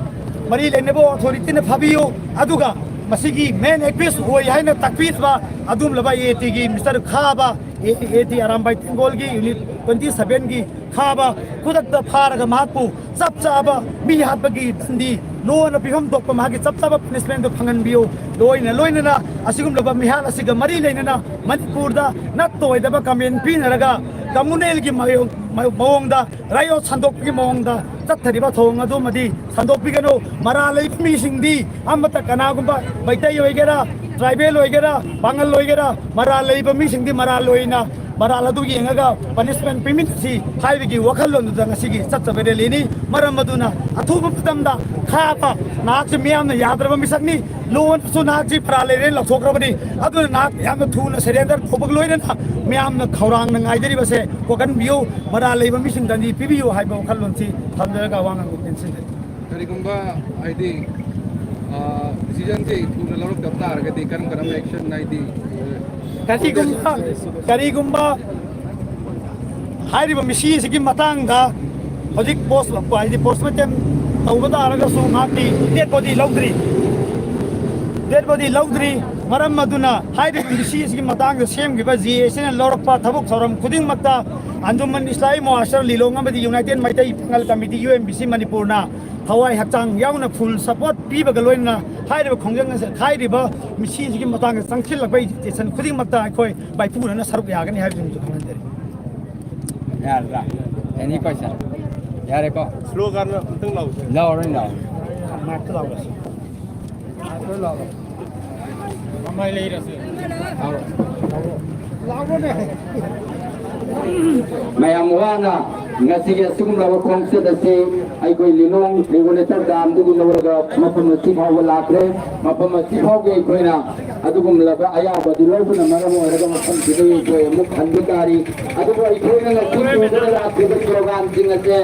ꯃꯔꯤ ꯂꯩꯅꯕ ꯑꯣꯊꯣꯔꯤꯇꯤꯅ ꯐꯥꯕꯤꯌꯨ꯫ ꯑꯗꯨꯒ ꯃꯁꯤꯒꯤ ꯃꯦꯟ ꯑꯦꯀ꯭ꯌꯨꯁ ꯑꯣꯏ ꯍꯥꯏꯅ ꯇꯥꯛꯄꯤꯔꯕ ꯑꯗꯨꯒꯨꯝꯂꯕ ꯑꯦ ꯑꯦ ꯇꯤꯒꯤ mister Khaba A T Arambai ꯇꯦꯡꯒꯣꯜꯒꯤ ꯌꯨꯅꯤꯠ ꯇ꯭ꯋꯦꯟꯇꯤ ꯁꯚꯦꯟꯒꯤ ꯈꯥꯕ ꯈꯨꯗꯛꯇ ꯐꯥꯔꯒ ꯃꯍꯥꯛꯄꯨ ꯆꯞ ꯆꯥꯕ ꯃꯤ ꯍꯥꯠꯄꯒꯤ ꯗꯟꯗꯤ ꯂꯣꯅ ꯄꯤꯐꯝ ꯊꯣꯛꯄ ꯃꯍꯥꯛꯀꯤ ꯆꯞ ꯆꯥꯕ ꯄꯅꯤꯁꯃꯦꯟꯗꯨ ꯐꯪꯍꯟꯕꯤꯌꯨ꯫ ꯂꯣꯏꯅ ꯂꯣꯏꯅꯅ ꯑꯁꯤꯒꯨꯝꯂꯕ ꯃꯤꯍꯥꯠ ꯑꯁꯤꯒ ꯃꯔꯤ ꯂꯩꯅꯅ ꯃꯅꯤꯄꯨꯔꯗ ꯅꯠꯇ ꯑꯣꯏꯗꯕ ꯀꯃꯦꯟ ꯄꯤꯅꯔꯒ ꯀꯝꯃꯨꯅꯦꯜꯒꯤ ꯃꯑꯣꯡ- ꯃꯑꯣꯡꯗ ꯔꯥꯏꯌꯣꯠ ꯁꯟꯗꯣꯛꯄꯒꯤ ꯃꯑꯣꯡꯗ ꯆꯠꯊꯔꯤꯕ ꯊꯧꯑꯣꯡ ꯑꯗꯨꯃꯗꯤ ꯁꯟꯗꯣꯛꯄꯤꯒꯅꯨ꯫ ꯃꯔꯥꯜ ꯂꯩꯕ ꯃꯤꯁꯤꯡꯗꯤ ꯑꯃꯠꯇ ꯀꯅꯥꯒꯨꯝꯕ ꯃꯩꯇꯩ ꯑꯣꯏꯒꯦꯔꯥ, ꯇ꯭ꯔꯥꯏꯕꯦꯜ ꯑꯣꯏꯒꯦꯔꯥ, ꯄꯥꯉꯜ ꯑꯣꯏꯒꯦꯔꯥ, ꯃꯔꯥꯜ ꯂꯩꯕ ꯃꯤꯁꯤꯡꯗꯤ ꯃꯔꯥꯜ ꯂꯣꯏꯅ ꯃꯔꯥꯜ ꯑꯗꯨ ꯌꯦꯡꯉꯒ ꯄꯅꯤꯁꯃꯦꯟ ꯄꯤꯃꯤꯟꯅꯁꯤ ꯍꯥꯏꯕꯒꯤ ꯋꯥꯈꯜꯂꯣꯟꯗꯨꯗ ꯉꯁꯤꯒꯤ ꯆꯠꯆꯕ ꯔꯦꯂꯤꯅꯤ꯫ ꯃꯔꯝ ꯑꯗꯨꯅ ꯑꯊꯨꯕ ꯃꯇꯝꯗ ꯈꯥꯕ ꯅꯍꯥꯛꯁꯦ ꯃꯤꯌꯥꯝꯅ ꯌꯥꯗ꯭ꯔꯕ ꯃꯤꯁꯛꯅꯤ꯫ ꯂꯣꯟꯁꯨ ꯅꯍꯥꯛꯁꯤ ꯃꯔꯥꯜ ꯂꯩꯔꯦ ꯂꯧꯊꯣꯛꯈ꯭ꯔꯕꯅꯤ꯫ ꯑꯗꯨꯅ ꯅꯍꯥꯛ ꯌꯥꯝꯅ ꯊꯨꯅ ꯁꯔꯦꯟꯗꯔ ꯇꯧꯕꯒ ꯂꯣꯏꯅꯅ ꯃꯤꯌꯥꯝꯅ ꯈꯧꯔꯥꯡꯅ ꯉꯥꯏꯖꯔꯤꯕꯁꯦ ꯀꯣꯛꯍꯟꯕꯤꯌꯨ꯫ ꯃꯔꯥꯜ ꯂꯩꯕ ꯃꯤꯁꯤꯡꯗ ꯗꯟꯗꯤ ꯄꯤꯕꯤꯌꯨ ꯍꯥꯏꯕ ꯋꯥꯈꯜꯂꯣꯟꯁꯤ ꯊꯝꯖꯔꯒ ꯋꯥ ꯉꯥꯡꯕ ꯇꯦꯟꯁꯤꯟꯖꯔꯤ꯫ ꯀꯔꯤꯒꯨꯝꯕ ꯍꯥꯏꯗꯤ ꯗꯤꯁꯤꯖꯟꯁꯦ ꯊꯨꯅ ꯂꯧꯔꯛꯇꯕ ꯇꯥꯔꯒꯗꯤ ꯀꯔꯝ ꯀꯔꯝꯕ ꯑꯦꯛꯁꯟ ꯍꯥꯏꯗꯤ ꯀꯔꯤꯒꯨꯝꯕ ꯀꯔꯤꯒꯨꯝꯕ ꯍꯥꯏꯔꯤꯕ ꯃꯤꯁꯤ ꯑꯁꯤꯒꯤ ꯃꯇꯥꯡꯗ ꯍꯧꯖꯤꯛ ꯄꯣꯁ ꯍꯥꯏꯗꯤ ꯄꯣꯁꯃꯣꯔꯇꯦꯝ ꯇꯧꯕ ꯇꯥꯔꯒꯁꯨ ꯃꯍꯥꯛꯀꯤ ꯗꯦꯠ ꯕꯣꯗꯤ ꯂꯧꯗ꯭ꯔꯤ꯫ ꯗꯦꯠ ꯕꯣꯗꯤ ꯂꯧꯗ꯭ꯔꯤ꯫ ꯃꯔꯝ ꯑꯗꯨꯅ ꯍꯥꯏꯔꯤꯕ ꯃꯤꯁꯤ ꯑꯁꯤꯒꯤ ꯃꯇꯥꯡꯗ ꯁꯦꯝꯈꯤꯕ ꯖꯤ ꯑꯦ ꯁꯤꯅ ꯂꯧꯔꯛꯄ ꯊꯕꯛ ꯊꯧꯔꯝ ꯈꯨꯗꯤꯡꯃꯛꯇ ꯑꯟꯖꯨꯃꯟ ꯏꯁꯂꯥꯃꯤ ꯃꯣꯍꯥꯁꯔ ꯂꯤꯂꯣꯡ ꯑꯃꯗꯤ united Meitei Pangal committee, U M B C ꯃꯅꯤꯄꯨꯔꯅ ꯊꯋꯥꯏ ꯍꯛꯆꯥꯡ ꯌꯥꯎꯅ ꯐꯨꯜ ꯁꯄꯣꯔꯠ ꯄꯤꯕꯒ ꯂꯣꯏꯅꯅ ꯍꯥꯏꯔꯤꯕ ꯈꯣꯡꯖꯪ ꯑꯁꯤ, ꯍꯥꯏꯔꯤꯕ ꯃꯤꯁꯤ ꯑꯁꯤꯒꯤ ꯃꯇꯥꯡꯗ ꯆꯪꯁꯤꯜꯂꯛꯄ ꯑꯦꯖꯤꯇꯦꯁꯟ ꯈꯨꯗꯤꯡꯃꯛꯇ ꯑꯩꯈꯣꯏ ꯃꯥꯏꯄꯨꯅꯅ ꯁꯔꯨꯛ ꯌꯥꯒꯅꯤ ꯍꯥꯏꯕꯁꯤꯃꯁꯨ ꯈꯪꯍꯟꯖꯔꯤ꯫ ꯌꯥꯔꯗ꯭ꯔꯥ? ꯑꯦꯅꯤ ꯀꯣꯏꯁꯟ? ꯌꯥꯔꯦꯀꯣ? ꯁ꯭ꯂꯣꯒꯥꯟ ꯑꯝꯇꯪ ꯂꯥꯎꯁꯦ꯫ ꯂꯥꯎꯔꯣꯏ, ꯂꯥꯎꯔꯣꯏ꯫ ꯃꯥꯏꯛꯇ ꯂꯥꯎꯔꯁꯤ꯫ ꯃꯥꯏꯛꯇ ꯂꯥꯎꯔꯣ꯫ ꯃꯃꯥꯏ ꯂꯩꯔꯁꯦ꯫ ꯂꯥꯎꯔꯣ꯫ ꯂꯥꯎꯔꯣꯅꯦ꯫ ꯃꯌꯥꯝ ꯋꯥꯅ ꯉꯁꯤꯒꯤ ꯑꯁꯤꯒꯨꯝꯂꯕ ꯈꯣꯡꯆꯠ ꯑꯁꯤ ꯑꯩꯈꯣꯏ ꯂꯤꯂꯣꯡ ꯔꯤꯒꯨꯂꯦꯇꯔ ꯗꯥꯝꯗꯒꯤ ꯂꯧꯔꯒ ꯃꯐꯝ ꯑꯁꯤ ꯐꯥꯎꯕ ꯂꯥꯛꯈ꯭ꯔꯦ꯫ ꯃꯐꯝ ꯑꯁꯤ ꯐꯥꯎꯒꯤ ꯑꯩꯈꯣꯏꯅ ꯑꯗꯨꯒꯨꯝꯂꯕ ꯑꯌꯥꯕ ꯑꯗꯨ ꯂꯧꯕꯅ ꯃꯔꯝ ꯑꯣꯏꯔꯒ ꯃꯐꯝꯁꯤꯗ ꯑꯩꯈꯣꯏ ꯑꯃꯨꯛ ꯍꯟꯕ ꯇꯥꯔꯤ꯫ ꯑꯗꯨꯕꯨ ꯑꯩꯈꯣꯏꯅ ꯉꯁꯤ ꯄꯨꯗꯨꯅ ꯂꯥꯛꯈꯤꯕ ꯁ꯭ꯂꯣꯒꯥꯟꯁꯤꯡ ꯑꯁꯦ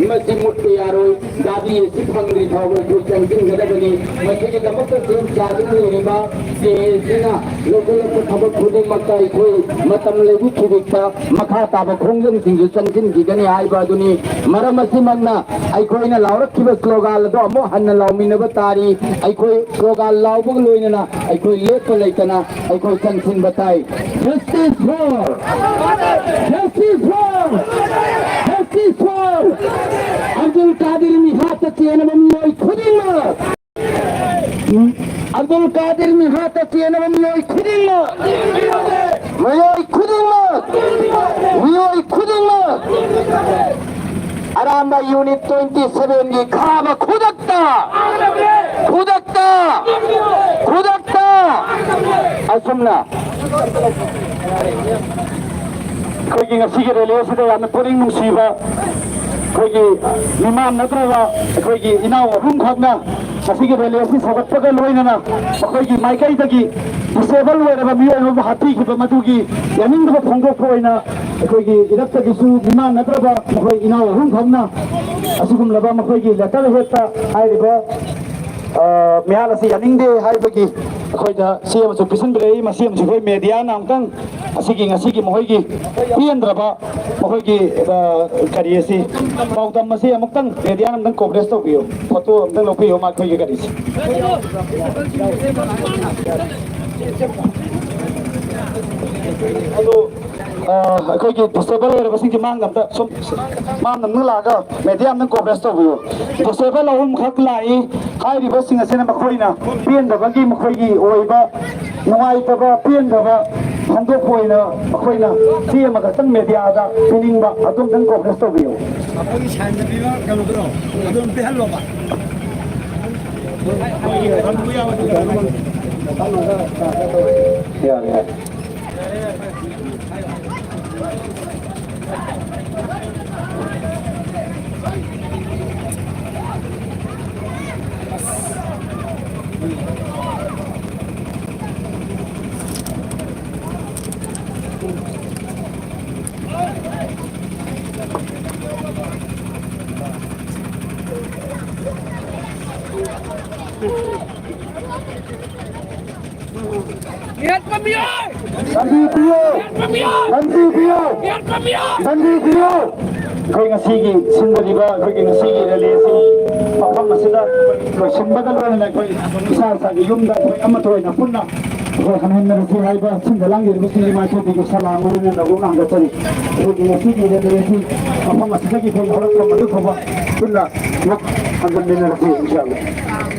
ꯃꯁꯤ ꯃꯨꯠꯄ ꯌꯥꯔꯣꯏ꯫ ꯗꯥꯕꯤ ꯑꯁꯤ ꯐꯪꯗ꯭ꯔꯤ ꯐꯥꯎꯕ ꯑꯩꯈꯣꯏ ꯆꯪꯁꯤꯟꯒꯗꯕꯅꯤ꯫ ꯃꯁꯤꯒꯤꯗꯃꯛꯇ ꯁꯦꯝ ꯁꯥꯗꯨꯅ ꯂꯩꯔꯤꯕ ꯁꯤ ꯑꯦ ꯁꯤꯅ ꯂꯧꯈꯠꯂꯛꯄ ꯊꯕꯛ ꯈꯨꯗꯤꯡꯃꯛꯇ ꯑꯩꯈꯣꯏ ꯃꯇꯝ ꯂꯩꯕ ꯈꯨꯗꯤꯡꯗ ꯃꯈꯥ ꯇꯥꯕ ꯈꯣꯡꯖꯪꯁꯤꯡꯁꯨ ꯆꯪꯁꯤꯟꯈꯤꯒꯅꯤ ꯍꯥꯏꯕ ꯑꯗꯨꯅꯤ꯫ ꯃꯔꯝ ꯑꯁꯤꯃꯛꯅ ꯑꯩꯈꯣꯏꯅ ꯂꯥꯎꯔꯛꯈꯤꯕ ꯁ꯭ꯂꯣꯒꯥꯟ ꯑꯗꯣ ꯑꯃꯨꯛ ꯍꯟꯅ ꯂꯥꯎꯃꯤꯟꯅꯕ ꯇꯥꯔꯤ꯫ ꯑꯩꯈꯣꯏ ꯁ꯭ꯂꯣꯒꯥꯟ ꯂꯥꯎꯕꯒ ꯂꯣꯏꯅꯅ ꯑꯩꯈꯣꯏ ꯂꯦꯞꯄ ꯂꯩꯇꯅ ꯑꯩꯈꯣꯏ ꯆꯪꯁꯤꯟꯕ ꯇꯥꯏ꯫ Justice for, justice for, justice for Abdul ꯀꯥꯗꯤꯔ ꯃꯤꯍꯥꯠꯇ ꯆꯦꯟꯅꯕ ꯃꯤꯑꯣꯏ ꯈꯨꯗꯤꯡꯃꯛ, ꯑꯕꯗꯨꯜ ꯀꯥꯗꯤꯔ ꯃꯤꯍꯥꯠꯇ ꯆꯦꯟꯅꯕ ꯃꯤꯑꯣꯏ ꯈꯨꯗꯤꯡꯃꯛ, ꯃꯤꯑꯣꯏ ꯈꯨꯗꯤꯡꯃꯛ, ꯃꯤꯑꯣꯏ ꯈꯨꯗꯤꯡꯃꯛ ꯑꯔꯥꯟꯕ unit twenty seven ꯒꯤ ꯈꯥꯕ ꯈꯨꯗꯛꯇ, ꯈꯨꯗꯛꯇ, ꯈꯨꯗꯛꯇ ꯑꯁꯨꯝꯅ ꯑꯩꯈꯣꯏꯒꯤ ꯉꯁꯤꯒꯤ rally ꯑꯁꯤꯗ ꯌꯥꯝꯅ ꯄꯨꯛꯅꯤꯡ ꯅꯨꯡꯁꯤꯕ ꯑꯩꯈꯣꯏꯒꯤ ꯃꯤꯃꯥꯟꯅꯗ꯭ꯔꯕ ꯑꯩꯈꯣꯏꯒꯤ ꯏꯅꯥꯎ ꯑꯍꯨꯝꯈꯛꯅ ꯉꯁꯤꯒꯤ rally ꯑꯁꯤ ꯁꯧꯒꯠꯄꯒ ꯂꯣꯏꯅꯅ ꯃꯈꯣꯏꯒꯤ ꯃꯥꯏꯀꯩꯗꯒꯤ disable ꯑꯣꯏꯔꯕ ꯃꯤꯑꯣꯏ ꯑꯃꯕꯨ ꯍꯥꯠꯄꯤꯈꯤꯕ ꯃꯗꯨꯒꯤ ꯌꯥꯅꯤꯡꯗꯕ ꯐꯣꯡꯗꯣꯛꯄ ꯑꯣꯏꯅ ꯑꯩꯈꯣꯏꯒꯤ ꯏꯔꯛꯇꯒꯤꯁꯨ ꯃꯤꯃꯥꯟꯅꯗ꯭ꯔꯕ ꯃꯈꯣꯏ ꯏꯅꯥꯎ ꯑꯍꯨꯝꯈꯛꯅ ꯑꯁꯤꯒꯨꯝꯂꯕ ꯃꯈꯣꯏꯒꯤ letterhead ꯇ ꯍꯥꯏꯔꯤꯕ, ꯑ, ꯃꯤꯍꯥꯠ ꯑꯁꯤ ꯌꯥꯅꯤꯡꯗꯦ ꯍꯥꯏꯕꯒꯤ ꯑꯩꯈꯣꯏꯗ ꯆꯦ ꯑꯃꯁꯨ ꯄꯤꯁꯤꯟꯕꯤꯔꯛꯏ꯫ ꯃꯁꯤ ꯑꯃꯁꯨ ꯑꯩꯈꯣꯏ media ꯅ ꯑꯃꯨꯛꯇꯪ ꯑꯁꯤꯒꯤ ꯉꯁꯤꯒꯤ ꯃꯈꯣꯏꯒꯤ ꯄꯦꯟꯗ꯭ꯔꯕ ꯃꯈꯣꯏꯒꯤ, ꯑ, ꯀꯔꯤ ꯑꯁꯤ, ꯄꯥꯎꯗꯝ ꯑꯁꯤ ꯑꯃꯨꯛꯇꯪ media ꯅ ꯑꯃꯨꯛꯇꯪ coverage ꯇꯧꯕꯤꯌꯨ, photo ꯑꯃꯨꯛꯇꯪ ꯂꯧꯕꯤꯌꯨ ꯃꯈꯣꯏꯒꯤ ꯀꯔꯤꯁꯤ꯫ ꯑꯗꯣ ꯑ, ꯑꯩꯈꯣꯏꯒꯤ disable ꯑꯣꯏꯔꯕꯁꯤꯡꯒꯤ ꯃꯥꯡꯗ ꯑꯝꯇ ꯁꯨꯝ, ꯃꯥꯡꯗ ꯑꯝꯇ ꯂꯥꯛꯑꯒ media ꯑꯝꯇ coverage ꯇꯧꯕꯤꯌꯨ꯫ Disable ꯑꯍꯨꯝꯈꯛ ꯂꯥꯛꯏ꯫ ꯍꯥꯏꯔꯤꯕꯁꯤꯡ ꯑꯁꯤꯅ ꯃꯈꯣꯏꯅ ꯄꯦꯟꯗꯕꯒꯤ ꯃꯈꯣꯏꯒꯤ ꯑꯣꯏꯕ ꯅꯨꯡꯉꯥꯏꯇꯕ ꯄꯦꯟꯗꯕ ꯐꯣꯡꯗꯣꯛꯄ ꯑꯣꯏꯅ ꯃꯈꯣꯏꯅ ꯆꯦ ꯑꯃꯈꯛꯇꯪ media ꯗ ꯄꯤꯅꯤꯡꯕ, ꯑꯗꯨꯝꯇꯪ coverage ꯇꯧꯕꯤꯌꯨ꯫ ꯑꯩꯈꯣꯏꯒꯤ sign ꯗ ꯄꯤꯕ ꯀꯩꯅꯣꯗꯨꯔꯣ? ꯑꯗꯨꯝ ꯄꯤꯍꯜꯂꯣꯕ꯫ ꯌꯥꯔꯦ, ꯌꯥꯔꯦ꯫ ꯃꯤꯍꯠꯄ ꯃꯤꯑꯣꯏ! ꯂꯝꯖꯤ ꯄꯤꯌꯨ! ꯃꯤꯍꯠꯄ ꯃꯤꯑꯣꯏ! ꯂꯝꯖꯤ ꯄꯤꯌꯨ! ꯃꯤꯍꯠꯄ ꯃꯤꯑꯣꯏ! ꯂꯝꯖꯤ ꯄꯤꯌꯨ! ꯑꯩꯈꯣꯏ ꯉꯁꯤꯒꯤ ꯁꯤꯟꯖꯔꯤꯕ ꯑꯩꯈꯣꯏꯒꯤ ꯉꯁꯤꯒꯤ rally ꯑꯁꯤ ꯃꯐꯝ ꯑꯁꯤꯗ ꯂꯣꯏꯁꯤꯟꯕꯒ ꯂꯣꯏꯅꯅ ꯑꯩꯈꯣꯏ ꯏꯁꯥ ꯏꯁꯥꯒꯤ ꯌꯨꯝꯗ ꯑꯩꯈꯣꯏ ꯑꯃꯠꯇ ꯑꯣꯏꯅ ꯄꯨꯟꯅ ꯑꯩꯈꯣꯏ ꯍꯟꯍꯟꯅꯔꯁꯤ ꯍꯥꯏꯕ ꯁꯤꯟꯗ ꯂꯥꯡꯂꯤꯕꯁꯤꯡꯒꯤ ꯃꯥꯏꯊꯣꯡꯗꯒꯤ ꯁꯂꯥꯝ ꯑꯣꯏꯅ ꯅꯧꯅ ꯍꯟꯒꯠꯆꯔꯤ꯫ ꯑꯩꯈꯣꯏꯒꯤ ꯉꯁꯤꯒꯤ ꯂꯦꯟꯗꯔ ꯑꯁꯤ ꯃꯐꯝ ꯑꯁꯤꯗꯒꯤ ꯑꯩꯈꯣꯏ ꯍꯧꯔꯛꯄ ꯃꯗꯨ ꯐꯥꯎꯕ ꯄꯨꯟꯅ ꯑꯃꯨꯛ ꯍꯟꯖꯟꯃꯤꯟꯅꯔꯁꯤ ꯏꯟꯁꯥ ꯑꯜꯂꯥ꯫